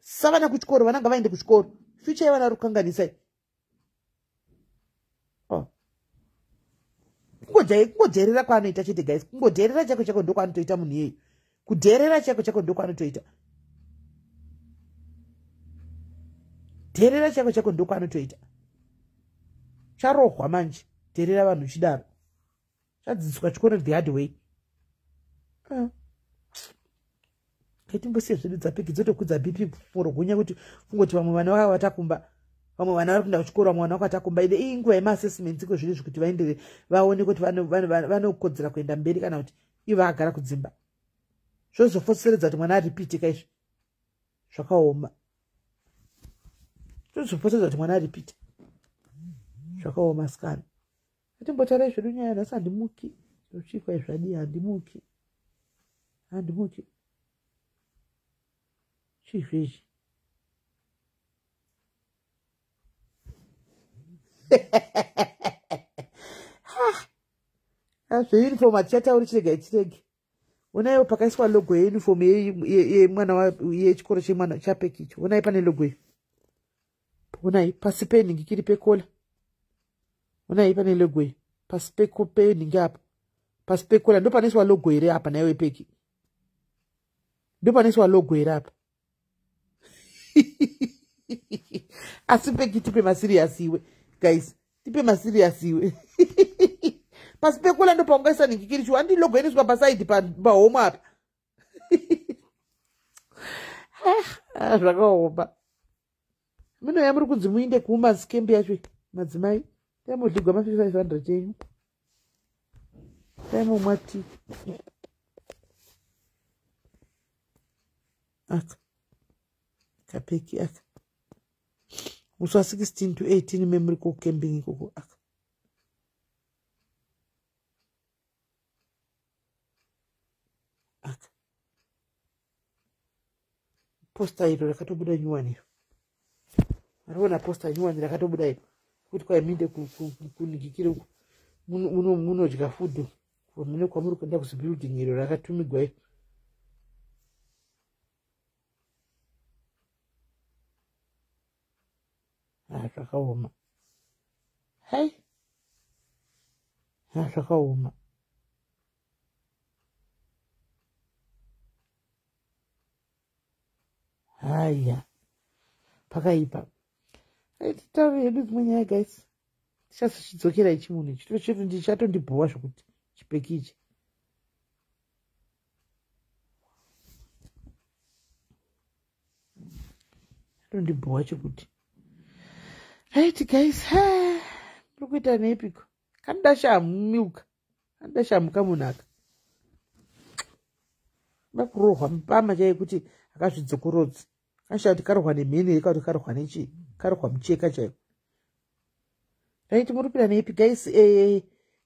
sa vana kuchikoro, vana ngavaende kuchikoro. Future yevana vari kukanganisai. Kungodherera kwaanoita chete guys, kungodherera chako chako ndokwaanotoita munhu iyeyo. Kudherera chako chako ndokwaanotoita. Dherera chako chako ndokwaanotoita. Charohwa manje, dherera vanhu chidaro. Chadzidziswa chikoro the hard way. Katimbosiye zvedu dzapiki dzotokudza BP forogunya kuti kungoti vamwe vana vakavatakumba, vamwe vana vari kuenda kuchikoro, vamwe vana vakatakumba. Ide iyi nguva yemaassessments iko zvinezvi kuti vaendere vaone kuti vanokodzera kuenda mberi kana kuti ivo vakagara kudzimba. Zvozofoseredza kuti mwana aripite kaizvi. Zvakaoma. Zvozofoseredza kuti mwana aripite. Zvakaoma sikana. Atimbotarai zvedu nyaya nhasi handimuki. Zvochikwa izvadii handimuki. Handimuki. Chizvezvi. Zveuniform hatichatauri, chirega chirege. Onaiwo pakaiswa logo yeuniform yemwana yechikoro chemwana chapeki icho. Onai pane logo iyo. Onai pasi penhingi kiri pekola. Onai pane logo iyo. Pasi penhingi apa. Pasi pekola ndo panoiswa logo here apa naiwe peki. Ndo panoiswa logo here apa. Asi peki tipe masirias iwe guys, tipe masirias iwe. Pasi pekola ndo paungaisa nhingi kiri chiwa. Handi logo inoiswa pasaidi pahomo apa. Zvakaoma. Mino yamuri kunzi muinde kuwomen's camp yacho madzimai. Taimodligwa ma 500 enyu. Taimomwa tea. Aka. Kapeki aka. Musi wa 16 to 18 memuri kucamping ikoko aka. Aka. Posta iro rakatobuda nyuwani iro. Mariona posta nyuwani rakatobuda iro. Kuti kwai muinde kuningikire uko. Munodya food. Mune kwamuri kuenda kuzibuilding iro rakatumigwa iro. Zvakaoma. Hai. Zvakaoma. Haya. Pakaipa. Titaure hedu dzimwe nyaya guys. Tichazochidzokera ichi munhu ichi. Chatondibhowa zvokuti chipeki ichi. Chatondibhowa chekuti. Right guys, muri kuita neipiko? Kanoda shamu milk. Kanoda shamu kamunhu aka. Kuda kurohwa mupama chaiye kuti akazvidzokorodzi. Kashaya kuti karohwa nemheni here kana kuti karohwa nechii? Karohwa mucheka chaiwo. Right, muri kupinda neipi guys?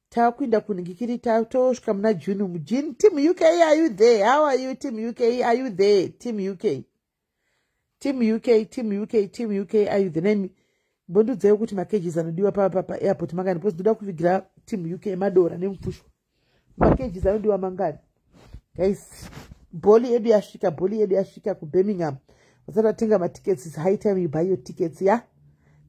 Takuinda kunhingikiri tosvika muna June. Mujune, Team UK, are you there? How are you, Team UK? Are you there? Team UK. Team UK, Team UK, Team UK, are you there? Nemi mbondudzai kuti makgs anodiwa paairport mangani, because ndoda kuvigira Team UK madora nemufushwa. Makgs anodiwa mangani? Guys, bholi yedu yasvika, bholi yedu yasvika kuBirmingham. Vasati vatenga matickets, it's high time you buy your tickets, ya?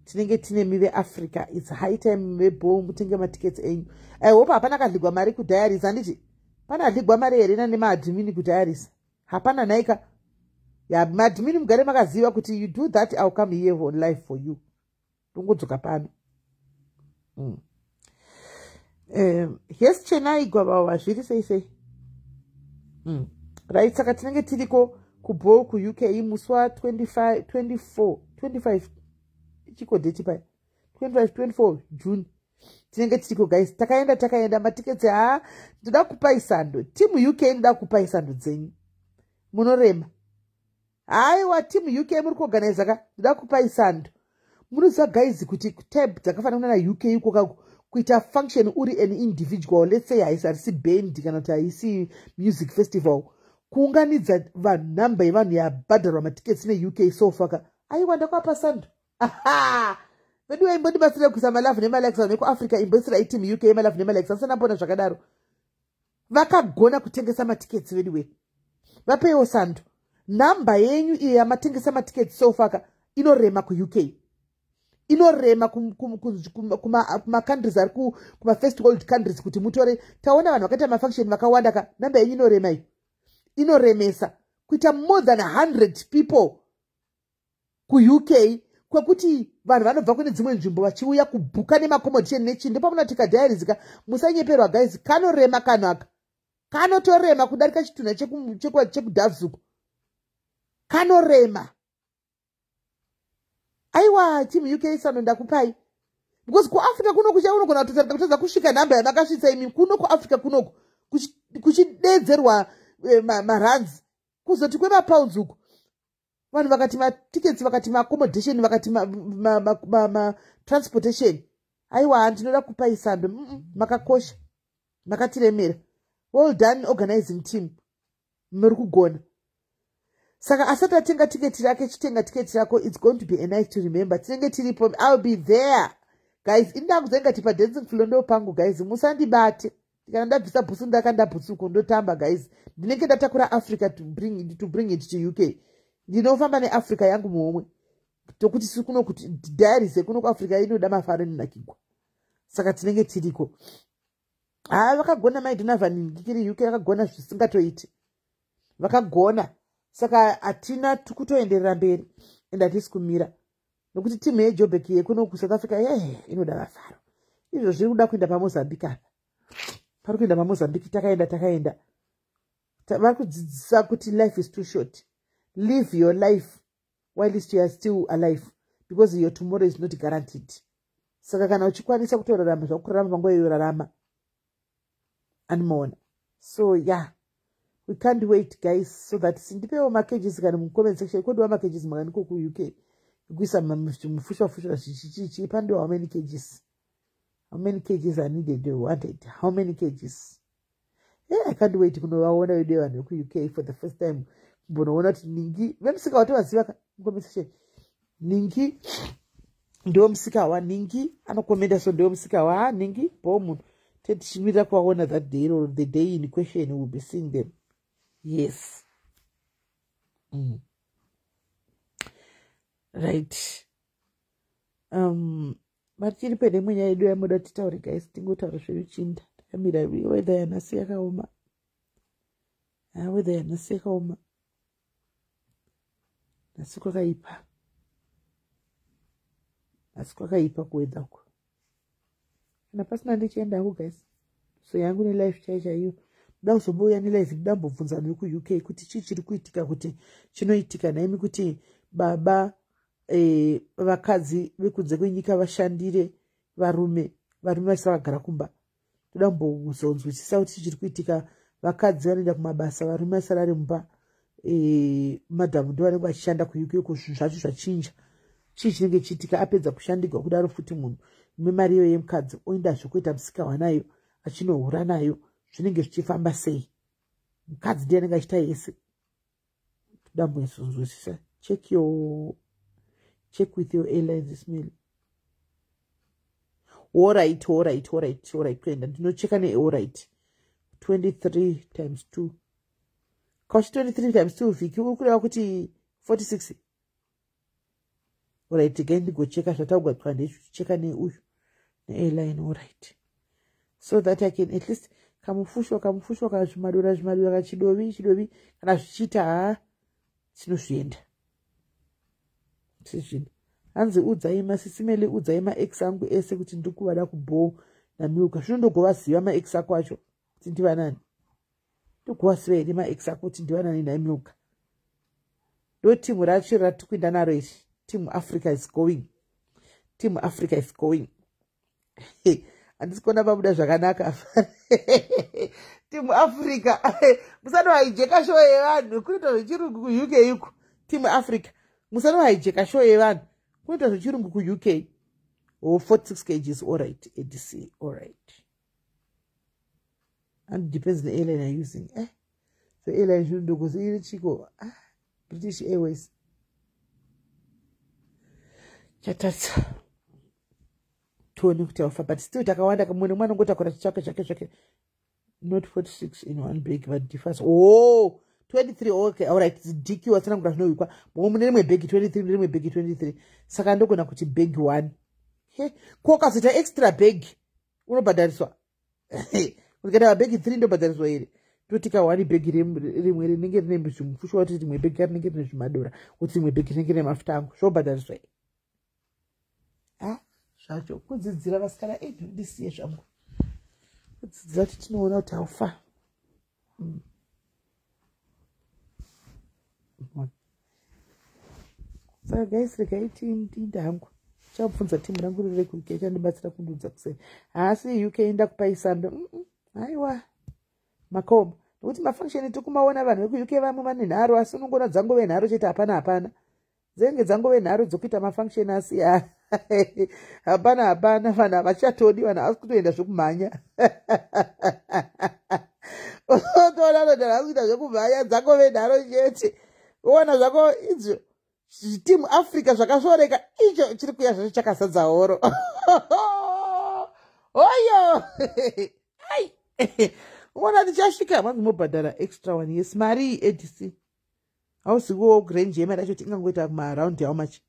Tinenge tine mi veAfrica, it's high time vebhol mutenge matickets enyu. I hope hapana kadligwa mari kudiaries, handiti? Pana adligwa mari here nemaadmin kudiaries? Hapana nhaika. Ya, maadmin mugare makaziva kuti you do that, I'll come here on live for you. Ndongodzoka pano. Yes, Chenai Gwavawa, zviri sei sei? Right, saka tinenge tiriko kubhol kuUK musi wa25 24 25 ichiko date pai 25 24 June tinenge tiriko guys. Takaenda takaenda matickets. Ha, ndoda kupai sando Team UK, ndoda kupai sando dzenyu, munorema. Haiwa, Team UK muri kuorganiza ka, ndoda kupai sando. Munoziva guys kuti tab dzakafanana naUK iko kako kuita function uri an individual, let's say haisi harisi band kana kuti haisi music festival, kuunganidza vanhu, namba yevanhu yabhadharwa matickets neUK so far ka, aiwa, ndakwapa sando. Vedu imbondibatsira kuisa malove nemalikes. Vanhu vekuAfrica, imboisirai Team UK malove nemalikes. Asana mbona zvakadaro, vakagona kutengesa matickets. Vedu we, vapeiwo sando. Nhamba yenyu iyo yamatengesa matickets so far ka inorema kuUK. Inorema kumacountries ari kumafirst world countries kuti mutore. Taona vanhu vakaita mafunction vakawanda ka, namba yenyu inorema, iyo inoremesa kuita more than 100 people kuUK, kwekuti vanhu vanobva kune dzimwe nzvimbo vachiuya kubhuka nemaaccommodation nechii. Ndopamunoti kadiaries ka, musanyeperwa guys, kanorema kanhu aka, kanotorema kudarika chitunha chekudhavzuko, kanorema. Aiwa, team UK, sano ndakupai, because kuAfrica kuno kucha unogona kutotarika kutadza kusvika nhamba yamakasvitsa imi. Kuno kuAfrica kunoku kuchidedzerwa marands, kuzoti kwemapounds uku, vanhu vakati matickets, vakati maaccommodation, vakati matransportation. Aiwa, ndinoda kupai sando. Makakosha, makatiremera. Well done, organizing team, muri kugona. Saka asati atenga tiketi rake, chitenga tiketi rako. It's going to be a night to remember. Tinenge tiripo, I'll be there, guys. Indakuzenga tipa dancing floor ndo pangu, guys, musandibate. Kana ndabvisa bhutsu, ndakanda bhutsu uko, ndotamba, guys. Ndinenge ndatakura Africa to bring it to UK. Ndinofamba neAfrica yangu muhomwe, tokuti si kuno kuti diaries ekuno kuAfrica inoda mafaro, inonakigwa. Saka tinenge tiriko. Haa, vakagona maiDonovan ngikiri UK, vakagona zvisingatoiti, vakagona. Saka hatina, tikutoenderera mberi and hatisi kumira, nokuti timu yeJobek yekuno kuSouth Africa ye inoda mafaro. Izvo zviri kuda kuenda paMozambique apa, pari kuenda paMozambique. Takaenda, takaenda, vari kudzidzisa kuti life is too short. Live your life whilst you are still alive, because your tomorrow is not guaranteed. Saka kana uchikwanisa kutorarama zvakurarama panguva iyoyo, rarama animaona. So yeah, we can't wait, guys. So that sindipewo makgs kana mucomment section ikodiwa makgs makaniko kuUK ekuisa mufushwa fushwa zvichichichi pandiwa. How many kgs, how many kgs are needed, wanted? How many kgs? Yeah, I can't wait kunovaona vedu vanhu vekuUK for the first time, kumbonoona kuti ningi vemusika watovaziva ka mucomment section. Ningi ndiwo musika wa ningi anokomenda, so ndiwo musika wa ningi bo munhu tetichimirira kuvaona that day or the day in question will be seeing them. Yes. Right, matiri pene imwe nyaya yedu yamuda titaure, guys. Tingotaura zvedu chinda takamira. Weather yanhasi yakaoma. Ha, weather yanhasi yakaoma, nhasi kwakaipa, nhasi kwakaipa kuweather uko. Kana pasina, ndichiendako, guys. So yangu nelife chai chaiyo, ndoda kuzombouya nelive, ndoda mbobvunza vanhu vekuUK kuti chii chiri kuitika, kuti chinoitika naimi kuti baba vakadzi vekunze kwenyika vashandire varume, varume vasisa vagara kumba. Toda kumbozonzwisisa kuti chii chiri kuitika. Vakadzi vanoenda kumabasa, varume vasara vari mumba. Madhamu ndo vanenge vachishanda kuUK uko. Zvinhu zvacho zvachinja, chii chinenge chiitika? Apedza kushandigwa kudaro futi munhu nemari iyoyo yemukadzi oendazve kuita musika wanayo, achinohura nayo. Zvinenge zvichifamba sei? Mukadzi ndiye anenge achiita yese. Toda mbozonzwisisa. Check with your airlines smil. Alright, alright, alright, alright. Kuenda ndinocheka nealright. 23 times 2 kauchi, 23 times 2, vhiki uri kureva kuti 46. Alright, gai ndigocheka zvataugwa ndechicheka neuyu neairline. Alright, so that I can at least kamufushwa, kamufushwa, kazvimadora, zvimadora, kachidovi, chidovi, kana zvichiita. Haa, tinozvienda tizvino. Hanzi udzai masisimeli, udzai maex angu ese kuti ndiri kuvada kubhoo namilka. Zvino ndogovaziva maex ako acho kuti ndivanani? Ndogovaziva here maex ako kuti ndivanani namilka? Ndo timu racho ratiri kuenda naro iri. Team Africa is going, team Africa is going. Handisi kuona pabuda zvakanaka. Team Africa, musanohaijeka show yevanhu kunoita zvechirungu kuUK iko. Team Africa, musanohaijeka show yevanhu kunoita zvechirungu kuUK. O, 46 kgs. Alright, adc. Alright, and depends the airline are using. The airline zvinondokuzi iri chiko? Ah, British Airways chatatsa. Tione kuti aufa, but still takawanda. Mumwe nemwe anongotakura chitsvake zvake zvake. Not 46 in one bag, but differs. Oh, 23. Okay, alright, DQ watsanangura zvinohwikwa. Mo mune rimwe bhegi 23, mune rimwe bhegi 23, saka ndogona kuti bhegi 1. Ko ukazoita extra bag unobhadhariswa? Kuti mabhegi 3 ndobhadhariswa here? Totika one bhegi, rimwe rinenge rine zvimufushwa, kuti rimwe bhegi rinenge rine zvimadora, kuti rimwe bhegi rinenge rine mafuta angu, zvobhadhariswa here? Ha, zvacho kudzidzira vasikana edu, ndisiye zvangu kudzidzira kuti tinoona kuti haufa. Saka guys, regai tiinde hangu. Chabvunza timu rangu riri kuUK, chandibatsira kundiudza kusei. Haasi UK, ndakupai sando. Aiwa, makoma, nokuti mafunction tikumaona, vanhu vekuUK vamwe vane nharo, asi unongoona dzangove nharo chete. Hapana, hapana, dzinenge dzangove nharo dzokuita mafunction, asi hapana, hapana, vanhu havachatodi, vanhu havasi kutoenda zvekumhanya. Unotoona vanhu havasi kuita zvekumhanya, dzangove nharo chete. Uona zvako idzo Team Africa zvakasvoreka, icho chiri kuya zvacho chakazadza horo. Oyo ai, uona tichasvika, vanzi mobhadhara extra one. Yes, mari adc hauziwo range yemari yacho tingangoita maround how much?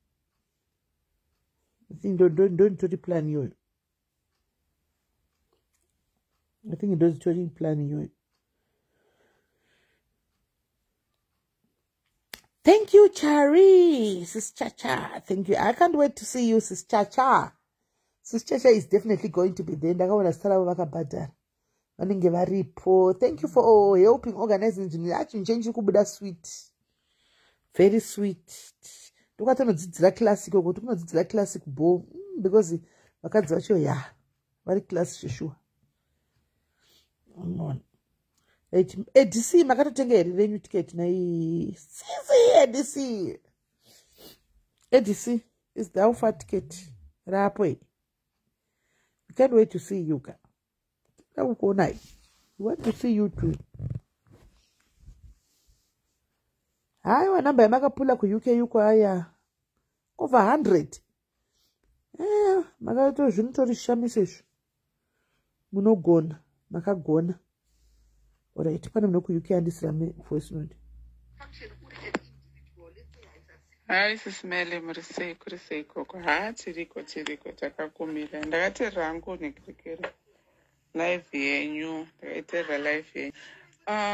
I think ndonitori plan iyoyo. I think ndozitori plan iyoyo. Thank you, Chari. Sis Chacha. Thank you. I can't wait to see you, Sis Chacha. Sis Chacha is definitely going to be there. Ndakaona zita ravo, vakabhadhara. Vanenge varipo. Thank you for helping organizing zvinhu. Chinhu chenyu chiri kubuda sweet. Very sweet. Ndokatonodzidzira classic uko, tikunodzidzira classic ball. Because vakadzi vacho ya vari class zveshuwa. Right. ADC makatotenga here renyu ticket nai CC ADC? ADC is the alpha ticket rapo. We can't wait to see you ka. Takukuonai. We want to see you too. Haiwa, namba yamakapula kuUK uko aya over 100. Makato zvinotori shamiso izvo. Munogona, makagona. Alright, pane muno kuUK andisira voice note. Hai Sis Melly, muri sei? Kuri sei ikoko? Ha, tiriko, tiriko, takakumira. Ndakateerera hangu nekirikiri live yenyu, ndakaiteerera live yenyu.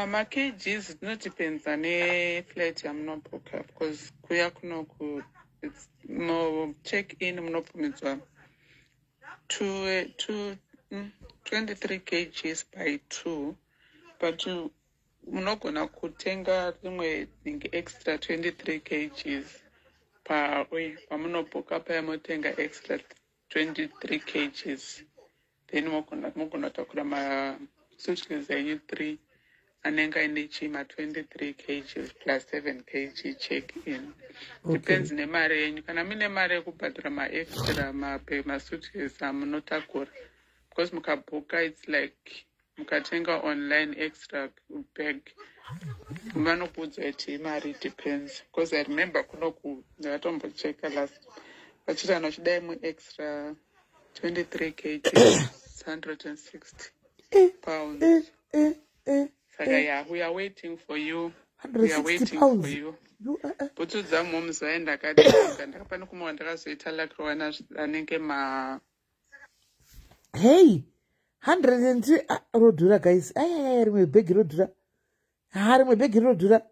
MaKGs dzinodependa neflight yamunobhuka, because kuya kunoku no check in munobvumidzwa 23 kgs by 2, but munogona kutenga rimwe ringe extra 23 kgs pamunobhuka paya, motenga extra 23 kgs, then mogona kutakura masuitcase enyu 3 anenge aine chima 23 kgs plus 7 kg check in. Depends nemari yenyu. Kana muine mari yekubhadhara maextra masuitcase amunotakura, because mukabhuka, it's like mukatenga online extra bag, vanokuudza kuti imari. Depends, because I remember kunoku ndakatombocheka last, vachiti kana uchidai muextra 23 kg, 160 pounds. Saka yeah, we are waiting for you, we are waiting for you. Bhutsu dzamoms vai ndakatenga, ndakapane kumwe ndakazoita luck anenge ma Hey, 103, ah, rodhura guys. Ayaya, rimwe bhegi rodhura. Ha, rimwe bhegi rodhura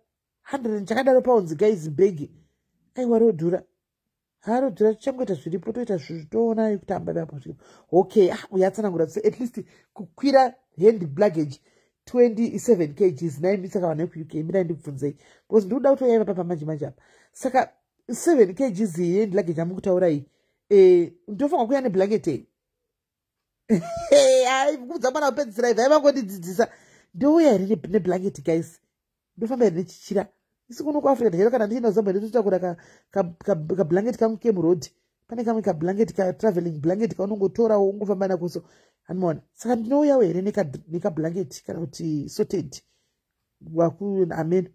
100 chakadaro pounds guys, bhegi. Aiwa, rodhura. Ha, rodhura. Tichangoita zviripo, toita toona kutamba ipapo zviripo. Okay, ah, uyatsanangura at least kukwira hand luggage 27 kgs naimi. Saka vanhu vekuUK, mirai ndibvunzei, because ndikuda kutoyaiva papa manje manje apa. Saka 7 kgs hand luggage amukutaura iyi, ndofanira kuuya neblanket ei? Ai, kubvunza mwana kupedzisira ibva ivangondidzidzisa. Ndouya here neblanket guys? Ndofamba here nechichira? Isi kuno kuAfrica ndichaita kana ndichienda kuZambia, ndototakura kablanket kangu kemurodhi. Pane kamwe kablanket, katraveling blanket kaunongotorawo ungofamba nako, so anomaona. Saka ndinouyawo here nekablanket kana kuti sorted waku amen?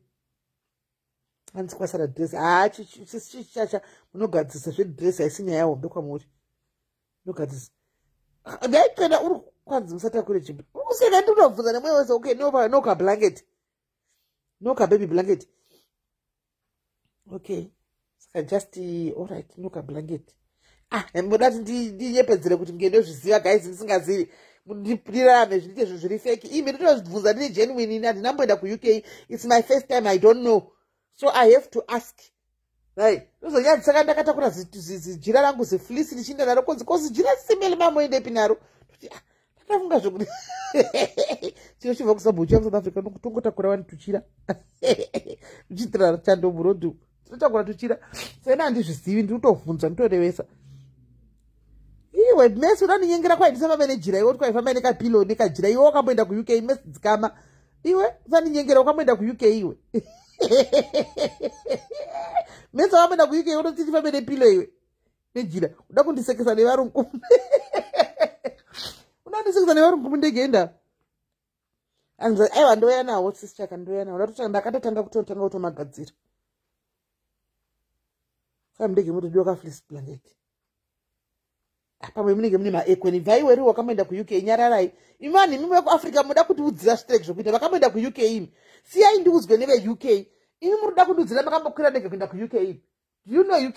Hanzi kwasara dress. Ha, chichacha, munogadzisa zvedress, haisi nyaya hombe kwamuri, munogadzisa. Ndaikena uri kwanzi musatakure chimbi. Uri kuseka, ndinobvunza nemwoyo wese. Okay, nokablanket. No kababy blanket. Okay, saka just alright, no kablanket. Ah, muda kuti ndinyepedzere kuti nge ndozviziva guys, ndisingazivi, ndirarame zvinoite zvinhu zviri fake. Imi ndinotozvibvunza, ndine genuine ini, handinamboenda kuUK. It's my first time, I don't know, so I have to ask, right? Ndozonyadzisaka ndakatakura zijira rangu, zifleece, ndichienda naro konzi kozi jira simele mamoendepi naro. Toti ah, ndakafunga zvokuti chiro chibva kuZimbabwe uchiya kuSouth Africa, tongotakura wani tuchira uchiitira chando murodhi, tinotakura tuchira. Sena handizvizivi, ndiri kutovhunza, nditorevesa. Iwe mesi unaninyengera, kwai ndisafambe nejira, iwe kuti kwaifamba nekapilo nekajira. Iwe wakamboenda kuUK? Mesi dzikama iwe, usaninyengera. Wakamboenda kuUK iwe? Mesi wakamboenda kuUK? Unoti tifambe nepilo iwe nejira? Uda kundisekesa nevarungu, unandisekesa nevarungu mundege. Enda aiwa, ndouya nawo sisi chaka, ndouya nawo. Ndakatotanga kutotanga kutomagadzira. Saka mundege mutodiwa kafleece blanket, pamwe munenge mune maekweni. Bvaiweri wakamboenda kuUK, nyararai imi vanhu imi vekuAfrica muda kutiudzira strek zvokuita. Vakamboenda kuUK imi, siyai ndiudzwe neveUK. Imi muri kuda kundiudzira makambokwira ndege kuenda kuUK imi? Do you know UK?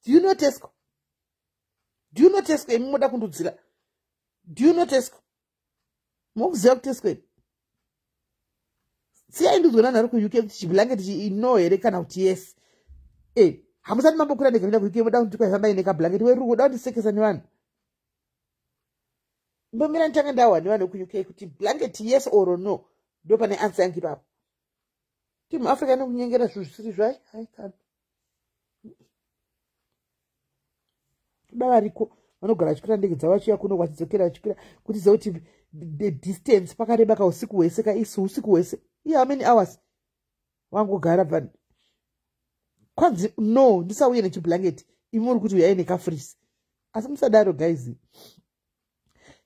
Do you know Tesco? Do you know Tesco? Imi muda kundiudzira, do you know Tesco? Mokuziva kuTesco imi? Siyai ndiudzwe nanhu ari kuUK kuti chiblanket no here kana kuti yes. E, hamusati mambokwira ndege kuenda kuUK, muda kuti kwaifamba ine kablanket. Weru uda kundisekesa nevanhu. Mbomira nditanga ndawa nevanhu vekuUK kuti blanket yes or no, ndo pane answer yangu ipapo. Ti muAfrica nekunyengera zvinhu zvisiri zvai. Hai kana kuda variko vanogara vachikwira ndege dzavo vachiuya kuno, vachidzokera vachikwira, kuti ziva kuti the distance pakareba kausiku hwese kaisi usiku hwese iye, how many hours wangogara bva kwanzi no, ndisauye nechiblanket. Imi muri kuti uyai nekafleece, asi musadaro guys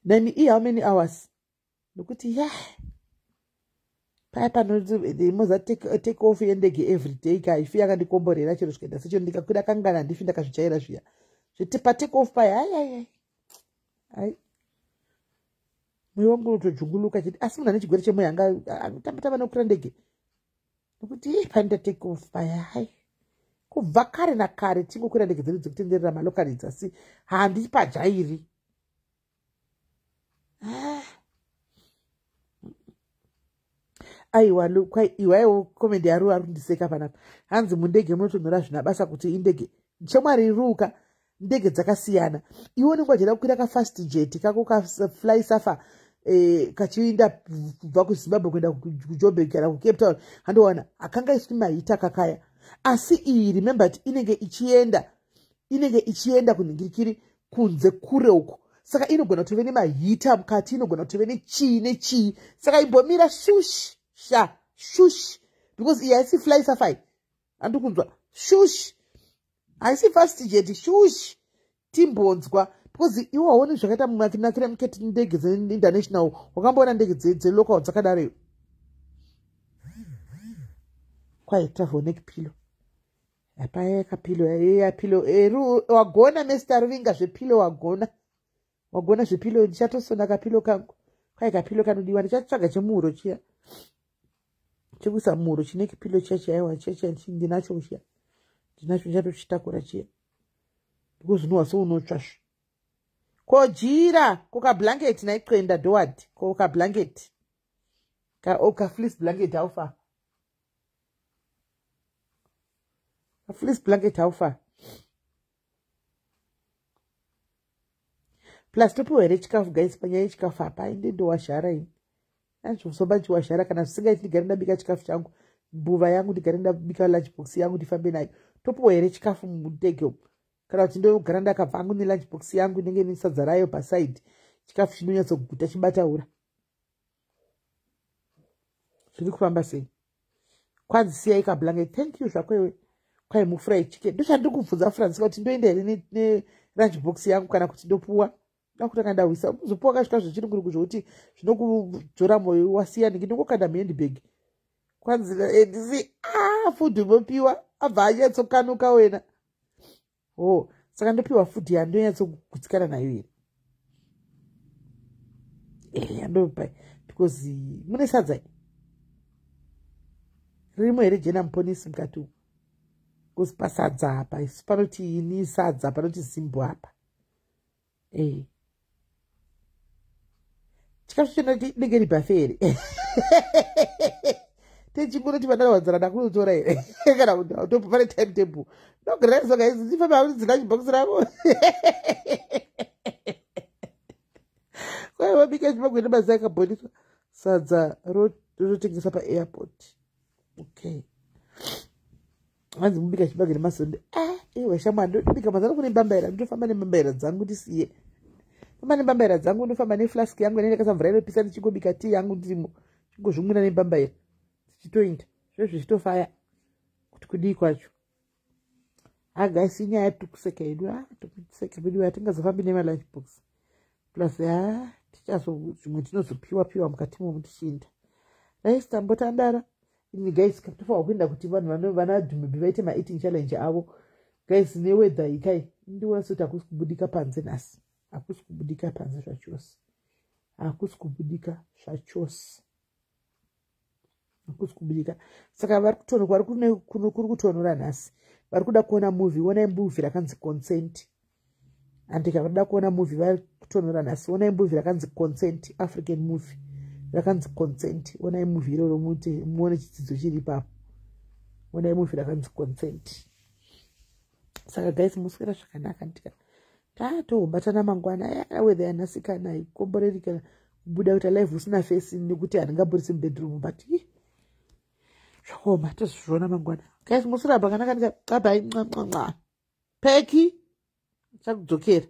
nami. I how many hours? Nokuti ya paya panomoza take off yendege every day ka, ifi yakandikomborera chero zvikaita secho, ndikakwira kangana handifi ndakazvijaira zviya zviti patake off paya. Ai ai ai, mwoyo wangu unotojunguluka chiti, asi munhu ane chigwere chemwoyo anga anotamba nokukwira ndege, nokuti panoita take off paya, hai, kubva kare nakare tingokwira ndege dzedu dzekutenderera malocalidzi, asi handipajairi. Ah. Aiwa, iwaiwo comment yaru ari kundiseka panapa. Hanzi mundege munotonhora zvina basa kuti indege chemwari ruka. Ndege dzakasiyana. Iwe unenge wachida kukwira kafast jet kako kafly safa kachiinda kubva kuZimbabwe kuenda kuJoburg kana kuCape Town, handowana hakangaiswi maheater kakaya. Asi iyi, remember kuti inenge ichienda kunhingirikiri kunze kure uko, saka inogona kutove nemaheater mukati, inogona kutove nechii nechii. Saka imbomira, shush sha, shush, because iyi haisi fly safai, handi kunzwa? Shush, haisi fast jet, shush, timbonzwa, because iwe haoni zvakaita makinakira muketi ndege dzeinternational. Wakamboona ndege dzelocal dzakadaro? Kwai travel neck pillow hapaya kapillow yapillow eru. Wagona mester ruvinga zvepillow, wagona, wagona zvepillow. Ndichatosona kapillow kangu. Kwai kapillow kanodiwa, ndichatsvaga chemuhuro chiya chekuisa muhuro, chine kipillow chiya chaiwa chiya chiya, ndinacho chiya, ndinacho, ndichatochitakura chiya because unowa seunotsvasva. Ko jira, ko kablanket naiqenda doward, ko kablanket ka, oh, kafleece blanket, how far? Kafleece blanket, how far? Plus topiwa here chikafu guys? Panyaya yechikafu apa inde ndowazhara ini, anzvosomba ndichiwazhara. Kana zvisingaiti, ndigare ndabika chikafu changu, mbuva yangu, ndigare ndabika lunch box yangu, ndifambe nayo. Topiwa here chikafu mundege umu, kana kuti ndogara ndakabva angu nelunch box yangu inenge nesadza rayo paside, chikafu chinonyatsoguta chibataura? Zviri kufamba sei? Kwanzi siyai kablanket. Thank you zvakwewe. Kwai mufry chicken, ndochandiri kubvunza Francisca kuti ndoenda here nelunch box yangu kana kuti ndopuwa da kutanga ndawisa uzopuwa kasvika zvechirungurungu zvokuti zvinokudzora mwoyo wasiya ndinge ndongokanda muhandbag. Kwanzi ndisi ah, food unopiwa, abva anyatsokanuka wena. O, saka ndopiwa food yandonyatsogutsikana nayo here? Yandopa because mune sadza. Ririmo here jena muponisi mukati umu? Kuzi pasadza apa isu panoti ini sadza, panoti zimbo apa. E chikafu chino chinenge ribhafe here? Techingonoti vandarwadzana ndakunotora here kana kuti autopo pane timetable ndogaraisoka izi ndifamba kuti dzina chibhokisi rako kwai vabika chibagwe nemazai akabhoniswa sadza rotengesa paairport. Okay, hanzi mubika chibage nemasonde. Ah, iwe shamwa, ndobika mazano kune mbambaira, ndinofamba nembambaira dzangu, ndisiye famba nembambaira dzangu, ndofamba neflask yangu inenge yakaisa mvura inopisa, ndichingobika tii yangu ndirimo, chingozvimwira nembambaira, tichitoinda zvo zvichitofaya kuti kudii kwacho. Hagaisi inyaya yatiri hedu, a tikuseka pedu, hatingazofambi nemalunch box plus ha tichazo zvimwe tinozopiwa piwa mukati momo tichiinda. Raisi tambotandara ini guys, tofanwa kuenda kuti vanhu vana dhumibi vaite maeating challenge avo guys. Newedha ikai ndiona sekuti hakusi kubudika panze nhasi, hakusi kubudika panze zvachose, hakusi kubudika zvachose, hakusi kubudika. Saka vari kutono vari kuri kutonora nhasi, vari kuda kuona movie, onai movie rakanzi Consent. Andika varikuda kuona movie, vari kutonora nhasi, onai movie rakanzi Consent, African movie rakanzi Consent. Onai movie iroro muone chidzidzo chiri ipapo. Onai movie rakanzi Consent. Saka guys, muswera zvakanaka, ndika tatobatana mangwana. Weather yanhasi kana ikomboreri kana kubuda kuita live usina face nekuti handingaburisi mubedroom, but zvakaoma, tozozviona mangwana. Guys, muswera pakanaka, ndika bye, mwa mwa mwa, peki chakudzokera.